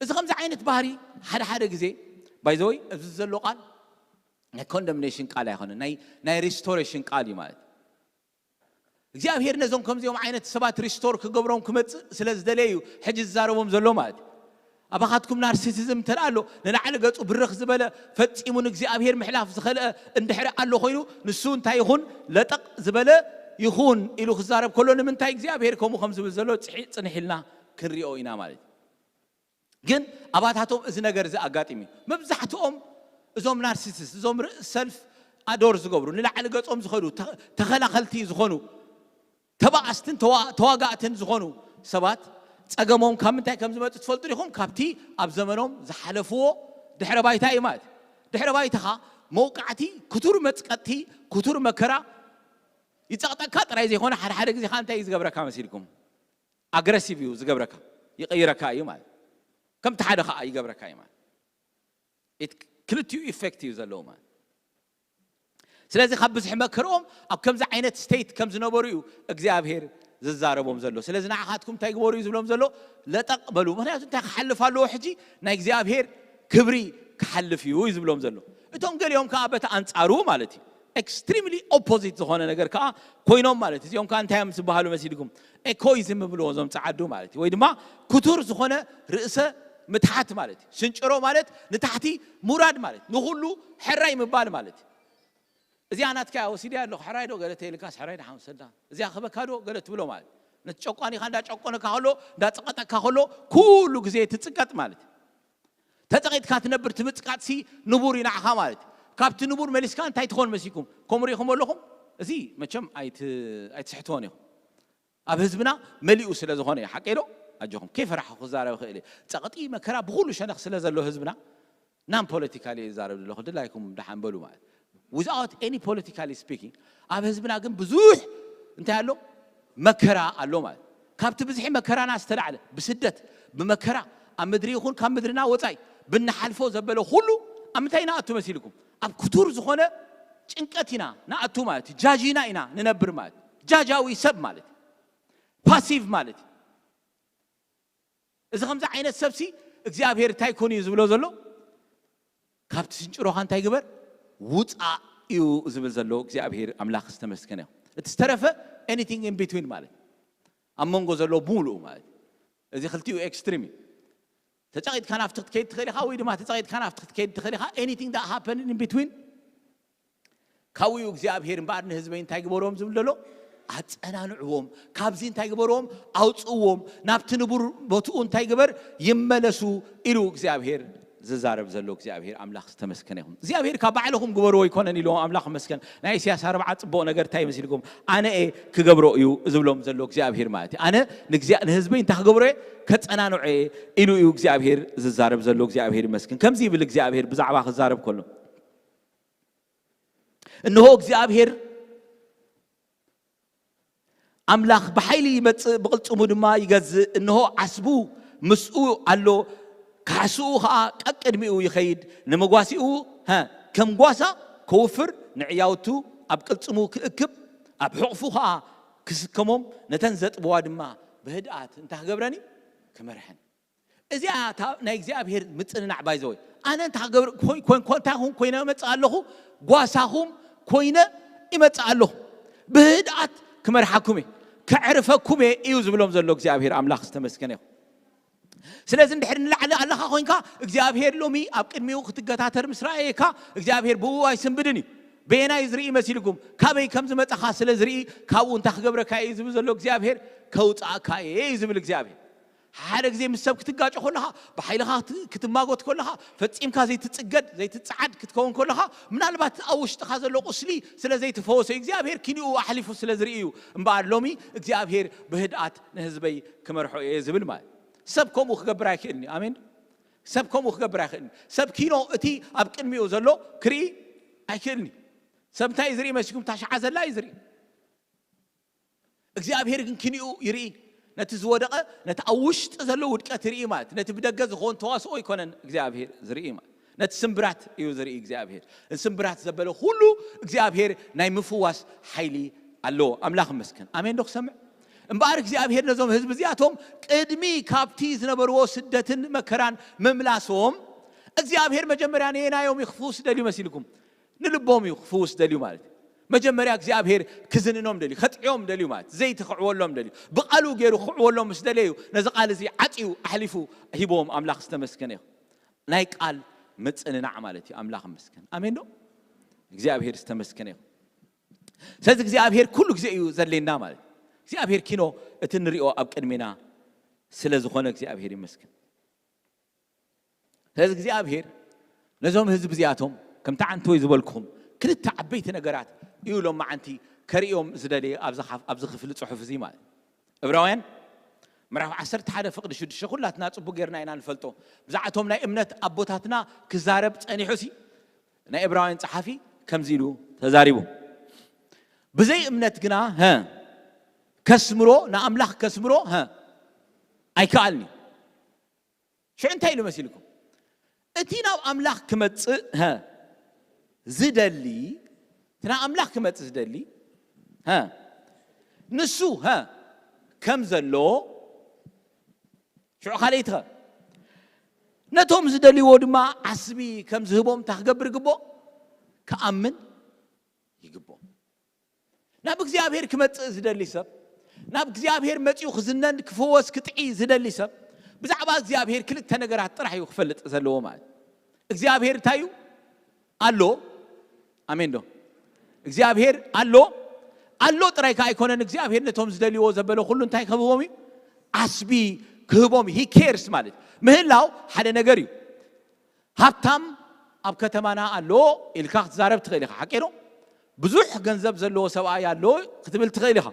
እዚ ከምዚ ዓይነት ባህሪ ሓደ ሓደ ግዜ ባይዘወይ እዚ ዘሎ ቃል ናይ ኮንደምኔሽን ቃል ኣይኮነን፣ ናይ ናይ ሪስቶሬሽን ቃል እዩ ማለት እዩ። እግዚኣብሔር ነዞም ከምዚኦም ዓይነት ሰባት ሪስቶር ክገብሮም ክመጽእ ስለ ዝደለየ እዩ ሕጂ ዝዛረቦም ዘሎ ማለት እዩ። ኣባኻትኩም ናርሲሲዝም እንተ ኣሎ ንላዕሊ ገጹ ብርኽ ዝበለ ፈጺሙ ንእግዚኣብሔር ምሕላፍ ዝኸልአ እንድሕሪ ኣሎ ኮይኑ ንሱ እንታይ ይኹን ለጠቕ ዝበለ ይኹን ኢሉ ክዛረብ ከሎ ንምንታይ እግዚኣብሔር ከምኡ ከም ዝብል ዘሎ ጽሒ- ጽንሕ ኢልና ክንሪኦ ኢና ማለት እዩ። ግን ኣባታቶም እዚ ነገር እዚ ኣጋጢሙ እዩ። መብዛሕትኦም እዞም ናርሲሲስት እዞም ርእስ ሰልፍ ኣዶር ዝገብሩ ንላዕሊ ገጾም ዝኸዱ ተ- ተኸላኸልቲ ዝኾኑ ተባኣስትን ተዋ- ተዋጋእትን ዝኾኑ ሰባት ጸገሞም ካብ ምንታይ ከም ዝመጽእ ትፈልጡ ዲኹም? ካብቲ ኣብ ዘመኖም ዝሓለፍዎ ድሕረ ባይታ እዩ ማለት እዩ። ድሕረ ባይታኻ መውቃዕቲ፣ ክቱር መጽቀጥቲ፣ ክቱር መከራ ይጸቕጠካ ጥራይ ዘይኮነ ሓደ ሓደ ግዜ ከዓ እንታይ እዩ ዝገብረካ መሲልኩም? ኣግረሲቭ እዩ ዝገብረካ፣ ይቕይረካ እዩ ማለት ከምቲ ሓደ ከዓ ይገብረካ እዩ ማለት ክልቲኡ ኢፌክት እዩ ዘለዎ ማለት። ስለዚ ካብ ብዝሒ መከርኦም ኣብ ከምዚ ዓይነት ስቴት ከም ዝነበሩ እዩ እግዚኣብሔር ዝዛረቦም ዘሎ። ስለዚ ንዓኻትኩም እንታይ ግበሩ እዩ ዝብሎም ዘሎ? ለጠቕ በሉ። ምክንያቱ እንታይ ክሓልፍ ኣለዎ ሕጂ? ናይ እግዚኣብሔር ክብሪ ክሓልፍ እዩ እዩ ዝብሎም ዘሎ። እቶም ገሊኦም ከዓ በቲ ኣንጻሩ ማለት እዩ ኤክስትሪምሊ ኦፖዚት ዝኾነ ነገር ከዓ ኮይኖም ማለት እዩ። እዚኦም ከዓ እንታይ እዮም ዝበሃሉ መሲልኩም? ኤኮይዝም ይብልዎ እዞም ጸዓዱ ማለት እዩ። ወይ ድማ ክቱር ዝኾነ ርእሰ ምትሓት ማለት እዩ። ስንጭሮ ማለት ንታሕቲ ሙራድ ማለት ንኹሉ ሕራይ ምባል ማለት እዩ። እዚኣ ናትካ እያ ወሲደ ኣለኹ ሕራይ ዶ ገለ ተይልካስ ሕራይ ደሓን ሰዳ እዚኣ ክበካ ዶ ገለ ትብሎ ማለት ነቲ ጨቋኒኻ እንዳጨቆነካ ከሎ እንዳጸቀጠካ ከሎ ኩሉ ግዜ ትጽቀጥ ማለት እዩ። ተጸቂጥካ ትነብር ትምጽቃጥሲ ንቡር እዩ ንዓኻ ማለት እዩ። ካብቲ ንቡር መሊስካ እንታይ ትኾን መሲኩም ከምኡ ሪኢኹም ኣለኹም? እዚ መቸም ኣይት- ኣይትስሕትዎን ኢኹም። ኣብ ህዝብና መሊኡ ስለ ዝኾነ እዩ ሓቀይ ዶ? ኣጆኹም ከይፈራሕኹ ክዛረብ ይኽእል እየ። ጸቕጢ መከራ ብኹሉ ሸነኽ ስለ ዘሎ ህዝብና ናን ፖለቲካሊ እየ ዝዛረብ ዘለኹ ድላይኩም ደሓን በሉ ማለት without any political speaking ኣብ ህዝብና ግን ብዙሕ እንታይ ኣሎ መከራ ኣሎ ማለት ካብቲ ብዝሒ መከራና ዝተላዕለ ብስደት ብመከራ ኣብ ምድሪ ይኹን ካብ ምድርና ወፃኢ ብንሓልፎ ዘበለ ኩሉ ኣብ ምንታይ ኢና ኣቱ መሲልኩም ኣብ ክቱር ዝኾነ ጭንቀት ኢና ንኣቱ ማለት እዩ ጃጂና ኢና ንነብር ማለት ጃጃዊ ሰብ ማለት ፓሲቭ ማለት እዩ እዚ ከምዚ ዓይነት ሰብሲ እግዚኣብሔር እንታይ ኮን እዩ ዝብሎ ዘሎ ካብቲ ስንጭሮኻ እንታይ ግበር ውፃእ እዩ ዝብል ዘሎ እግዚኣብሔር ኣምላኽ ዝተመስገነ እዩ እቲ ዝተረፈ anything in between ማለት ኣብ መንጎ ዘሎ ብምሉኡ ማለት እዚ ክልቲኡ ኤክስትሪም እዩ ተፀቂጥካ ናብቲ ክትከይድ ትኽእል ኢኻ ወይ ድማ ተፀቂጥካ ናብቲ ክትከይድ ትኽእል ኢኻ anything that happen in between ካብኡ እዩ እግዚኣብሔር እምበኣር ንህዝበይ እንታይ ግበርዎም ዝብል ዘሎ ኣፀናንዕዎም ካብዚ እንታይ ግበርዎም ኣውፅእዎም ናብቲ ንቡር ቦትኡ እንታይ ግበር ይመለሱ ኢሉ እግዚኣብሔር ዝዛረብ ዘሎ እግዚኣብሔር ኣምላኽ ዝተመስከነ ይኹን እግዚኣብሔር ካብ ባዕልኹም ግበርዎ ይኮነን ኢልዎም ኣምላኽ መስከን ናይ ኢሳያስ ኣርብዓ ፅቡቕ ነገር እንታይ ይመስልኩም ኣነ እየ ክገብሮ እዩ ዝብሎም ዘሎ እግዚኣብሔር ማለት እዩ ኣነ ንህዝበይ እንታይ ክገብሮ እየ ከፀናንዖ እየ ኢሉ እዩ እግዚኣብሔር ዝዛረብ ዘሎ እግዚኣብሔር ይመስክን ከምዚ ይብል እግዚኣብሔር ብዛዕባ ክዛረብ ከሎ እንሆ እግዚኣብሔር ኣምላኽ ብሓይሊ ይመጽእ ብቕልጽሙ ድማ ይገዝእ። እንሆ ዓስቡ ምስኡ ኣሎ፣ ካሕስኡ ኸኣ ቀቅድሚኡ ይኸይድ። ንመጓሲኡ ከም ጓሳ ከውፍር፣ ንዕያውቱ ኣብ ቅልጽሙ ክእክብ፣ ኣብ ሕቕፉ ኸኣ ክስከሞም፣ ነተን ዘጥብዋ ድማ ብህድኣት እንታይ ክገብረን እዩ? ክመርሐን። እዚኣ እታ ናይ እግዚኣብሔር ምጽንናዕ ባይዘወይ ኣነ እንታይ ክገብር እንታይ ኹን ኮይነ እመጽእ ኣለኹ ጓሳኹም ኮይነ ይመጽእ ኣለኹ ብህድኣት ክመርሓኩም እየ ከዕርፈኩም እየ እዩ ዝብሎም ዘሎ እግዚኣብሔር ኣምላኽ ዝተመስገነ ይኹን ስለዚ እንድሕር ንላዕሊ ኣለኻ ኮይንካ እግዚኣብሔር ሎሚ ኣብ ቅድሚኡ ክትገታተር ምስ ረኣየካ እግዚኣብሔር ብኡ ኣይስንብድን እዩ በየናይ ዝርኢ መሲልኩም? ካበይ ከም ዝመጻኻ ስለ ዝርኢ፣ ካብኡ እንታይ ክገብረካ እየ ዝብል ዘሎ እግዚኣብሔር? ከውጻእካ እየ እዩ ዝብል እግዚኣብሔር። ሓደ ግዜ ምስ ሰብ ክትጋጮ ከለኻ፣ ብሓይልኻ ክት- ክትማጎት ከለኻ፣ ፈጺምካ ዘይትጽገድ ዘይትጽዓድ ክትከውን ከለኻ፣ ምናልባት ኣብ ውሽጥኻ ዘሎ ቁስሊ ስለ ዘይተፈወሰ እግዚኣብሔር ኪንኡ ኣሕሊፉ ስለ ዝርኢ እዩ። እምበኣር ሎሚ እግዚኣብሔር ብህድኣት ንህዝበይ ክመርሖ እየ ዝብል ማለት። ሰብ ከምኡ ክገብር ኣይክእልን እዩ። ኣሜን። ሰብ ከምኡ ክገብር ኣይክእልን። ሰብ ኪኖ እቲ ኣብ ቅድሚኡ ዘሎ ክርኢ ኣይክእልን እዩ። ሰብ እንታይ እዩ ዝርኢ መሲልኩም? ታሽዓ ዘላ እዩ ዝርኢ። እግዚኣብሔር ግን ኪንኡ ይርኢ። ነቲ ዝወደቐ፣ ነቲ ኣብ ውሽጢ ዘሎ ውድቀት ይርኢ ማለት፣ ነቲ ብደገ ዝኸውን ተዋስኦ ኣይኮነን እግዚኣብሔር ዝርኢ ማለት፣ ነቲ ስምብራት እዩ ዝርኢ እግዚኣብሔር። ስምብራት ዘበለ ኩሉ እግዚኣብሔር ናይ ምፍዋስ ሓይሊ ኣለዎ። ኣምላኽ ይመስገን። ኣሜን ዶ ክሰምዕ? እምበኣር እግዚኣብሔር ነዞም ህዝቢ እዚኣቶም ቅድሚ ካብቲ ዝነበርዎ ስደትን መከራን ምምላሶም፣ እግዚኣብሔር መጀመርያ ነየናዮም እዩ ክፍውስ ደልዩ መሲልኩም? ንልቦም እዩ ክፍውስ ደልዩ ማለት እዩ። መጀመርያ እግዚኣብሔር ክዝንኖም ደልዩ፣ ከጥዕዮም ደልዩ ማለት፣ ዘይቲ ክዕወሎም ደልዩ፣ ብቓሉ ገይሩ ክዕወሎም ምስ ደለዩ፣ ነዚ ቓል እዚ ዓጽዩ ኣሕሊፉ ሂቦም። ኣምላኽ ዝተመስገነ ይኹን። ናይ ቃል ምጽንናዕ ማለት እዩ። ኣምላኽ ይመስገን። ኣሜን ዶ? እግዚኣብሔር ዝተመስገነ ይኹን። ስለዚ እግዚኣብሔር ኩሉ ግዜ እዩ ዘድልየና ማለት እዩ። እግዚኣብሔር ኪኖ እቲ ንሪኦ ኣብ ቅድሜና ስለ ዝኾነ እግዚኣብሔር ይመስገን። ስለዚ እግዚኣብሔር ነዞም ህዝቢ እዚኣቶም ከምቲ ዓንተወይ ዝበልኩኹም ክልተ ዓበይቲ ነገራት እዩ ሎም መዓንቲ ከርእዮም ዝደለየ ኣብዚ ሓፍ- ኣብዚ ክፍሊ ጽሑፍ እዚ ማለት እዩ። ዕብራውያን ምዕራፍ ዓሰርተ ሓደ ፍቕዲ ሽዱሽተ ኩላትና ጽቡቕ ጌርና ኢና ንፈልጦ። ብዛዕቶም ናይ እምነት ኣቦታትና ክዛረብ ጸኒሑ ሲ ናይ ዕብራውያን ጸሓፊ ከምዚ ኢሉ ተዛሪቡ። ብዘይ እምነት ግና ሀ ከስምሮ ንኣምላኽ ከስምሮ ሀ ኣይከኣልን እዩ። ሽዑ እንታይ ኢሉ መሲልኩም? እቲ ናብ ኣምላኽ ክመጽእ ሀ ዝደሊ እቲ ናብ ኣምላኽ ክመጽእ ዝደሊ ሀ ንሱ ሀ ከም ዘሎ ሽዑ ካልኣይቲ ኸ ነቶም ዝደልይዎ ድማ ዓስቢ ከም ዝህቦም እንታይ ክገብር ይግብኦ? ክኣምን ይግብኦ። ናብ እግዚኣብሔር ክመጽእ ዝደሊ ሰብ፣ ናብ እግዚኣብሔር መጺኡ ክዝነን ክፍወስ ክጥዒ ዝደሊ ሰብ ብዛዕባ እግዚኣብሔር ክልተ ነገራት ጥራሕ እዩ ክፈልጥ ዘለዎ ማለት። እግዚኣብሔር እንታይ እዩ? ኣሎ። ኣሜን ዶ? እግዚኣብሔር ኣሎ። ኣሎ ጥራይ ከኣ ኣይኮነን፣ እግዚኣብሔር ነቶም ዝደልይዎ ዘበለ ኩሉ እንታይ ክህቦም እዩ? ዓስቢ ክህቦም። He cares ማለት ምህላው ሓደ ነገር እዩ። ሃብታም ኣብ ከተማና ኣሎ ኢልካ ክትዛረብ ትኽእል ኢኻ። ሓቂ ዶ? ብዙሕ ገንዘብ ዘለዎ ሰብኣይ ኣሎ ክትብል ትኽእል ኢኻ።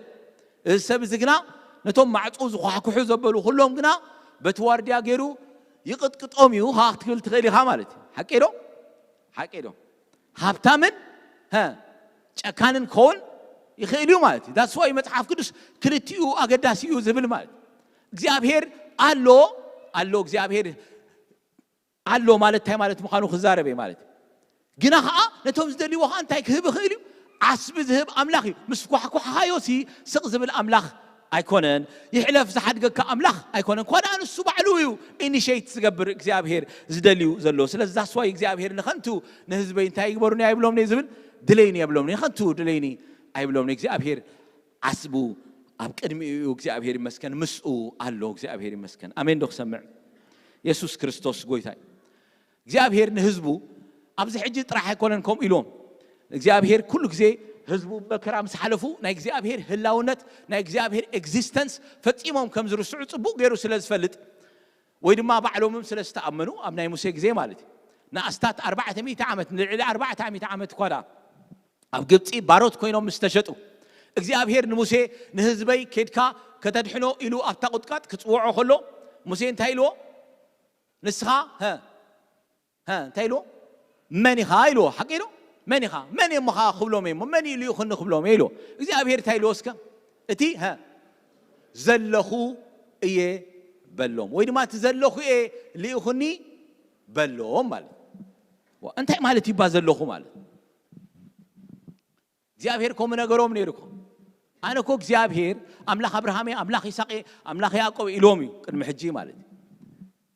እዚ ሰብ እዚ ግና ነቶም ማዕጾ ዝኳሕኩሑ ዘበሉ ኩሎም ግና በቲ ዋርድያ ገይሩ ይቕጥቅጦም እዩ ኸዓ ክትብል ትኽእል ኢኻ ማለት እዩ። ሓቂ ዶ? ሓቂ ዶ? ሃብታምን ሀ ጨካንን ክኸውን ይኽእል እዩ ማለት እዩ። That's why መጽሓፍ ቅዱስ ክልቲኡ ኣገዳሲ እዩ ዝብል ማለት እዩ። እግዚኣብሔር ኣሎ ኣሎ እግዚኣብሔር ኣሎ ማለት እንታይ ማለት ምዃኑ ክዛረብ እየ ማለት እዩ። ግና ኸዓ ነቶም ዝደልይዎ ኸዓ እንታይ ክህብ ይኽእል እዩ? ዓስቢ ዝህብ ኣምላኽ እዩ። ምስ ኳሕኳሕኻዮ ሲ ስቕ ዝብል ኣምላኽ ኣይኮነን። ይሕለፍ ዝሓድገካ ኣምላኽ ኣይኮነን። እኳ ደኣ ንሱ ባዕሉ እዩ ኢኒሼት ዝገብር እግዚኣብሔር ዝደልዩ ዘሎ። ስለዚ that's why እግዚኣብሔር ንኸንቱ ንህዝበይ እንታይ ይግበሩኒ ኣይብሎምን እዩ ዝብል፣ ድለይኒ የብሎምን። ንኸንቱ ድለይኒ ኣይብሎምን። እግዚኣብሔር ዓስቡ ኣብ ቅድሚኡ እዩ። እግዚኣብሔር ይመስገን፣ ምስኡ ኣሎ። እግዚኣብሔር ይመስገን። ኣሜን ዶ ክሰምዕ? የሱስ ክርስቶስ ጎይታ እዩ። እግዚኣብሔር ንህዝቡ ኣብዚ ሕጂ ጥራሕ ኣይኮነን ከምኡ ኢልዎም። እግዚኣብሔር ኩሉ ግዜ ህዝቡ መከራ ምስ ሓለፉ ናይ እግዚኣብሔር ህላውነት፣ ናይ እግዚኣብሔር ኤግዚስተንስ ፈጺሞም ከም ዝርስዑ ጽቡቕ ገይሩ ስለ ዝፈልጥ ወይ ድማ ባዕሎምም ስለ ዝተኣመኑ ኣብ ናይ ሙሴ ግዜ ማለት እዩ ንኣስታት ኣርባዕተ ሚእቲ ዓመት ንልዕሊ ኣርባዕተ ሚእቲ ዓመት እኳ ደኣ ኣብ ግብፂ ባሮት ኮይኖም ምስ ተሸጡ እግዚኣብሔር ንሙሴ ንህዝበይ ኬድካ ከተድሕኖ ኢሉ ኣብታ ቁጥቃጥ ክፅውዖ ከሎ ሙሴ እንታይ ኢልዎ? ንስኻ ሀ ሀ እንታይ ኢልዎ? መን ኢኻ ኢልዎ። ሓቂ ኢሉ መን ኢኻ መን እየ እሞ ኸዓ ክብሎም እየ እሞ መን እዩ ልኢኹኒ ክብሎም እየ ኢልዎ። እግዚኣብሔር እንታይ ኢልዎ እስከ እቲ ሀ ዘለኹ እየ በሎም ወይ ድማ እቲ ዘለኹ እየ ልኢኹኒ በሎም ማለት ዋ እንታይ ማለት እዩ እባ ዘለኹ ማለት እግዚኣብሔር ከምኡ ነገሮም ነይሩ እኮ ኣነ እኮ እግዚኣብሔር ኣምላኽ ኣብርሃም እየ ኣምላኽ ይስሐቅ እየ ኣምላኽ ያዕቆብ ኢሎም እዩ ቅድሚ ሕጂ ማለት እዩ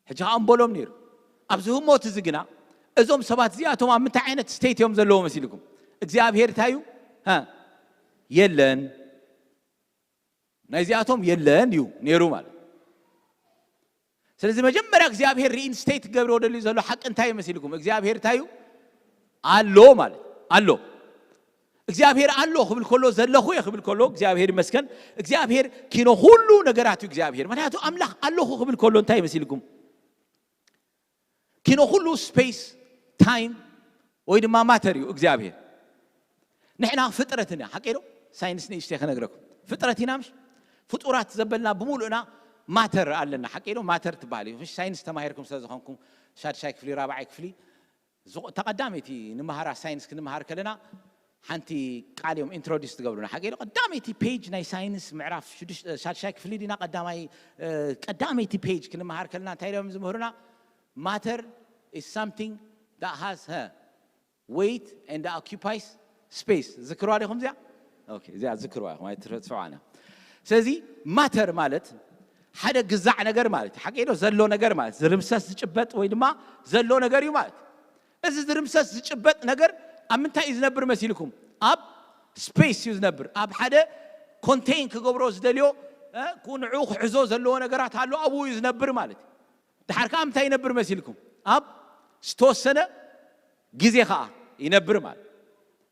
ሕጂ ከዓ እምበሎም ነይሩ ኣብዚ ህሞት እዚ ግና እዞም ሰባት እዚኣቶም ኣብ ምንታይ ዓይነት ስቴት እዮም ዘለዎ መሲልኩም እግዚኣብሔር እንታይ እዩ የለን ናይዚኣቶም የለን እዩ ነይሩ ማለት ስለዚ መጀመርያ እግዚኣብሔር ሪኢንስቴት ክገብሮ ደልዩ ዘሎ ሓቂ እንታይ እዩ መሲልኩም እግዚኣብሔር እንታይ እዩ ኣሎ ማለት ኣሎ እግዚኣብሔር ኣሎ ክብል ከሎ፣ ዘለኹ እየ ክብል ከሎ፣ እግዚኣብሔር ይመስገን። እግዚኣብሔር ኪኖ ኩሉ ነገራት እዩ እግዚኣብሔር። ምክንያቱ ኣምላኽ ኣለኹ ክብል ከሎ እንታይ ይመስልኩም? ኪኖ ኩሉ ስፔስ፣ ታይም ወይ ድማ ማተር እዩ እግዚኣብሔር። ንሕና ፍጥረት ኢና፣ ሓቂ ዶ? ሳይንስ ንእሽተይ ክነግረኩም። ፍጥረት ኢና ምሽ? ፍጡራት ዘበልና ብምሉእና ማተር ኣለና፣ ሓቂ ዶ? ማተር ትበሃል እዩ። ምሽ ሳይንስ ተማሂርኩም ስለ ዝኾንኩም፣ ሻድሻይ ክፍሊ፣ ራብዓይ ክፍሊ፣ ዝቆ-፣ እታ ቀዳመይቲ ንምሃራ ሳይንስ ክንምሃር ከለና፣ ሓንቲ ቃል እዮም ኢንትሮዲስ ትገብሩና። ሓቂ ዶ? ቀዳመይቲ ፔጅ ናይ ሳይንስ ምዕራፍ ሽዱሽተ፣ ሻድሻይ ክፍሊ ዲና ቀዳማይ፣ እ፣ ቀዳመይቲ ፔጅ ክንምሃር ከለና እንታይ እዮም ዝምህሩና? Matter is something that has, ሀ፣ weight and occupies space። ዝክርዋ ዲኹም እዚኣ? ኦኬ፣ እዚኣ ዝክርዋ ኢኹም፣ ኣይትረስዑዋን እያ። ስለዚ ማተር ማለት ሓደ ግዛዕ ነገር ማለት እዩ። ሓቂ ዶ? ዘሎ ነገር ማለት፣ ዝርምሰስ ዝጭበጥ ወይ ድማ ዘሎ ነገር እዩ ማለት። እዚ ዝርምሰስ ዝጭበጥ ነገር ኣብ ምንታይ እዩ ዝነብር መሲልኩም? ኣብ ስፔስ እዩ ዝነብር። ኣብ ሓደ ኮንቴይን ክገብሮ ዝደልዮ፣ እ፣ ንዕኡ ክሕዞ ዘለዎ ነገራት ኣሎ፣ ኣብኡ እዩ ዝነብር ማለት እዩ። ድሓር ከኣ ምንታይ ይነብር መሲልኩም? ኣብ ዝተወሰነ ግዜ ከኣ ይነብር ማለት።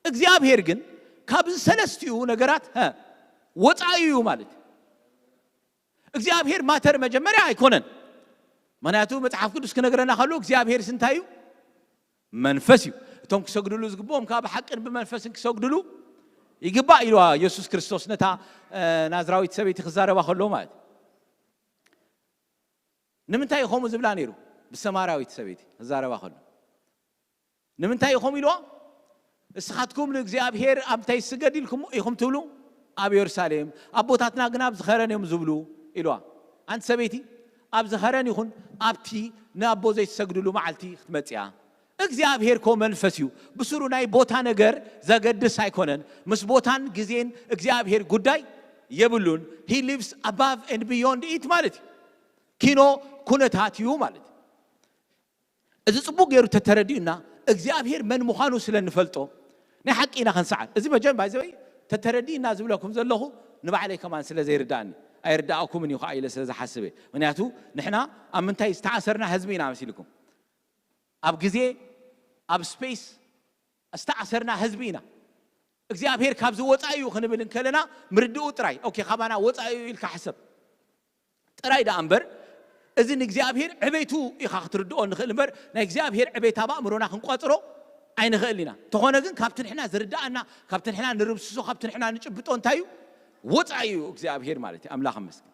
እግዚኣብሔር ግን ካብዚ ሰለስቲኡ ነገራት፣ ሀ፣ ወጻኢ እዩ ማለት እዩ። እግዚኣብሔር ማተር መጀመርያ ኣይኮነን። ምክንያቱ መጽሓፍ ቅዱስ ክነግረና ከሎ እግዚኣብሔር እንታይ እዩ? መንፈስ እዩ። እቶም ክሰግድሉ ዝግብኦም ከኣ ብሓቅን ብመንፈስን ክሰግድሉ ይግባእ ኢልዋ ኢየሱስ ክርስቶስ ነታ፣ እ፣ ናዝራዊት ሰበይቲ ክዛረባ ከሎ ማለት እዩ። ንምንታይ እዩ ከምኡ ዝብላ ነይሩ? ብሰማራዊት ሰበይቲ ክዛረባ ከሎ ንምንታይ እዩ ከምኡ ኢልዋ? እስኻትኩም ንእግዚኣብሔር ኣብ እንታይ ይስገድ ኢልኩም ኢኹም ትብሉ? ኣብ የሩሳሌም። ኣቦታትና ግን ኣብ ዝኸረን እዮም ዝብሉ ኢልዋ። ኣንቲ ሰበይቲ፣ ኣብ ዝኸረን ይኹን ኣብቲ ንኣቦ ዘይትሰግድሉ መዓልቲ ክትመጽያ። እግዚኣብሔር ኮ መንፈስ እዩ። ብስሩ ናይ ቦታ ነገር ዘገድስ ኣይኮነን። ምስ ቦታን ግዜን እግዚኣብሔር ጉዳይ የብሉን። He lives above and beyond it ማለት እዩ። ኪኖ ኩነታት እዩ ማለት እዩ። እዚ ጽቡቕ ገይሩ ተተረዲኡና፣ እግዚኣብሔር መን ምዃኑ ስለ እንፈልጦ፣ ናይ ሓቂ ኢና ክንሰዓር። እዚ መጀም ባይዘወይ ተተረዲእና ዝብለኩም ዘለኹ ንባዕለይ ከማን ስለ ዘይርዳእኒ፣ ኣይርዳእኩምን እዩ ከዓ ኢለ ስለ ዝሓስብ እየ። ምክንያቱ ንሕና ኣብ ምንታይ ዝተኣሰርና ህዝቢ ኢና መሲልኩም? ኣብ ግዜ፣ ኣብ ስፔስ ዝተኣሰርና ህዝቢ ኢና። እግዚኣብሔር ካብዚ ወጻኢ እዩ ክንብል እንከለና ምርድኡ ጥራይ፣ ኦኬ፣ ካባና ወጻኢ እዩ ኢልካ ሕሰብ ጥራይ ደኣ እምበር፣ እዚ ንእግዚኣብሔር ዕቤቱ ኢኻ ክትርድኦ ንኽእል እምበር፣ ናይ እግዚኣብሔር ዕቤት ኣብ ኣእምሮና ክንቋጽሮ ኣይንኽእል ኢና። እንተኾነ ግን ካብቲ ንሕና ዝርድኣና፣ ካብቲ ንሕና ንርምስሶ፣ ካብቲ ንሕና ንጭብጦ እንታይ እዩ? ወጻኢ እዩ እግዚኣብሔር ማለት እዩ። ኣምላኽ ይመስገን።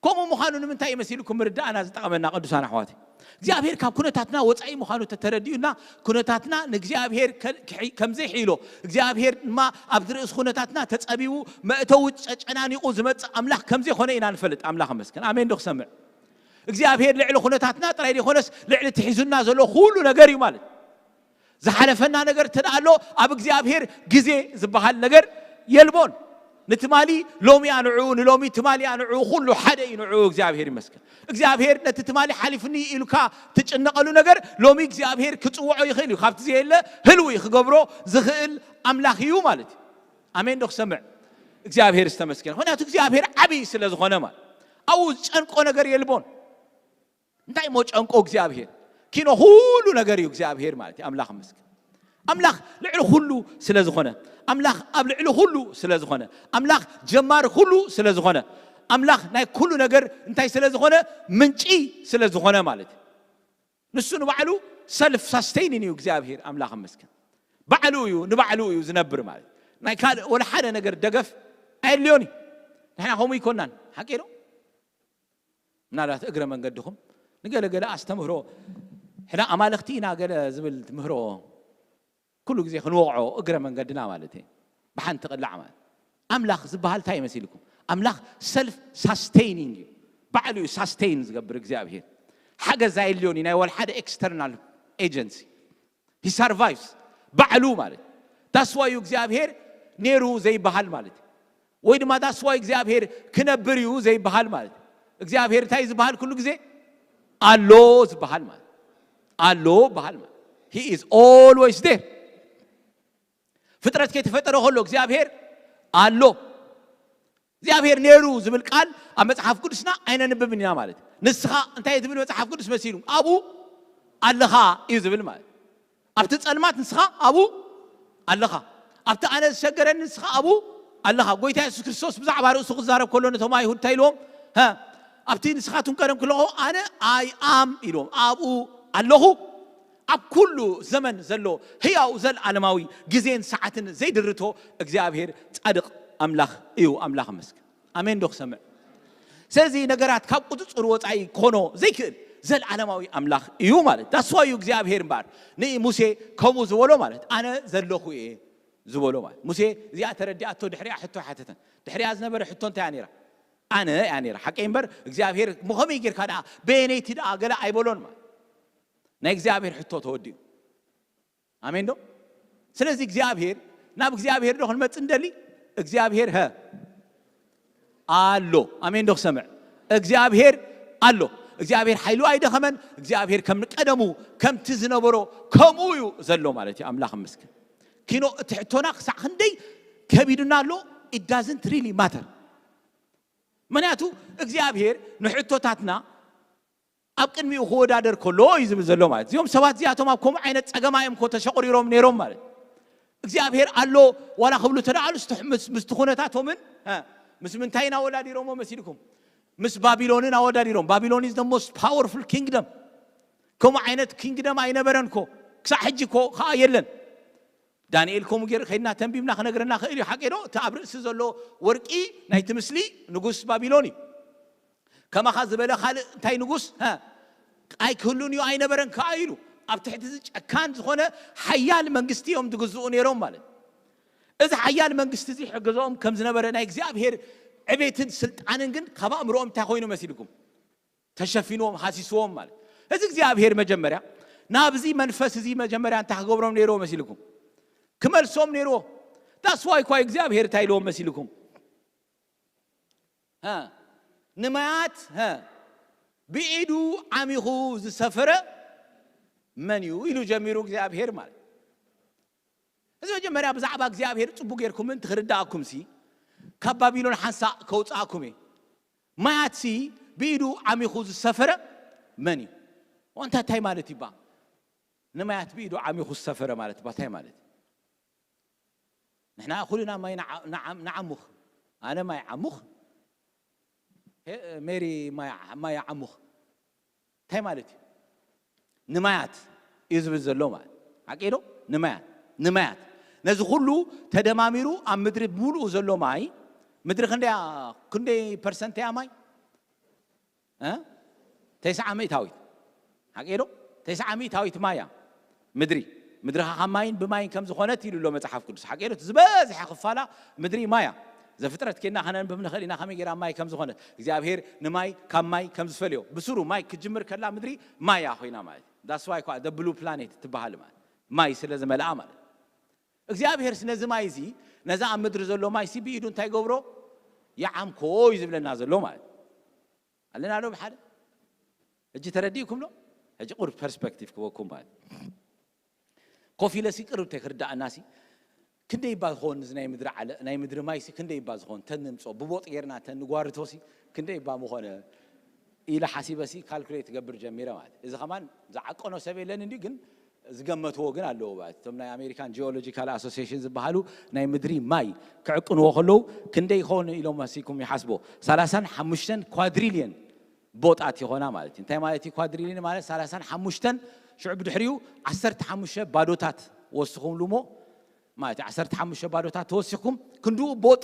ከምኡ ምዃኑ ንምንታይ እዩ መሲልኩም ምርዳእና ዝጠቐመና ቅዱሳን ኣሕዋተይ? እግዚኣብሔር ካብ ኩነታትና ወጻኢ ምዃኑ ተተረዲኡና፣ ኩነታትና ንእግዚኣብሔር ከ-፣ ክሒ-፣ ከም ዘይሕይሎ፣ እግዚኣብሔር ድማ ኣብዚ ርእሲ ኩነታትና ተጸቢቡ መእተዊ ጨጨናኒቑ ዝመጽእ ኣምላኽ ከም ዘይኮነ ኢና ንፈልጥ። ኣምላኽ ይመስገን። ኣሜን ዶ ክሰምዕ? እግዚኣብሔር ልዕሊ ኩነታትና ጥራይ ዘይኮነስ ልዕሊ ትሒዙና ዘሎ ኩሉ ነገር እዩ ማለት። ዝሓለፈና ነገር እንተ ደኣ ኣሎ፣ ኣብ እግዚኣብሔር ግዜ ዝበሃል ነገር የልቦን። ንትማሊ ሎሚ ኣንዕኡ፣ ንሎሚ ትማሊ ኣንዕኡ፣ ኩሉ ሓደ እዩ ንዕኡ። እግዚኣብሔር ይመስገን። እግዚኣብሔር ነቲ ትማሊ ሓሊፉኒ ኢሉካ ትጭነቐሉ ነገር ሎሚ እግዚኣብሔር ክጽውዖ ይኽእል እዩ። ካብቲ ዘየለ ህልው እዩ ክገብሮ ዝኽእል ኣምላኽ እዩ ማለት እዩ። ኣሜን ዶ ክሰምዕ? እግዚኣብሔር ዝተመስገነ። ምኽንያቱ እግዚኣብሔር ዓብዪ ስለ ዝኾነ ማለት ኣብኡ ዝጨንቆ ነገር የልቦን። እንታይ እሞ ጨንቆ እግዚኣብሔር? ኪኖ ኩሉ ነገር እዩ እግዚኣብሔር ማለት እዩ። ኣምላኽ ይመስገን። ኣምላኽ ልዕሊ ኩሉ ስለ ዝኾነ፣ ኣምላኽ ኣብ ልዕሊ ኩሉ ስለ ዝኾነ፣ ኣምላኽ ጀማሪ ኩሉ ስለ ዝኾነ፣ ኣምላኽ ናይ ኩሉ ነገር እንታይ ስለ ዝኾነ? ምንጪ ስለ ዝኾነ ማለት እዩ። ንሱ ንባዕሉ ሰልፍ ሳስቴይኒን እዩ እግዚኣብሔር ኣምላኽ ይመስገን። ባዕሉ እዩ፣ ንባዕሉ እዩ ዝነብር ማለት እዩ። ናይ ካልእ ወላ ሓደ ነገር ደገፍ ኣየድልዮን እዩ። ንሕና ከምኡ ይኮናን፣ ሓቂ ዶ? ምናልባት እግረ መንገድኹም ንገለ ገለ ኣስተምህሮ፣ ሕና ኣማልኽቲ ኢና ገለ ዝብል ትምህሮ ኩሉ ግዜ ክንወቕዖ እግረ መንገድና ማለት እዩ። ብሓንቲ ቅላዕ ማለት ኣምላኽ ዝበሃል እንታይ መሲልኩም? ኣምላኽ ሰልፍ ሳስቴይኒንግ እዩ። ባዕሉ እዩ ሳስቴይን ዝገብር እግዚኣብሔር። ሓገዝ ኣየድልዮን እዩ ናይ ወላ ሓደ ኤክስተርናል ኤጀንሲ። He survives ባዕሉ ማለት። That's why እዩ እግዚኣብሔር ነይሩ ዘይበሃል ማለት። ወይ ድማ that's why እግዚኣብሔር ክነብር እዩ ዘይበሃል ማለት። እግዚኣብሔር እንታይ ዝበሃል? ኩሉ ግዜ ኣሎ ዝበሃል ማለት። ኣሎ በሃል ማለት። He is always there። ፍጥረት ከይተፈጠረ ከሎ እግዚኣብሔር ኣሎ። እግዚኣብሔር ነይሩ ዝብል ቃል ኣብ መጽሓፍ ቅዱስና ኣይነንብብን ኢና ማለት። ንስኻ እንታይ እዩ ዝብል መጽሓፍ ቅዱስ መሲሉ? ኣብኡ ኣለኻ እዩ ዝብል ማለት። ኣብቲ ጸልማት ንስኻ ኣብኡ ኣለኻ። ኣብቲ ኣነ ዝሸገረኒ ንስኻ ኣብኡ ኣለኻ። ጎይታ የሱስ ክርስቶስ ብዛዕባ ርእሱ ክዛረብ ከሎ ነቶም ኣይሁድ እንታይ ኢልዎም? "ሀ፣ ኣብቲ ንስኻትኩም ቀደም ክለኹ ኣነ ኣይ ኣም" ኢልዎም። ኣብኡ ኣለኹ። ኣብ ኩሉ ዘመን ዘሎ ህያው ዘልዓለማዊ ግዜን ሰዓትን ዘይድርቶ እግዚኣብሔር ጻድቕ ኣምላኽ እዩ። ኣምላኽ ይመስገን። ኣሜን ዶ ክሰምዕ? ስለዚ ነገራት ካብ ቁጽጽር ወጻኢ ክኾኖ ዘይክእል ዘልዓለማዊ ኣምላኽ እዩ ማለት። ዳስዋ እዩ እግዚኣብሔር እምበኣር ንሙሴ ከምኡ ዝበሎ ማለት ኣነ ዘለኹ እየ ዝበሎ ማለት። ሙሴ እዚኣ ተረዲኣቶ ድሕሪኣ ሕቶ ሓተተን። ድሕሪኣ ዝነበረ ሕቶ እንታይ እያ ነይራ? ኣነ እያ ነይራ። ሓቀይ እምበር እግዚኣብሔር እሞ ከመይ ጌርካ ደኣ በየነይቲ ደኣ ገለ ኣይበሎን ማለት። ናይ እግዚኣብሔር ሕቶ ተወዲኡ። ኣሜን ዶ? ስለዚ እግዚኣብሔር ናብ እግዚኣብሔር ዶ ክንመጽእ እንደሊ? እግዚኣብሔር ሀ ኣሎ። ኣሜን ዶ ክሰምዕ? እግዚኣብሔር ኣሎ። እግዚኣብሔር ሓይሉ ኣይደኸመን። እግዚኣብሔር ከም ቀደሙ ከምቲ ዝነበሮ ከምኡ እዩ ዘሎ ማለት እዩ። ኣምላኽ ይመስገን። ኪኖ እቲ ሕቶና ክሳዕ ክንደይ ከቢዱና ኣሎ? It doesn't really matter። ምክንያቱ እግዚኣብሔር ንሕቶታትና ኣብ ቅድሚኡ ክወዳደር ከሎ እዩ ዝብል ዘሎ ማለት። እዚኦም ሰባት እዚኣቶም ኣብ ከምኡ ዓይነት ጸገማ እዮም እኮ ተሸቑሪሮም ነይሮም ማለት። እግዚኣብሔር ኣሎ ዋላ ክብሉ ተደኣሉ ምስቲ ኩነታቶምን እ፣ ምስ ምንታይ ኢና ወዳዲሮሞ መሲልኩም? ምስ ባቢሎንን ኣወዳዲሮም። ባቢሎን is the most powerful kingdom። ከምኡ ዓይነት ኪንግደም ኣይነበረን እኮ። ክሳዕ ሕጂ እኮ ከዓ የለን። ዳንኤል ከምኡ ገይሩ ከይድና ተንቢብና ክነግረና ክእል እዩ። ሓቂ ዶ? እቲ ኣብ ርእሲ ዘሎ ወርቂ ናይቲ ምስሊ ንጉስ ባቢሎን እዩ። ከማኻ ዝበለ ካልእ እንታይ ንጉስ ሀ፣ ኣይክህሉን እዩ፣ ኣይነበረን ከዓ ኢሉ። ኣብ ትሕቲ እዚ ጨካን ዝኾነ ሓያል መንግስቲ እዮም ዝግዝኡ ነይሮም ማለት። እዚ ሓያል መንግስቲ እዚ ሕግዞም ከም ዝነበረ ናይ እግዚኣብሔር ዕቤትን ስልጣንን ግን ካብ ኣእምሮኦም እንታይ ኮይኑ መሲልኩም? ተሸፊንዎም ሃሲስዎም ማለት። እዚ እግዚኣብሔር መጀመርያ ናብዚ መንፈስ እዚ መጀመርያ እንታይ ክገብሮም ነይርዎ መሲልኩም? ክመልሶም ነይርዎ። ዳስዋይ እኳ እግዚኣብሔር እንታይ ኢልዎም መሲልኩም? ሀ፣ ንማያት ሀ፣ ብኢዱ ዓሚኹ ዝሰፈረ መን እዩ ኢሉ ጀሚሩ እግዚኣብሔር ማለት። እዚ መጀመርያ ብዛዕባ እግዚኣብሔር ጽቡቅ ጌርኩም ምእንቲ ክርዳኣኩም ሲ ካብ ባቢሎን ሓንሳእ ከውጻኣኩም እየ። ማያት ሲ ብኢዱ ዓሚኹ ዝሰፈረ መን እዩ? ወንታ እንታይ ማለት ይባ? ንማያት ብኢዱ ዓሚኹ ዝሰፈረ ማለት ባ እንታይ ማለት? ንሕና ኩልና ማይ ንዓ-፣ ንዓም-፣ ንዓሙኽ። ኣነ ማይ ዓሙኽ። ሄ-፣ ሜሪ ማይ ዓ-፣ ማይ ዓሙኽ። እንታይ ማለት እዩ? ንማያት እዩ ዝብል ዘሎ ማለት። ሓቂ ዶ? ንማያት። ንማያት። ነዚ ኩሉ ተደማሚሩ ኣብ ምድሪ ብምሉኡ ዘሎ ማይ፣ ምድሪ ክንደያ፣ ክንደይ ፐርሰንት እያ ማይ? እ? ተስዓ ሚእታዊት። ሓቂ ዶ? ተስዓ ሚእታዊት ማይ እያ ምድሪ። ምድርኻ ካብ ማይን ብማይን ከም ዝኾነት ኢሉ ኣሎ መጽሓፍ ቅዱስ። ሓቂ ዶ? እቲ ዝበዝሐ ክፋላ ምድሪ ማይ እያ። ዘፍጥረት ኬድና ከነንብብ ንኽእል ኢና ከመይ ጌራ ማይ ከም ዝኾነት። እግዚኣብሔር ንማይ ካብ ማይ ከም ዝፈልዮ። ብስሩ ማይ ክትጅምር ከላ ምድሪ ማይ እያ ኮይና ማለት እዩ። That's why እኳ the blue planet ትበሃል ማለት። ማይ ስለ ዝመልኣ ማለት። እግዚኣብሔርስ ነዚ ማይ እዚ፣ ነዛ ኣብ ምድሪ ዘሎ ማይ ሲ ብኢዱ እንታይ ገብሮ? ይዓምኮ እዩ ዝብለና ዘሎ ማለት። ኣለና ዶ ብሓደ? ሕጂ ተረዲእኩም ዶ? ሕጂ ቁሩብ ፐርስፐክቲቭ ክበኩም ማለት። ኮፍ ኢለ ሲ ቅርብ ተይ ክርዳእና ሲ፣ ክንደይ እባ ዝኸውን እዚ ናይ ምድሪ ዓለ-፣ ናይ ምድሪ ማይ ሲ ክንደይ እባ ዝኸውን? ተን ንምጾ፣ ብቦጥ ጌርና ተን ንጓርቶ ሲ ክንደይ እባ ምኾነ? ኢለ ሓሲበ ሲ ካልኩሌት ገብር ጀሚረ ማለት። እዚ ከማን ዝዓቀኖ ሰብ የለን እንዲ፣ ግን ዝገመትዎ ግን ኣለዎ ማለት። እቶም ናይ ኣሜሪካን ጂኦሎጂካል ኣሶሲዬሽን ዝበሃሉ ናይ ምድሪ ማይ ክዕቅንዎ ከለዉ ክንደይ ይኸውን ኢሎም መሲልኩም ይሓስቦ? ሰላሳን ሓሙሽተን ኳድሪልየን ቦጣት ይኾና ማለት እዩ። እንታይ ማለት እዩ ኳድሪልየን ማለት? ሰላሳን ሓሙሽተን ሽዑ ብድሕሪኡ ዓሰርተ ሓሙሽተ ባዶታት ወስኹምሉ እሞ ማለት እዩ። ዓሰርተ ሓሙሽተ ባዶታት ተወሲኽኩም ክንድኡ ቦጥ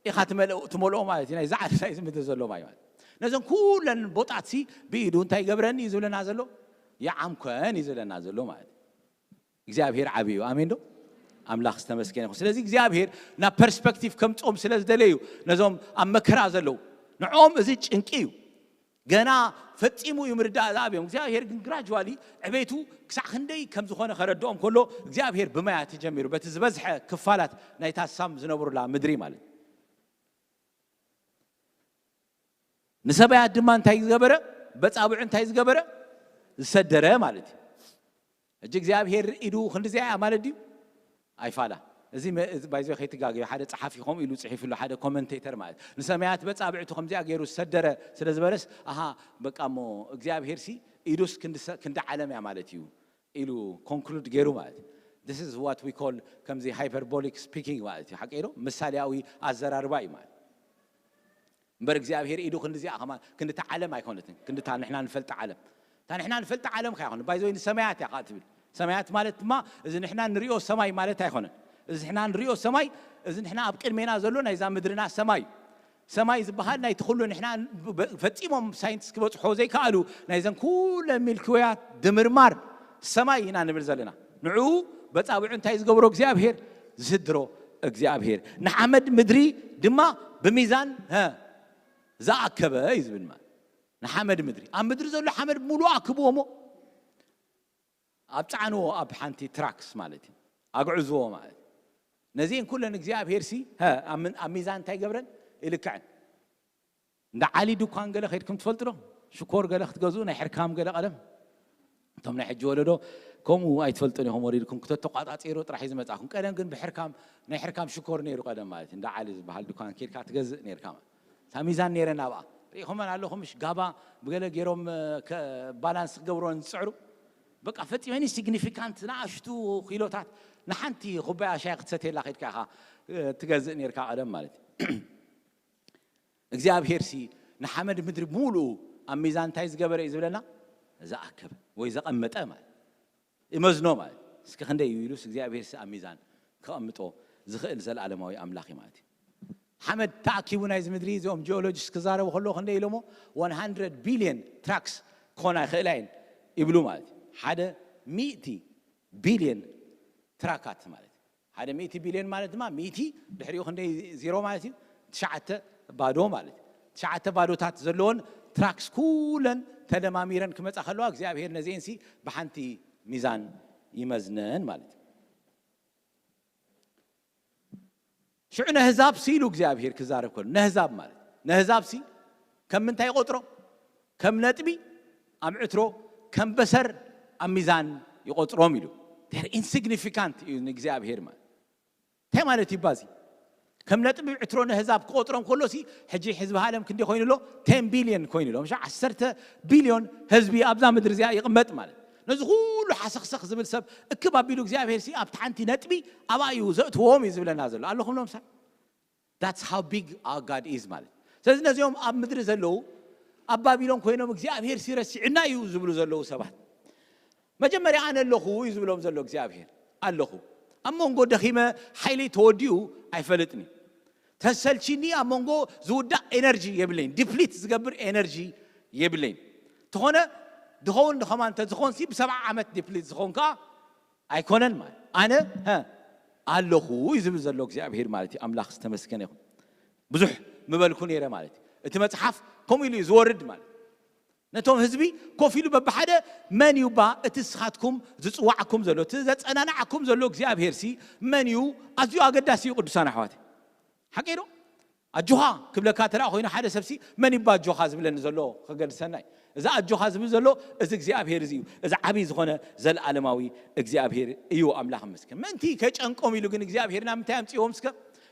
ኢኻ ትመልኦ፣ ትመልኦ ማለት እዩ። ናይ ዛዕሪ ናይ ዝምድር ዘሎ ማይ ማለት። ነዘን ኩለን ቦጣት ሲ ብኢዱ እንታይ ይገብረን እዩ ዝብለና ዘሎ? ይዓምኮን እዩ ዝብለና ዘሎ ማለት እዩ። እግዚኣብሔር ዓብዪ እዩ። ኣሜን ዶ? ኣምላኽ ዝተመስገነ ይኹን። ስለዚ እግዚኣብሔር ናብ ፐርስፐክቲቭ ከምጾም ስለ ዝደለዩ ነዞም ኣብ መከራ ዘለዉ ንዕኦም እዚ ጭንቂ እዩ። ገና ፈጺሙ እዩ ምርዳእ ዝኣብዮም። እግዚኣብሔር ግን ግራጅዋሊ ዕቤቱ ክሳዕ ክንደይ ከም ዝኾነ ከረድኦም ከሎ እግዚኣብሔር ብማያት ይጀሚሩ። በቲ ዝበዝሐ ክፋላት ናይታ ሳም ዝነብሩላ ምድሪ ማለት እዩ። ንሰባያት ድማ እንታይ ዝገበረ? በጻብዑ እንታይ ዝገበረ? ዝሰደረ ማለት እዩ። ሕጂ እግዚኣብሔር ኢዱ ክንዲዚኣ እያ ማለት ድዩ? ኣይፋላ። እዚ መ-፣ እዚ ባይዞ ከይትጋገዩ፣ ሓደ ጸሓፊ ከምኡ ኢሉ ጽሒፉ ኣሎ፣ ሓደ ኮመንቴተር ማለት። ንሰማያት በጻብዕቱ ከምዚኣ ገይሩ ዝሰደረ ስለ ዝበለስ፣ ኣሃ፣ በቃ እሞ እግዚኣብሔር ሲ ኢዱስ ክንዲ ሰ-፣ ክንዲ ዓለም እያ ማለት እዩ ኢሉ ኮንክሉድ ገይሩ ማለት እዩ። This is what we call ከምዚ ሃይፐርቦሊክ ስፒኪንግ ማለት እዩ። ሓቀይ ዶ? ምሳሌያዊ ኣዘራርባ እዩ ማለት። እምበር እግዚኣብሔር ኢዱ ክንዲዚኣ ከማ ክንድታ ዓለም ኣይኮነትን። ክንድታ ንሕና ንፈልጣ ዓለም። እታ ንሕና ንፈልጣ ዓለም ከ ኣይኮነ። ባይዘወይ ንሰማያት እያ ከዓ ትብል። ሰማያት ማለት ድማ እዚ ንሕና ንሪኦ ሰማይ ማለት ኣይኮነን። እዚ ንሕና ንሪኦ ሰማይ፣ እዚ ንሕና ኣብ ቅድሜና ዘሎ ናይዛ ምድርና ሰማይ እዩ። ሰማይ ዝበሃል ናይቲ ኩሉ ንሕና ፈጺሞም ሳይንቲስት ክበጽሖ ዘይከኣሉ ናይዘን ኩለን ሚልኪ ዌያት ድምርማር ሰማይ ኢና ንብል ዘለና። ንዕኡ በጻብዑ እንታይ ዝገብሮ እግዚኣብሔር? ዝስድሮ እግዚኣብሔር። ንሓመድ ምድሪ ድማ ብሚዛን፣ ሀ፣ ዝኣከበ እዩ ዝብል ማለት። ንሓመድ ምድሪ፣ ኣብ ምድሪ ዘሎ ሓመድ ሙሉእ ኣክብዎ እሞ ኣብ ጻዕንዎ፣ ኣብ ሓንቲ ትራክስ ማለት እዩ፣ ኣግዕዝዎ ማለት እዩ። ነዚአን ኩለን እግዚኣብሔር ሲ፣ ሀ፣ ኣብ ምን-፣ ኣብ ሚዛን እንታይ ገብረን? ይልክዐን። እንዳ ዓሊ ድኳን ገለ ከይድኩም ትፈልጡ ዶ? ሽኮር ገለ ክትገዝኡ፣ ናይ ሕርካም ገለ ቀደም። እቶም ናይ ሕጂ ወለዶ ከምኡ ኣይትፈልጡን ኢኹም፣ ወሪድኩም ክተተቋጻጺሩ ጥራሕ እዩ ዝመጻኹም። ቀደም ግን ብሕርካም፣ ናይ ሕርካም ሽኮር ነይሩ ቀደም ማለት እዩ። እንዳ ዓሊ ዝበሃል ድኳን ከይድካ ትገዝእ ነይርካ ማለት። እታ ሚዛን ነይረን ኣብኣ። ርኢኹመን ኣለኹም ምሽ? ጋባ ብገለ ገይሮም፣ እ፣ ከ-፣ ባላንስ ክገብሮን ዝጽዕሩ። በቃ ፈጺመን ኢንሲግኒፊካንት ንኣሽቱ ኪሎታት ንሓንቲ ኩባያ ሻይ ክትሰትየላ ከይድካ ኢኻ፣ እ፣ ትገዝእ ነይርካ ቀደም ማለት እዩ። እግዚኣብሔር ሲ ንሓመድ ምድሪ ሙሉኡ ኣብ ሚዛን እንታይ ዝገበረ እዩ ዝብለና? ዝኣከበ ወይ ዘቐመጠ ማለት። ይመዝኖ ማለት። እስኪ ክንደይ እዩ ኢሉስ እግዚኣብሔር ሲ ኣብ ሚዛን ከቐምጦ ዝኽእል ዘለዓለማዊ ኣምላኽ እዩ ማለት እዩ። ሓመድ ተኣኪቡ ናይዚ ምድሪ እዚኦም ጂኦሎጂስት ክዛረቡ ከለዉ ክንደይ ኢሎሞ? ዋን ሃንድረድ ቢልዮን ትራክስ ክኾና ይኽእላ እየን ይብሉ ማለት እዩ። ሓደ ሚእቲ ቢልዮን ትራካት ማለት እዩ። ሓደ ሚእቲ ቢልዮን ማለት ድማ ሚእቲ ድሕሪኡ ክንደይ ዜሮ ማለት እዩ? ትሽዓተ ባዶ ማለት እዩ። ትሽዓተ ባዶታት ዘለዎን ትራክስ ኩለን ተደማሚረን ክመጻ ከለዋ እግዚኣብሔር ነዚኤንሲ ብሓንቲ ሚዛን ይመዝነን ማለት እዩ። ሽዑ ነህዛብ ሲ ኢሉ እግዚኣብሔር ክዛረብ ከሎ፣ ነህዛብ ማለት፣ ነህዛብ ሲ ከም ምንታይ ይቆጽሮ? ከም ነጥቢ ኣብ ዕትሮ፣ ከም በሰር ኣብ ሚዛን ይቆጽሮም ኢሉ። They're insignificant እዩ ንእግዚኣብሔር ማለት። እንታይ ማለት እዩ ባዚ? ከም ነጥቢ ዕትሮ ነህዛብ ክቆጽሮም ከሎ ሲ፣ ሕጂ ህዝቢ ዓለም ክንደይ ኮይኑ ኣሎ? ቴን ቢልዮን ኮይኑ ኣሎ። ምሽ ዓሰርተ ቢልዮን ህዝቢ ኣብዛ ምድሪ እዚኣ ይቕመጥ ማለት። ነዚ ኩሉ ሓሰኽሰኽ ዝብል ሰብ እክብ ኣቢሉ እግዚኣብሔር ሲ ኣብቲ ሓንቲ ነጥቢ ኣብኣ እዩ ዘእትዎም እዩ ዝብለና ዘሎ። ኣለኹም ዶ ምሳይ? That's how big our God is ማለት። ስለዚ ነዚኦም ኣብ ምድሪ ዘለዉ ኣብ ባቢሎን ኮይኖም እግዚኣብሔር ሲ ረሲዕና እዩ ዝብሉ ዘለዉ ሰባት፣ መጀመርያ ኣነ ኣለኹ እዩ ዝብሎም ዘሎ እግዚኣብሔር። ኣለኹ። ኣብ መንጎ ደኺመ ሓይለይ ተወዲኡ ኣይፈልጥን እዩ። ተሰልቺኒ ኣብ መንጎ ዝውዳእ ኤነርጂ የብለይን። ዲፕሊት ዝገብር ኤነርጂ የብለይን። ተኾነ ድኸውን ድኸማ እንተ ዝኾንሲ ብሰብዓ ዓመት ዲፕሊት ዝኾን ከኣ ኣይኮነን ማለት። ኣነ፣ ሀ፣ ኣለኹ እዩ ዝብል ዘሎ እግዚኣብሔር ማለት እዩ። ኣምላኽ ዝተመስገነ ይኹን። ብዙሕ ምበልኩ ነይረ ማለት እዩ። እቲ መጽሓፍ ከምኡ ኢሉ እዩ ዝወርድ ማለት። ነቶም ህዝቢ ኮፍ ኢሉ በብሓደ መን እዩ ባ እቲ ንስኻትኩም ዝጽዋዓኩም ዘሎ፣ እቲ ዘጸናንዓኩም ዘሎ እግዚኣብሔር ሲ መን እዩ? ኣዝዩ ኣገዳሲ እዩ ቅዱሳን ኣሕዋት። ሓቂ ዶ? ኣጆኻ ክብለካ ተራ ኮይኑ ሓደ ሰብሲ መን እዩ ባ ኣጆኻ ዝብለኒ ዘሎ ክገልሰና እዩ። እዚ ኣጆኻ ዝብል ዘሎ እዚ እግዚኣብሔር እዚ እዩ። እዚ ዓብዪ ዝኾነ ዘለዓለማዊ እግዚኣብሔር እዩ። ኣምላኽ ይመስገን። ምእንቲ ከይጨንቆም ኢሉ ግን እግዚኣብሔር ናብ ምንታይ ኣምጽዎም እስከ?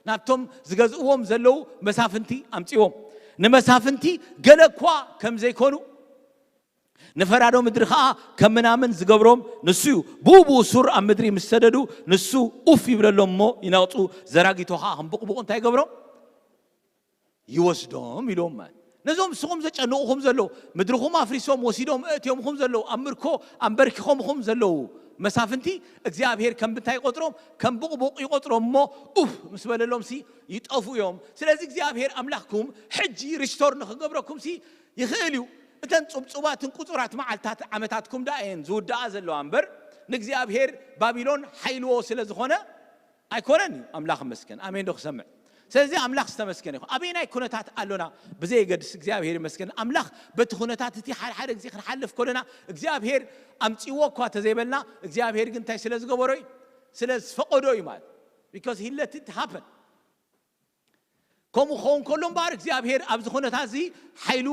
ናብቶም ዝገዝእዎም ዘለዉ መሳፍንቲ ኣምጽዎም። ንመሳፍንቲ ገለ እኳ ከም ዘይኮኑ ንፈራዶ ምድሪ ኸዓ ከም ምናምን ዝገብሮም ንሱ እዩ። ብኡ ብኡ ሱር ኣብ ምድሪ ምስ ሰደዱ ንሱ ኡፍ ይብለሎም እሞ ይነቕጹ። ዘራጊቶ ኸዓ ከም ብቑብቑ እንታይ ይገብሮም? ይወስዶም ኢሎም ማለት። ነዞም ንስኹም ዘጨንቑኹም ዘለዉ፣ ምድርኹም ኣፍሪሶም ወሲዶም እእትዮምኹም ዘለዉ፣ ኣብ ምርኮ ኣንበርኪኾምኹም ዘለዉ መሳፍንቲ እግዚኣብሔር ከም ብንታይ ይቆጽሮም? ከም ብቑቡቕ ይቆጽሮም እሞ ኡፍ ምስ በለሎም ሲ ይጠፉ እዮም። ስለዚ እግዚኣብሔር ኣምላኽኩም ሕጂ ሪስቶር ንኽገብረኩም ሲ ይኽእል እዩ። እተን ጽብጹባትን ቁጹራት መዓልታት ዓመታትኩም ደኣ እየን ዝውድኣ ዘለዋ እምበር ንእግዚኣብሔር ባቢሎን ሓይልዎ ስለ ዝኾነ ኣይኮነን እዩ። ኣምላኽ ይመስገን። ኣሜን ዶ ክሰምዕ? ስለዚ ኣምላኽ ዝተመስገነ ይኹን። ኣበየናይ ኩነታት ኣሎና ብዘየገድስ እግዚኣብሔር ይመስገን። ኣምላኽ በቲ ኩነታት እቲ ሓደ ሓደ ግዜ ክንሓልፍ ከለና እግዚኣብሔር ኣምጺዎ እኳ ተዘይበልና እግዚኣብሔር ግን እንታይ ስለ ዝገበሮ እዩ? ስለ ዝፈቐዶ እዩ ማለት። Because he let it happen። ከምኡ ክኸውን ከሎ እምበኣር እግዚኣብሔር ኣብዚ ኩነታት እዚ ሓይሉ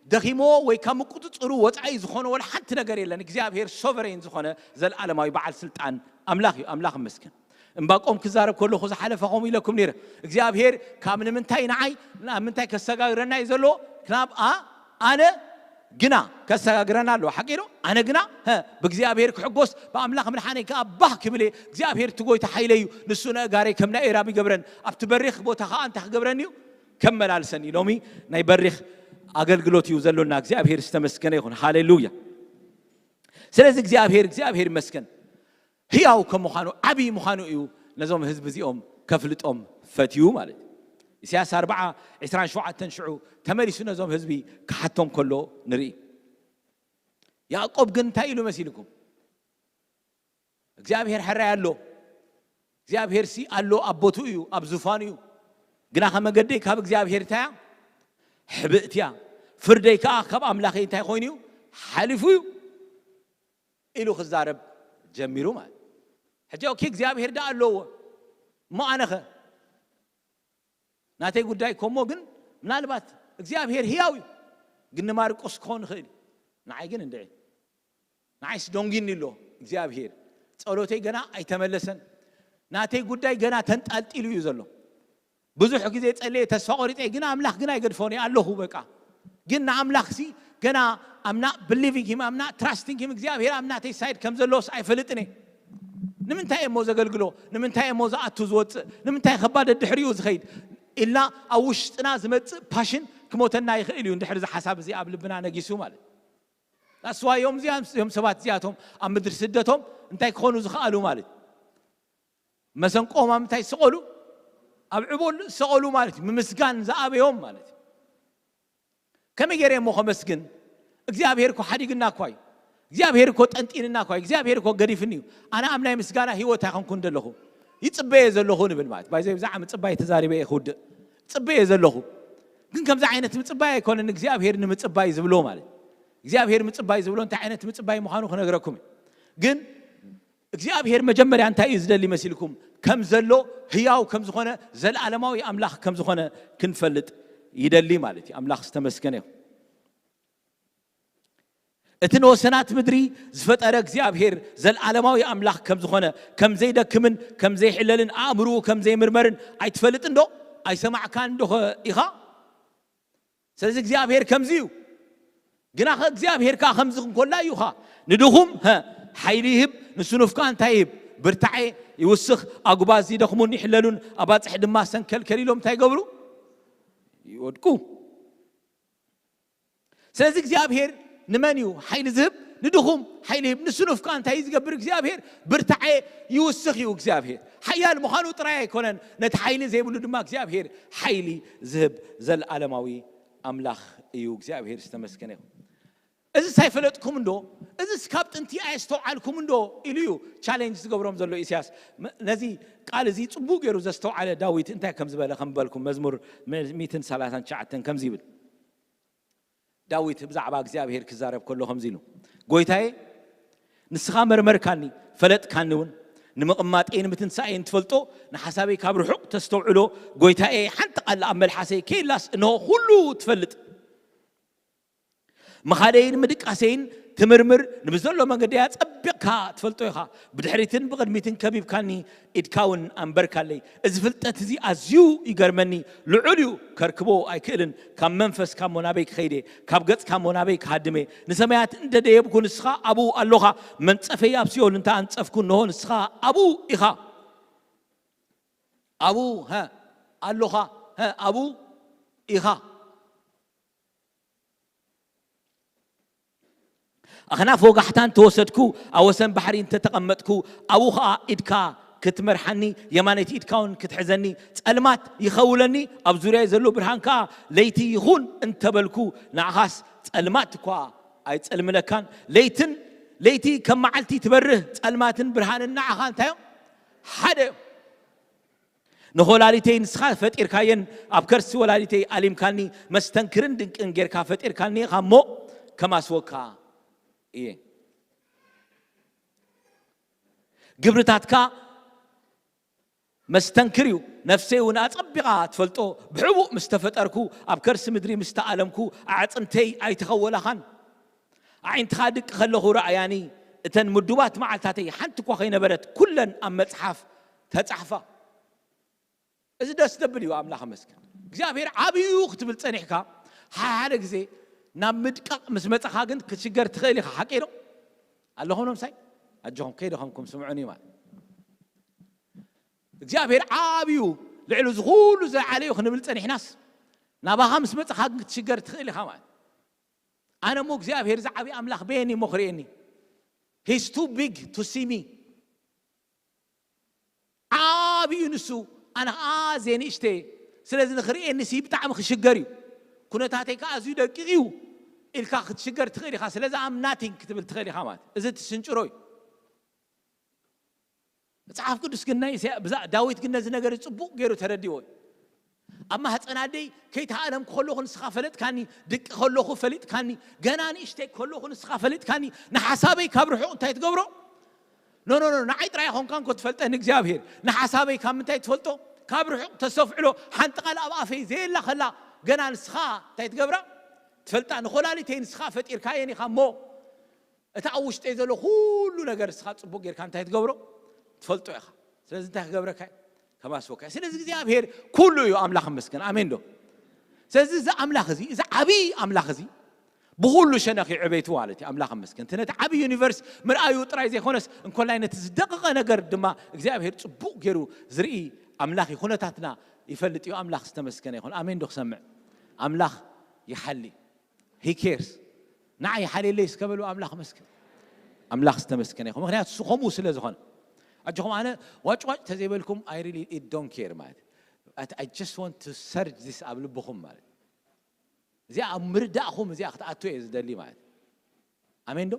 ደኺሞ ወይ ካብ ምቁጽጽሩ ወጻኢ ዝኾነ ወላ ሓንቲ ነገር የለን። እግዚኣብሔር ሶቨሬን ዝኾነ ዘለዓለማዊ በዓል ስልጣን ኣምላኽ እዩ። ኣምላኽ ይመስገን። እምባቆም ክዛረብ ከለኹ ዝሓለፈ ከምኡ ኢለኩም ነይረ። እግዚኣብሔር ካብ ንምንታይ ንዓይ ናብ ምንታይ ከሰጋግረና እዩ ዘሎ? ናብ ኣ-፣ ኣነ ግና ከሰጋግረና ኣለዎ። ሓቂ ዶ? ኣነ ግና፣ ሀ፣ ብእግዚኣብሔር ክሕጎስ፣ ብኣምላኽ ምድሓነይ ከኣ ባህ ክብል እየ። እግዚኣብሔር እቲ ጐይታ ሓይለይ እዩ፣ ንሱ ነእጋረይ ከም ናይ ኤራብ ይገብረን፣ ኣብቲ በሪኽ ቦታ ኸኣ እንታይ ክገብረኒ እዩ? ከመላልሰኒ። ሎሚ ናይ በሪኽ ኣገልግሎት እዩ ዘሎና። እግዚኣብሔር ዝተመስገነ ይኹን። ሃሌሉያ። ስለዚ እግዚኣብሔር፣ እግዚኣብሔር ይመስገን። ህያው ከም ምዃኑ፣ ዓብዪ ምዃኑ እዩ ነዞም ህዝቢ እዚኦም ከፍልጦም ፈትዩ ማለት እዩ። ኢሳያስ ኣርብዓ ዕስራን ሸውዓተን ሽዑ ተመሊሱ ነዞም ህዝቢ ክሓቶም ከሎ ንርኢ። ያዕቆብ ግን እንታይ ኢሉ መሲልኩም? እግዚኣብሔር ሕራይ ኣሎ። እግዚኣብሔርሲ ኣሎ፣ ኣብ ቦትኡ እዩ፣ ኣብ ዙፋኑ እዩ። ግናኸ መገደይ ካብ እግዚኣብሔር እንታይ እያ? ሕብእቲ እያ። ፍርደይ ከኣ ካብ ኣምላኸይ እንታይ ኮይኑ እዩ? ሓሊፉ እዩ ኢሉ ክዛረብ ጀሚሩ ማለት። ሕጂ ኦኬ፣ እግዚኣብሔር ደኣ ኣለዎ እሞ ኣነኸ? ናተይ ጉዳይ እኮ እሞ ግን ምናልባት እግዚኣብሔር ህያው እዩ፣ ግን ንማርቆስ ክኸውን ይኽእል እዩ። ንዓይ ግን እንድዒ፣ ንዓይስ ደንጒኒ ኣሎ እግዚኣብሔር። ጸሎተይ ገና ኣይተመለሰን። ናተይ ጉዳይ ገና ተንጣልጢሉ እዩ ዘሎ። ብዙሕ ግዜ ጸልየ ተስፋ ቆሪጸ፣ ግን ኣምላኽ ግን ኣይገድፎን እየ ኣለኹ በቃ። ግን ንኣምላኽሲ ገና I'm not believing him, I'm not trusting him። እግዚኣብሔር ኣብ ናተይ ሳይድ ከም ዘለዎስ ኣይፈልጥን እየ። ንምንታይ እየ እሞ ዘገልግሎ? ንምንታይ እየ እሞ ዝኣቱ ዝወጽእ? ንምንታይ ከባድ ድሕሪኡ ዝኸይድ? ኢልና ኣብ ውሽጥና ዝመጽእ ፓሽን ክሞተና ይኽእል እዩ፣ እንድሕር እዚ ሓሳብ እዚ ኣብ ልብና ነጊሱ ማለት። ኣስዋዮም እዚኦም ሰባት እዚኣቶም ኣብ ምድሪ ስደቶም እንታይ ክኾኑ ዝኸኣሉ ማለት። መሰንቆም ኣብ ምንታይ ዝሰቐሉ? ኣብ ዕቦል ዝሰቐሉ ማለት እዩ። ምምስጋን ዝኣበዮም ማለት እዩ። ከመይ ገይረ እሞ ከመስግን? እግዚኣብሔር እኮ ሓዲግና እኳ እዩ። እግዚኣብሔር እኮ ጠንጢንና እኳ እዩ። እግዚኣብሔር እኮ ገዲፍኒ እዩ። ኣነ ኣብ ናይ ምስጋና ህይወት ኣይኮንኩን ዘለኹ። ይጽበየ ዘለኹ ንብል ማለት። ባይዘ ብዛዕባ ምጽባይ ተዛሪበ እየ ክውድእ። ጽበየ ዘለኹ። ግን ከምዚ ዓይነት ምጽባይ ኣይኮነን እግዚኣብሔር ንምጽባይ ዝብሎ ማለት። እግዚኣብሔር ምጽባይ ዝብሎ እንታይ ዓይነት ምጽባይ ምዃኑ ክነግረኩም እዩ። ግን እግዚኣብሔር መጀመርያ እንታይ እዩ ዝደሊ መሲልኩም? ከም ዘሎ፣ ህያው ከም ዝኾነ፣ ዘለዓለማዊ ኣምላኽ ከም ዝኾነ ክንፈልጥ ይደሊ ማለት እዩ። ኣምላኽ ዝተመስገነ ይኹን። እቲ ንወሰናት ምድሪ ዝፈጠረ እግዚኣብሔር ዘለዓለማዊ ኣምላኽ ከም ዝኾነ፣ ከም ዘይደክምን ከም ዘይሕለልን፣ ኣእምርኡ ከም ዘይምርመርን ኣይትፈልጥን ዶ? ኣይሰማዕካን ዶ ኢኻ? ስለዚ እግዚኣብሔር ከምዚ እዩ። ግናኸ እግዚኣብሔር ከኣ ከምዚ ክንኮላ እዩ ኸ። ንድኹም፣ ሀ፣ ሓይሊ ይህብ፣ ንስኑፍ ከኣ እንታይ ይህብ? ብርታዐ ይውስኽ። ኣጉባዝ ይደኽሙን ይሕለሉን፣ ኣባጽሕ ድማ ሰንከልከል ኢሎም እንታይ ይገብሩ? ይወድቁ። ስለዚ እግዚኣብሔር ንመን እዩ ሓይሊ ዝህብ? ንድኹም ሓይሊ ይህብ። ንስኑፍ ከኣ እንታይ እዩ ዝገብር እግዚኣብሔር? ብርታዐ ይውስኽ እዩ እግዚኣብሔር። ሓያል ምዃኑ ጥራይ ኣይኮነን፣ ነቲ ሓይሊ ዘይብሉ ድማ እግዚኣብሔር ሓይሊ ዝህብ ዘለዓለማዊ ኣምላኽ እዩ። እግዚኣብሔር ዝተመስገነ ይኹን። እዚስ ኣይፈለጥኩም እንዶ? እዚስ ካብ ጥንቲ ኣየስተውዓልኩም እንዶ? ኢሉ እዩ ቻሌንጅ ዝገብሮም ዘሎ ኢሳያስ። መ-፣ ነዚ ቃል እዚ ጽቡቕ ገይሩ ዘስተውዓለ ዳዊት እንታይ ከም ዝበለ ከም በልኩም፣ መዝሙር ሚእትን ሰላሳን ትሽዓተን ከምዚ ይብል። ዳዊት ብዛዕባ እግዚኣብሔር ክዛረብ ከሎ ከምዚ ኢሉ፣ "ጎይታዬ፣ ንስኻ መርመርካኒ፣ ፈለጥካኒ እውን። ንምቕማጠይን ምትንሳኤይን ትፈልጦ፣ ንሓሳበይ ካብ ርሑቕ ተስተውዕሎ። ጎይታዬ፣ ሓንቲ ቃል ኣብ መልሓሰይ ከይላስ እንሆ ኩሉ ትፈልጥ። ምኻደይን ምድቃሰይን ትምርምር፣ ንብዘሎ መንገደይ ኣጸቢቕካ ትፈልጦ ኢኻ። ብድሕሪትን ብቕድሚትን ከቢብካኒ፣ ኢድካ እውን ኣንበርካለይ። እዚ ፍልጠት እዚ ኣዝዩ ይገርመኒ፣ ልዑል እዩ፣ ከርክቦ ኣይክእልን። ካብ መንፈስካ እሞ ናበይ ክኸይድ እየ? ካብ ገጽካ እሞ ናበይ ክሃድም እየ? ንሰማያት እንተ ደየብኩ፣ ንስኻ ኣብኡ ኣሎኻ። መንጸፈይ ኣብ ሲኦል እንተ ኣንጸፍኩ፣ እንሆ ንስኻ ኣብኡ ኢኻ። ኣብኡ፣ ሀ፣ ኣሎኻ፣ ሀ፣ ኣብኡ ኢኻ። ኣኽናፍ ወጋሕታ እንተወሰድኩ፣ ኣብ ወሰን ባሕሪ እንተተቐመጥኩ፣ ኣብኡ ኸኣ ኢድካ ክትመርሓኒ፣ የማነይቲ ኢድካ እውን ክትሕዘኒ፣ ጸልማት ይኸውለኒ፣ ኣብ ዙርያይ ዘሎ ብርሃን ከኣ ለይቲ ይኹን እንተበልኩ፣ ንዓኻስ ጸልማት እኳ ኣይጸልምለካን። ለይትን፣ ለይቲ ከም መዓልቲ ትበርህ፣ ጸልማትን ብርሃንን ንዓኻ እንታይ እዮም? ሓደ እዮም። ንኾላሊተይ ንስኻ ፈጢርካየን፣ ኣብ ከርሲ ወላዲተይ ኣሊምካኒ፣ መስተንክርን ድንቅን ጌርካ ፈጢርካኒ ኢኻ እሞ፣ ከማስወካ እየ። ግብርታትካ መስተንክር እዩ፣ ነፍሰይ እውን ኣጸቢቓ ትፈልጦ። ብሕቡእ ምስ ተፈጠርኩ፣ ኣብ ከርሲ ምድሪ ምስ ተኣለምኩ፣ ኣዕጽምተይ ኣይተኸወላኻን። ኣዒንትኻ ድቂ ከለኹ ረኣያኒ፣ እተን ምዱባት መዓልታተይ ሓንቲ እኳ ከይነበረት፣ ኩለን ኣብ መጽሓፍ ተጻሕፋ። እዚ ደስ ዘብል እዩ። ኣምላኽ ይመስገን። እግዚኣብሔር ዓብዩ ክትብል ጸኒሕካ፣ ሓደ ግዜ ናብ ምድቃቕ ምስ መጻኻ ግን ክትሽገር ትኽእል ኢኻ። ሓቂ ዶ? ኣለኹም ዶ ምሳይ? ኣጆኹም፣ ከይደኸምኩም ስምዑኒ ማለት። እግዚኣብሔር ዓብዩ ልዕሊ እዚ ኩሉ ዝለዓለ እዩ ክንብል ጸኒሕናስ፣ ናባኻ ምስ መጻኻ ግን ክትሽገር ትኽእል ኢኻ ማለት። ኣነ እሞ እግዚኣብሔር ዝዓብይ ኣምላኽ በየኒ እሞ ክርእየኒ? He's too big to see me። ዓብዩ ንሱ፣ ኣነ ኸዓ ኣዝየ ንእሽተየ። ስለዚ ንኽርእየኒ ሲ ብጣዕሚ ክሽገር እዩ። ኩነታተይ ከኣ ኣዝዩ ደቂቕ እዩ ኢልካ ክትሽገር ትኽእል ኢኻ። ስለዚ ኣም ናቲንግ ክትብል ትኽእል ኢኻ ማለት። እዚ እቲ ስንጭሮ እዩ። መጽሓፍ ቅዱስ ግን ናይ ኢሳያ-፣ ብዛ-፣ ዳዊት ግን ነዚ ነገር ጽቡቕ ገይሩ ተረዲዎ እዩ። ኣብ ማህፀን ኣደይ ከይተኣለምኩ ከለኹ ንስኻ ፈለጥካኒ፣ ድቂ ከለኹ ፈሊጥካኒ፣ ገና ንእሽተይ ከለኹ ንስኻ ፈሊጥካኒ፣ ንሓሳበይ ካብ ርሑቕ እንታይ ትገብሮ? ኖ፣ ኖ፣ ኖ፣ ንዓይ ጥራይ ኣይኮንካን እኮ ትፈልጠኒ እግዚኣብሔር። ንሓሳበይ ካብ ምንታይ ትፈልጦ? ካብ ርሑቕ ተሰፍዕሎ። ሓንቲ ቃል ኣብ ኣፈይ ዘየላ ከላ ገና ንስኻ እንታይ ትገብራ? ትፈልጣ። ንኮላሊተይ ንስኻ ፈጢርካየን ኢኻ እሞ፣ እቲ ኣብ ውሽጠይ ዘሎ ኩሉ ነገር ንስኻ ጽቡቕ ጌርካ እንታይ ትገብሮ? ትፈልጦ ኢኻ። ስለዚ እንታይ ክገብረካ እዩ? ከማስወካ እዩ። ስለዚ እግዚኣብሔር ኩሉ እዩ። ኣምላኽ ይመስገን። ኣሜን ዶ? ስለዚ እዚ ኣምላኽ እዚ፣ እዚ ዓብዪ ኣምላኽ እዚ ብኹሉ ሸነኽ እዩ ዕቤቱ ማለት እዩ። ኣምላኽ ይመስገን። እቲ ነቲ ዓብዪ ዩኒቨርስ ምርኣዩ ጥራይ ዘይኮነስ፣ እንኮላይ ነቲ ዝደቐቐ ነገር ድማ እግዚኣብሔር ጽቡቕ ገይሩ ዝርኢ ኣምላኽ እዩ። ኩነታትና ይፈልጥ እዩ። ኣምላኽ ዝተመስገነ ይኹን። ኣሜን ዶ ክሰምዕ? ኣምላኽ ይሓሊ። He cares። ንዓይ ሓልየለይ እስከ በሉ። ኣምላኽ መስገን። ኣምላኽ ዝተመስገነ ይኹን። ምኽንያቱ እሱ ከምኡ ስለ ዝኾነ። ኣጆኹም፣ ኣነ ዋጭ ዋጭ ተዘይበልኩም፣ I really don't care ማለት እዩ። I just want to search this ኣብ ልብኹም ማለት እዩ። እዚኣ ኣብ ምርዳእኹም እዚኣ ክትኣቱ እየ ዝደሊ ማለት እዩ። ኣሜን ዶ?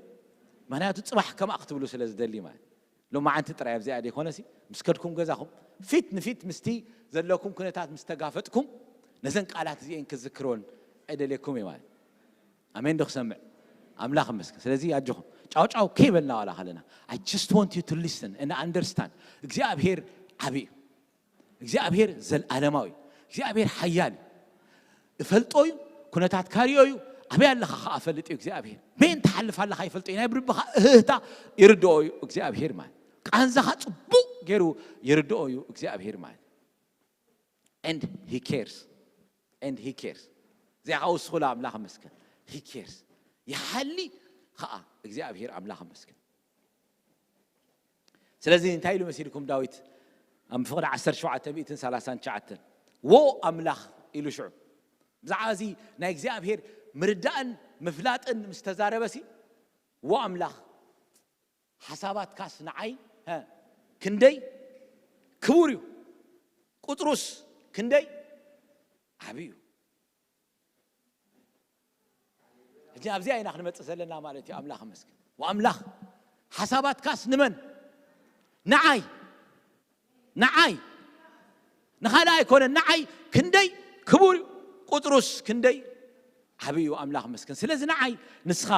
ምኽንያቱ ጽባሕ ከምኣ ክትብሉ ስለ ዝደሊ ማለት እዩ። ሎማዓንቲ ጥራይ ኣብዚኣ ዘይኮነሲ፣ ምስ ከድኩም ገዛኹም፣ ፊት ንፊት ምስቲ ዘለኩም ኩነታት ምስ ተጋፈጥኩም፣ ነዘን ቃላት እዚኤን ክዝክርወን እደልየኩም እየ ማለት እዩ። ኣሜን ዶ ክሰምዕ? ኣምላኽ ይመስገን። ስለዚ ኣጆኹም፣ ጫው ጫው ከይበልና ዋላ ከለና፣ I just want you to listen and understand። እግዚኣብሔር ዓብዪ እዩ። እግዚኣብሔር ዘለዓለማዊ እዩ። እግዚኣብሔር ሓያል እዩ። እፈልጦ እዩ። ኩነታትካ ሪኦ እዩ። ኣበይ ኣለኻ ኸዓ ፈልጥ እዩ እግዚኣብሔር። በየን ትሓልፍ ኣለኻ ይፈልጦ እዩ። ናይ ብልብኻ እህህታ ይርድኦ እዩ እግዚኣብሔር ማለት። ቃንዛኻ ጽቡቕ ገይሩ ይርድኦ እዩ እግዚኣብሔር ማለት። And he cares. And he cares። እዚኣ ኸዓ ውስኹላ ኣምላኽ መስገን። He cares። ይሓሊ ኸዓ እግዚኣብሔር ኣምላኽ መስገን። ስለዚ እንታይ ኢሉ መሲልኩም ዳዊት ኣብ ፍቕዲ ዓሰርተ ሸውዓተ ሚእትን ሰላሳን ትሽዓተን? "ዎ ኣምላኽ" ኢሉ ሽዑ ብዛዕባ እዚ ናይ እግዚኣብሔር ምርዳእን ምፍላጥን ምስ ተዛረበሲ፣ "ዎ ኣምላኽ፣ ሓሳባትካስ ንዓይ፣ ሀ፣ ክንደይ ክቡር እዩ፣ ቁጽሩስ ክንደይ ዓብዩ እዩ።" ሕጂ ኣብዚኣ ኢና ክንመጽእ ዘለና ማለት እዩ። ኣምላኽ ይመስገን። ወኣምላኽ ሓሳባትካስ ንመን? ንዓይ። ንዓይ። ንኻልእ ኣይኮነን። ንዓይ ክንደይ ክቡር እዩ። ቁጽሩስ ክንደይ ዓብዪ እዩ። ኣምላኽ ይመስገን። ስለዚ ንዓይ ንስኻ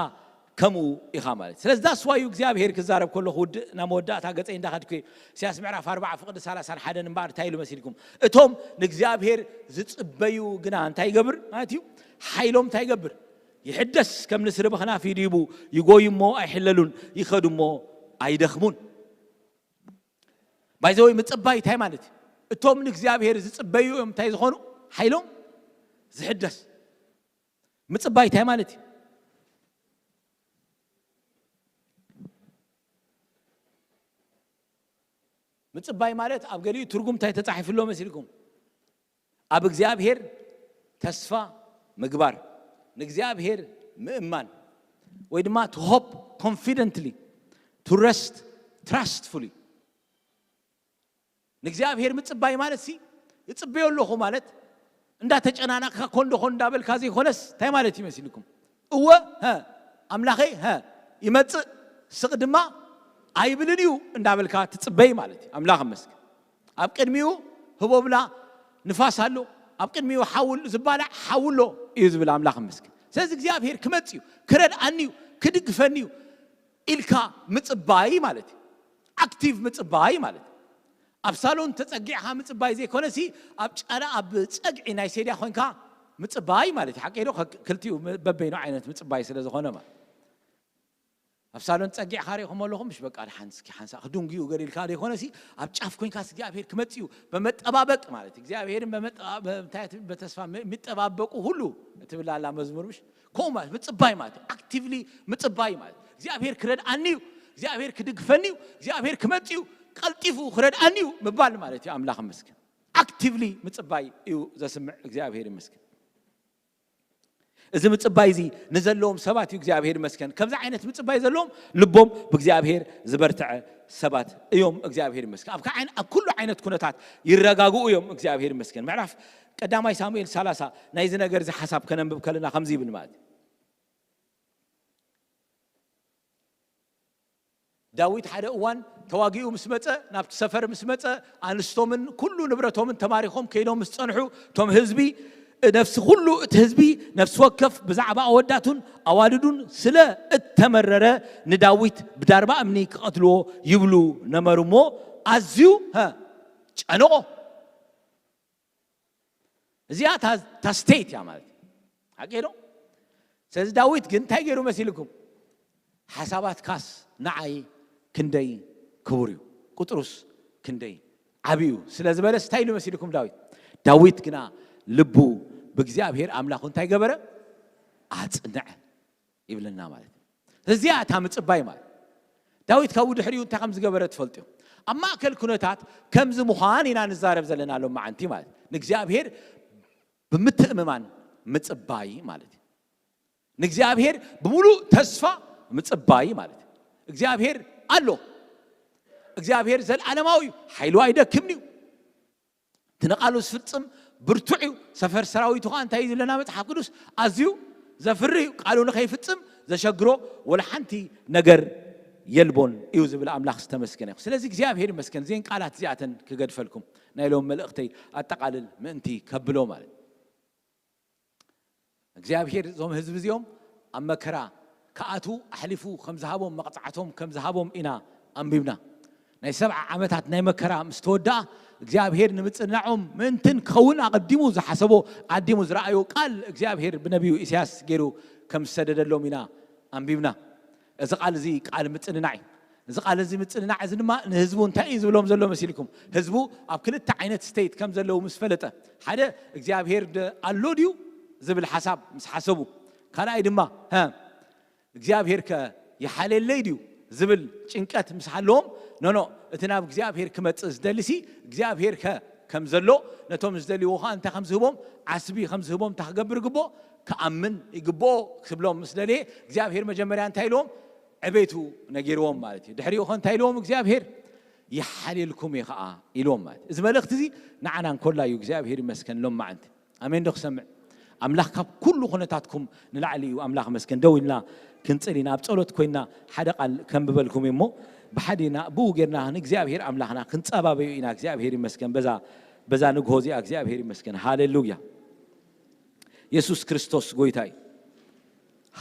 ከምኡ ኢኻ ማለት። ስለዚ that's why እዩ እግዚኣብሔር ክዛረብ ከሎ ክውድእ ናብ መወዳእታ ገጸይ እንዳኸድኩ እየ። ኢሳያስ ምዕራፍ ኣርባዓ ፍቕዲ ሰላሳን ሓደን እምበኣር እንታይ ኢሉ መሲልኩም? እቶም ንእግዚኣብሔር ዝጽበዩ ግና እንታይ ይገብር ማለት እዩ? ሓይሎም እንታይ ይገብር? ይሕደስ። ከም ንስሪ ብኽናፍ ይድይቡ፣ ይጎዩ እሞ ኣይሕለሉን፣ ይኸዱ እሞ ኣይደኽሙን። ባይዘወይ ምጽባይ እንታይ ማለት እዩ? እቶም ንእግዚኣብሔር ዝጽበዩ እዮም እንታይ ዝኾኑ? ሓይሎም ዝሕደስ። ምጽባይ እንታይ ማለት እዩ? ምጽባይ ማለት ኣብ ገሊኡ ትርጉም እንታይ ተጻሒፉ ኣሎ መሲልኩም? ኣብ እግዚኣብሔር ተስፋ ምግባር፣ ንእግዚኣብሔር ምእማን፣ ወይ ድማ to hope confidently, to rest trustfully። ንእግዚኣብሔር ምጽባይ ማለት ሲ፣ እጽበዮ ኣለኹ ማለት፣ እንዳተጨናነቕካ ኮን ዶ ኮን እንዳበልካ ዘይኮነስ፣ እንታይ ማለት እዩ መሲልኩም? እወ፣ ሀ፣ ኣምላኸይ፣ ሀ፣ ይመጽእ፣ ስቕ ድማ ኣይብልን እዩ እንዳበልካ ትጽበይ ማለት እዩ። ኣምላኽ ይመስገን። ኣብ ቅድሚኡ ህቦብላ ንፋስ ኣሎ፣ ኣብ ቅድሚኡ ሓዊ ኣሎ፣ ዝባላዕ ሓዊ ኣሎ እዩ ዝብል። ኣምላኽ ይመስገን። ስለዚ እግዚኣብሔር ክመጽእ እዩ፣ ክረድኣኒ እዩ፣ ክድግፈኒ እዩ ኢልካ ምጽባይ ማለት እዩ። ኣክቲቭ ምጽባይ ማለት እዩ። ኣብ ሳሎን ተጸጊዕካ ምጽባይ ዘይኮነሲ፣ ኣብ ጨና፣ ኣብ ጸግዒ ናይ ሴድያ ኮንካ ምጽባይ ማለት እዩ። ሓቀይ ዶ? ከ-፣ ክልቲኡ ም-፣ በበይኑ ዓይነት ምጽባይ ስለ ዝኾነ ማለት። ኣብ ሳሎን ጸጊዕካ ርኢኹም ኣለኹም፣ ምሽ በቃ፣ ደሓን እስኪ ሓንሳ ክድንጉዩ ገዲልካ ዘይኮነሲ፣ ኣብ ጫፍ ኮይንካስ እግዚኣብሔር ክመጽእ እዩ፣ በመጠባበቅ ማለት እዩ። እግዚኣብሔርን በመጠባ-፣ በ-፣ እንታይ እቲ በተስፋ ሚ-፣ የሚጠባበቁ ሁሉ እትብል ኣላ መዝሙር፣ ምሽ? ከምኡ ማለት ምጽባይ ማለት እዩ። ኣክቲቭሊ ምጽባይ ማለት እዩ። እግዚኣብሔር ክረድኣኒ እዩ፣ እግዚኣብሔር ክድግፈኒ እዩ፣ እግዚኣብሔር ክመጽእ እዩ፣ ቀልጢፉ ክረድኣኒ እዩ ምባል ማለት እዩ። ኣምላኽ ይመስገን። ኣክቲቭሊ ምጽባይ እዩ ዘስምዕ። እግዚኣብሔር ይመስገን። እዚ ምጽባይ እዚ ንዘለዎም ሰባት እዩ፣ እግዚኣብሔር ይመስገን። ከምዚ ዓይነት ምጽባይ ዘለዎም፣ ልቦም ብእግዚኣብሔር ዝበርትዐ ሰባት እዮም፣ እግዚኣብሔር ይመስገን። ኣብ ከ-፣ ዓይን-፣ ኣብ ኩሉ ዓይነት ኩነታት ይረጋግኡ እዮም፣ እግዚኣብሔር ይመስገን። ምዕራፍ ቀዳማይ ሳሙኤል ሰላሳ ናይዚ ነገር እዚ ሓሳብ ከነንብብ ከለና ከምዚ ይብል ማለት እዩ። ዳዊት ሓደ እዋን ተዋጊኡ ምስ መጸ፣ ናብቲ ሰፈር ምስ መጸ፣ ኣንስቶምን ኩሉ ንብረቶምን ተማሪኾም ከይዶም ምስ ጸንሑ፣ እቶም ህዝቢ፣ ነፍሲ ኩሉ እቲ ህዝቢ፣ ነፍሲ ወከፍ ብዛዕባ ኣወዳቱን ኣዋልዱን ስለ እተመረረ፣ ንዳዊት ብዳርባ እምኒ ክቐትልዎ ይብሉ ነበሩ እሞ፣ ኣዝዩ፣ ሀ፣ ጨነቖ። እዚኣ እታ፣ እታ ስቴት እያ ማለት እዩ። ሓቂ ዶ? ስለዚ ዳዊት ግን እንታይ ገይሩ መሲልኩም? ሓሳባትካስ ንዓይ ክንደይ ክቡር እዩ፣ ቁጥሩስ ክንደይ ዓብዩ ስለ ዝበለስ እንታይ ኢሉ መሲልኩም ዳዊት? ዳዊት ግና ልቡ ብእግዚኣብሔር ኣምላኹ እንታይ ገበረ? ኣጽንዐ ይብለና ማለት እዩ። እዚኣ እታ ምጽባይ ማለት። ዳዊት ካብኡ ድሕሪኡ እንታይ ከም ዝገበረ ትፈልጡ እዮም። ኣብ ማእከል ኩነታት ከምዚ ምዃን ኢና ንዛረብ ዘለና ሎም መዓንቲ ማለት እዩ። ንእግዚኣብሔር ብምትእምማን ምጽባይ ማለት እዩ። ንእግዚኣብሔር ብምሉእ ተስፋ ምጽባይ ማለት እዩ። እግዚኣብሔር ኣሎ። እግዚኣብሔር ዘልዓለማዊ እዩ። ሓይሉ ኣይደክምን እዩ። እቲ ንቓሉ ዝፍጽም ብርቱዕ እዩ። ሰፈር ሰራዊቱ ኸዓ እንታይ እዩ ዝብለና መጽሓፍ ቅዱስ? ኣዝዩ ዘፍርህ እዩ። ቃሉ ንኸይፍጽም ዘሸግሮ ወላ ሓንቲ ነገር የልቦን እዩ ዝብል ኣምላኽ ዝተመስገነ ይኹን። ስለዚ እግዚኣብሔር ይመስገን። እዘን ቃላት እዚኣተን ክገድፈልኩም ናይ ሎም መልእኽተይ ኣጠቓልል ምእንቲ ከብሎ ማለት። እግዚኣብሔር እዞም ህዝቢ እዚኦም ኣብ መከራ ክኣትዉ ኣሕሊፉ ከም ዝሃቦም፣ መቕጻዕቶም ከም ዝሃቦም ኢና ኣንቢብና። ናይ ሰብዓ ዓመታት ናይ መከራ ምስ ተወድኣ፣ እግዚኣብሔር ንምጽንናዖም ምእንትን ክኸውን ኣቐዲሙ ዝሓሰቦ፣ ኣቐዲሙ ዝረኣዮ ቃል እግዚኣብሔር ብነቢዩ ኢሳያስ ገይሩ ከም ዝሰደደሎም ኢና ኣንቢብና። እዚ ቃል እዚ ቃል ምጽንናዕ እዩ። እዚ ቃል እዚ ምጽንናዕ እዚ ድማ ንህዝቡ እንታይ እዩ ዝብሎም ዘሎ መሲልኩም? ህዝቡ ኣብ ክልተ ዓይነት ስቴት ከም ዘለዉ ምስ ፈለጠ፣ ሓደ እግዚኣብሔር ደ ኣሎ ድዩ ዝብል ሓሳብ ምስ ሓሰቡ፣ ካልኣይ ድማ፣ "ሀ፣ እግዚኣብሔር ከ ይሓልየለይ ድዩ?" ዝብል ጭንቀት ምስ ሃለዎም፣ "ኖ፣ ኖ፣ እቲ ናብ እግዚኣብሔር ክመጽእ ዝደሊሲ እግዚኣብሔር ከ ከም ዘሎ፣ ነቶም ዝደልይዎ ኸዓ እንታይ ከም ዝህቦም፣ ዓስቢ ከም ዝህቦም እንታይ ክገብር ይግብኦ? ክኣምን ይግብኦ" ክብሎም ምስ ደለየ፣ እግዚኣብሔር መጀመርያ እንታይ ኢልዎም? ዕቤቱ ነጊርዎም ማለት እዩ። ድሕሪኡ ኸ እንታይ ኢልዎም እግዚኣብሔር? "ይሓልየልኩም እየ ኸዓ" ኢልዎም ማለት እዩ። እዚ መልእኽቲ እዚ ንዓና እንኮላ እዩ፣ እግዚኣብሔር ይመስገን፣ ሎም መዓንቲ። ኣሜን ዶ ክሰምዕ? ኣምላኽ ካብ ኩሉ ኩነታትኩም ንላዕሊ እዩ። ኣምላኽ መስገን። ደው ኢልና ክንጽል ኢና። ኣብ ጸሎት ኮይና ሓደ ቃል ከንብበልኩም እዩ እሞ፣ ብሓዲና ብኡ ጌርና ንእግዚኣብሔር ኣምላኽና ክንጸባበዩ ኢና። እግዚኣብሔር ይመስገን። በዛ፣ በዛ ንግሆ እዚኣ እግዚኣብሔር ይመስገን። ሃሌሉያ። የሱስ ክርስቶስ ጎይታ እዩ።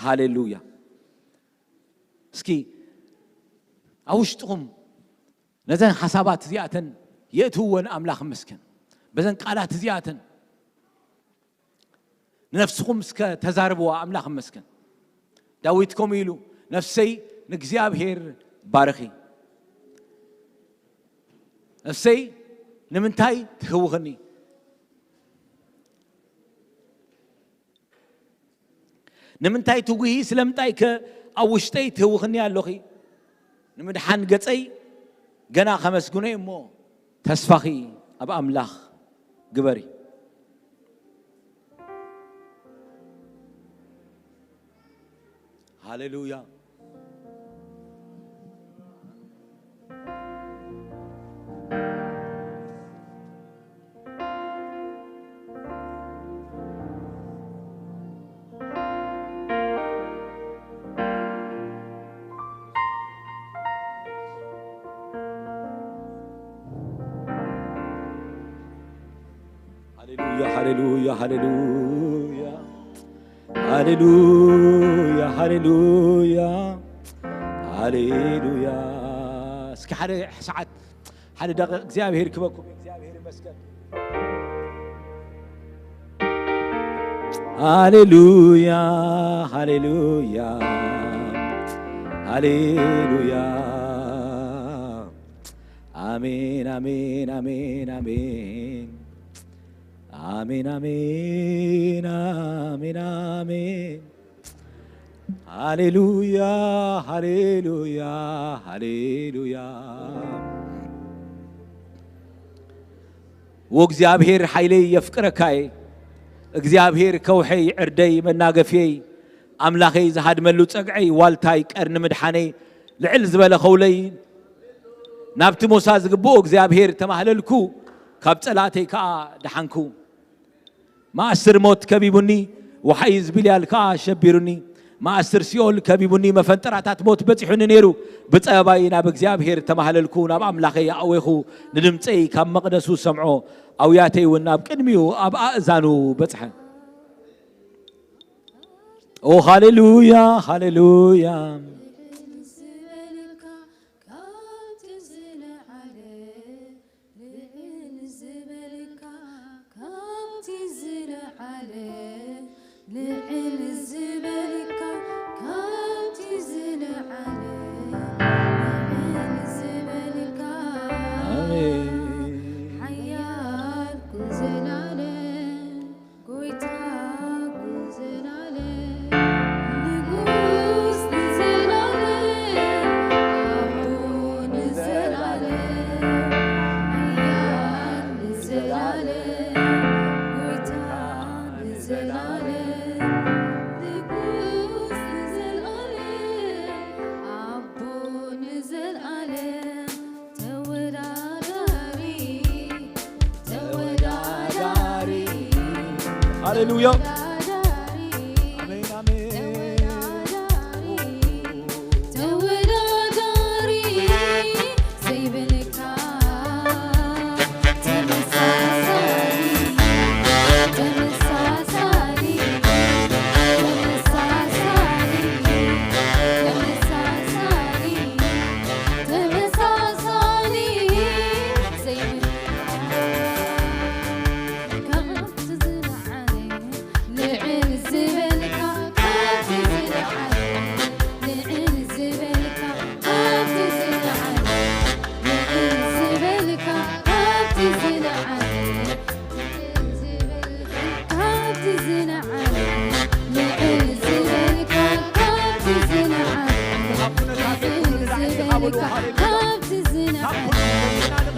ሃሌሉያ። እስኪ ኣብ ውሽጥኹም ነዘን ሓሳባት እዚኣተን የእትውወን ኣምላኽ መስገን። በዘን ቃላት እዚኣተን ንነፍስኹም እስከ ተዛርብዋ ኣምላኽ መስገን። ዳዊት ከምኡ ኢሉ፣ "ነፍሰይ ንእግዚኣብሔር ባርኺ፣ ነፍሰይ ንምንታይ ትህውኽኒ?" ንምንታይ ትጉሂ? ስለምንታይ ከ ኣብ ውሽጠይ ትህውኽኒ ኣለኺ? ንምድሓን ገጸይ ገና ከመስግኖ እየ እሞ፣ ተስፋኺ ኣብ ኣምላኽ ግበሪ። ሃሌሉያ። ሃሌሉያ፣ ሃሌሉያ፣ ሃሌሉያ። ሃሌሉያ፣ ሃሌሉያ፣ ሃሌሉያ። እስኪ ሓደ ሰዓት፣ ሓደ ደቂቕ እግዚኣብሔር ክበኩም። እግዚኣብሔር ይመስገን። ሃሌሉያ፣ ሃሌሉያ፣ ሃሌሉያ። ኣሜን፣ ኣሜን፣ ኣሜን፣ ኣሜን። ኣሜን፣ ኣሜን፣ ኣሜን፣ ኣሜን። ሃሌሉያ፣ ሃሌሉያ፣ ሃሌሉያ። ወእግዚኣብሔር ሓይለይ የፍቅረካየ፣ እግዚኣብሔር ከውሐይ ዕርደይ መናገፍየይ፣ ኣምላኸይ ዝሃድመሉ ጸግዐይ ዋልታይ ቀርኒ ምድሓነይ፣ ልዕል ዝበለ ኸውለይ ናብቲ ሞሳ ዝግብኦ እግዚኣብሔር ተማህለልኩ፣ ካብ ጸላእተይ ከኣ ደሓንኩ። መኣስር ሞት ከቢቡኒ፣ ወሓይዝ ቢልያል ከኣ ሸቢሩኒ። መኣስር ሲኦል ከቢቡኒ፣ መፈንጠራታት ሞት በጺሑኒ ነይሩ። ብጸባይ ናብ እግዚኣብሔር ተማህለልኩ፣ ናብ ኣምላኸይ ኣእዌኹ። ንድምጸይ ካብ መቕደሱ ሰምዖ፣ ኣውያተይ እውን ናብ ቅድሚኡ ኣብ ኣእዛኑ በጽሐ። ኦ ሃሌሉያ፣ ሃሌሉያ። ልዕል ዝበልካ ካብቲ ዝለዓለ፣ ልዕል ዝበልካ ካብቲ ዝለዓለ፣ ልዕል ዝበልካ ካብቲ ዝለዓለ፣ ልዕል ዝበልካ ኣሜን። ሓያል ኩን ዘላለም፣ ጎይታ ንዘላለም፣ ንጉስ ንዘላለም፣ ኣቦ ንዘላለም፣ ሓያል ንዘላለም፣ ጎይታ ንዘላለም፣ ንጉስ ንዘላለም፣ ኣቦ ንዘላለም፣ ተወዳዳሪ፣ ተወዳዳሪ፣ ሃሌሉያ። ተወዳዳሪ፣ ኣሜን፣ ኣሜን። ተወዳዳሪ፣ ተወዳዳሪ ዘይብልካ፣ ተመሳሳሊ፣ ተመሳሳሊ፣ ተመሳሳሊ፣ ተመሳሳሊ፣ ተመሳሳሊ ዘይብልካ፣ ካብቲ ዝለዓለ፣ ልዕል ዝበልካ፣ ካብቲ ዝለዓለ፣ ልዕል ዝበልካ፣ ካብቲ ዝለዓለ፣ ልዕል ዝበልካ፣ ካብቲ ዝለዓለ፣ ልዕል ዝበልካ፣ ካብቲ ዝለዓለ፣ ልዕል ዝበልካ፣ ካብቲ ዝለዓለ፣ ልዕል ዝበልካ፣ ካብቲ ዝለዓለ፣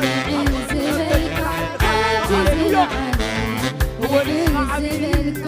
ልዕል ዝበልካ፣ ካብቲ ዝለዓለ፣ ልዕል ዝበልካ፣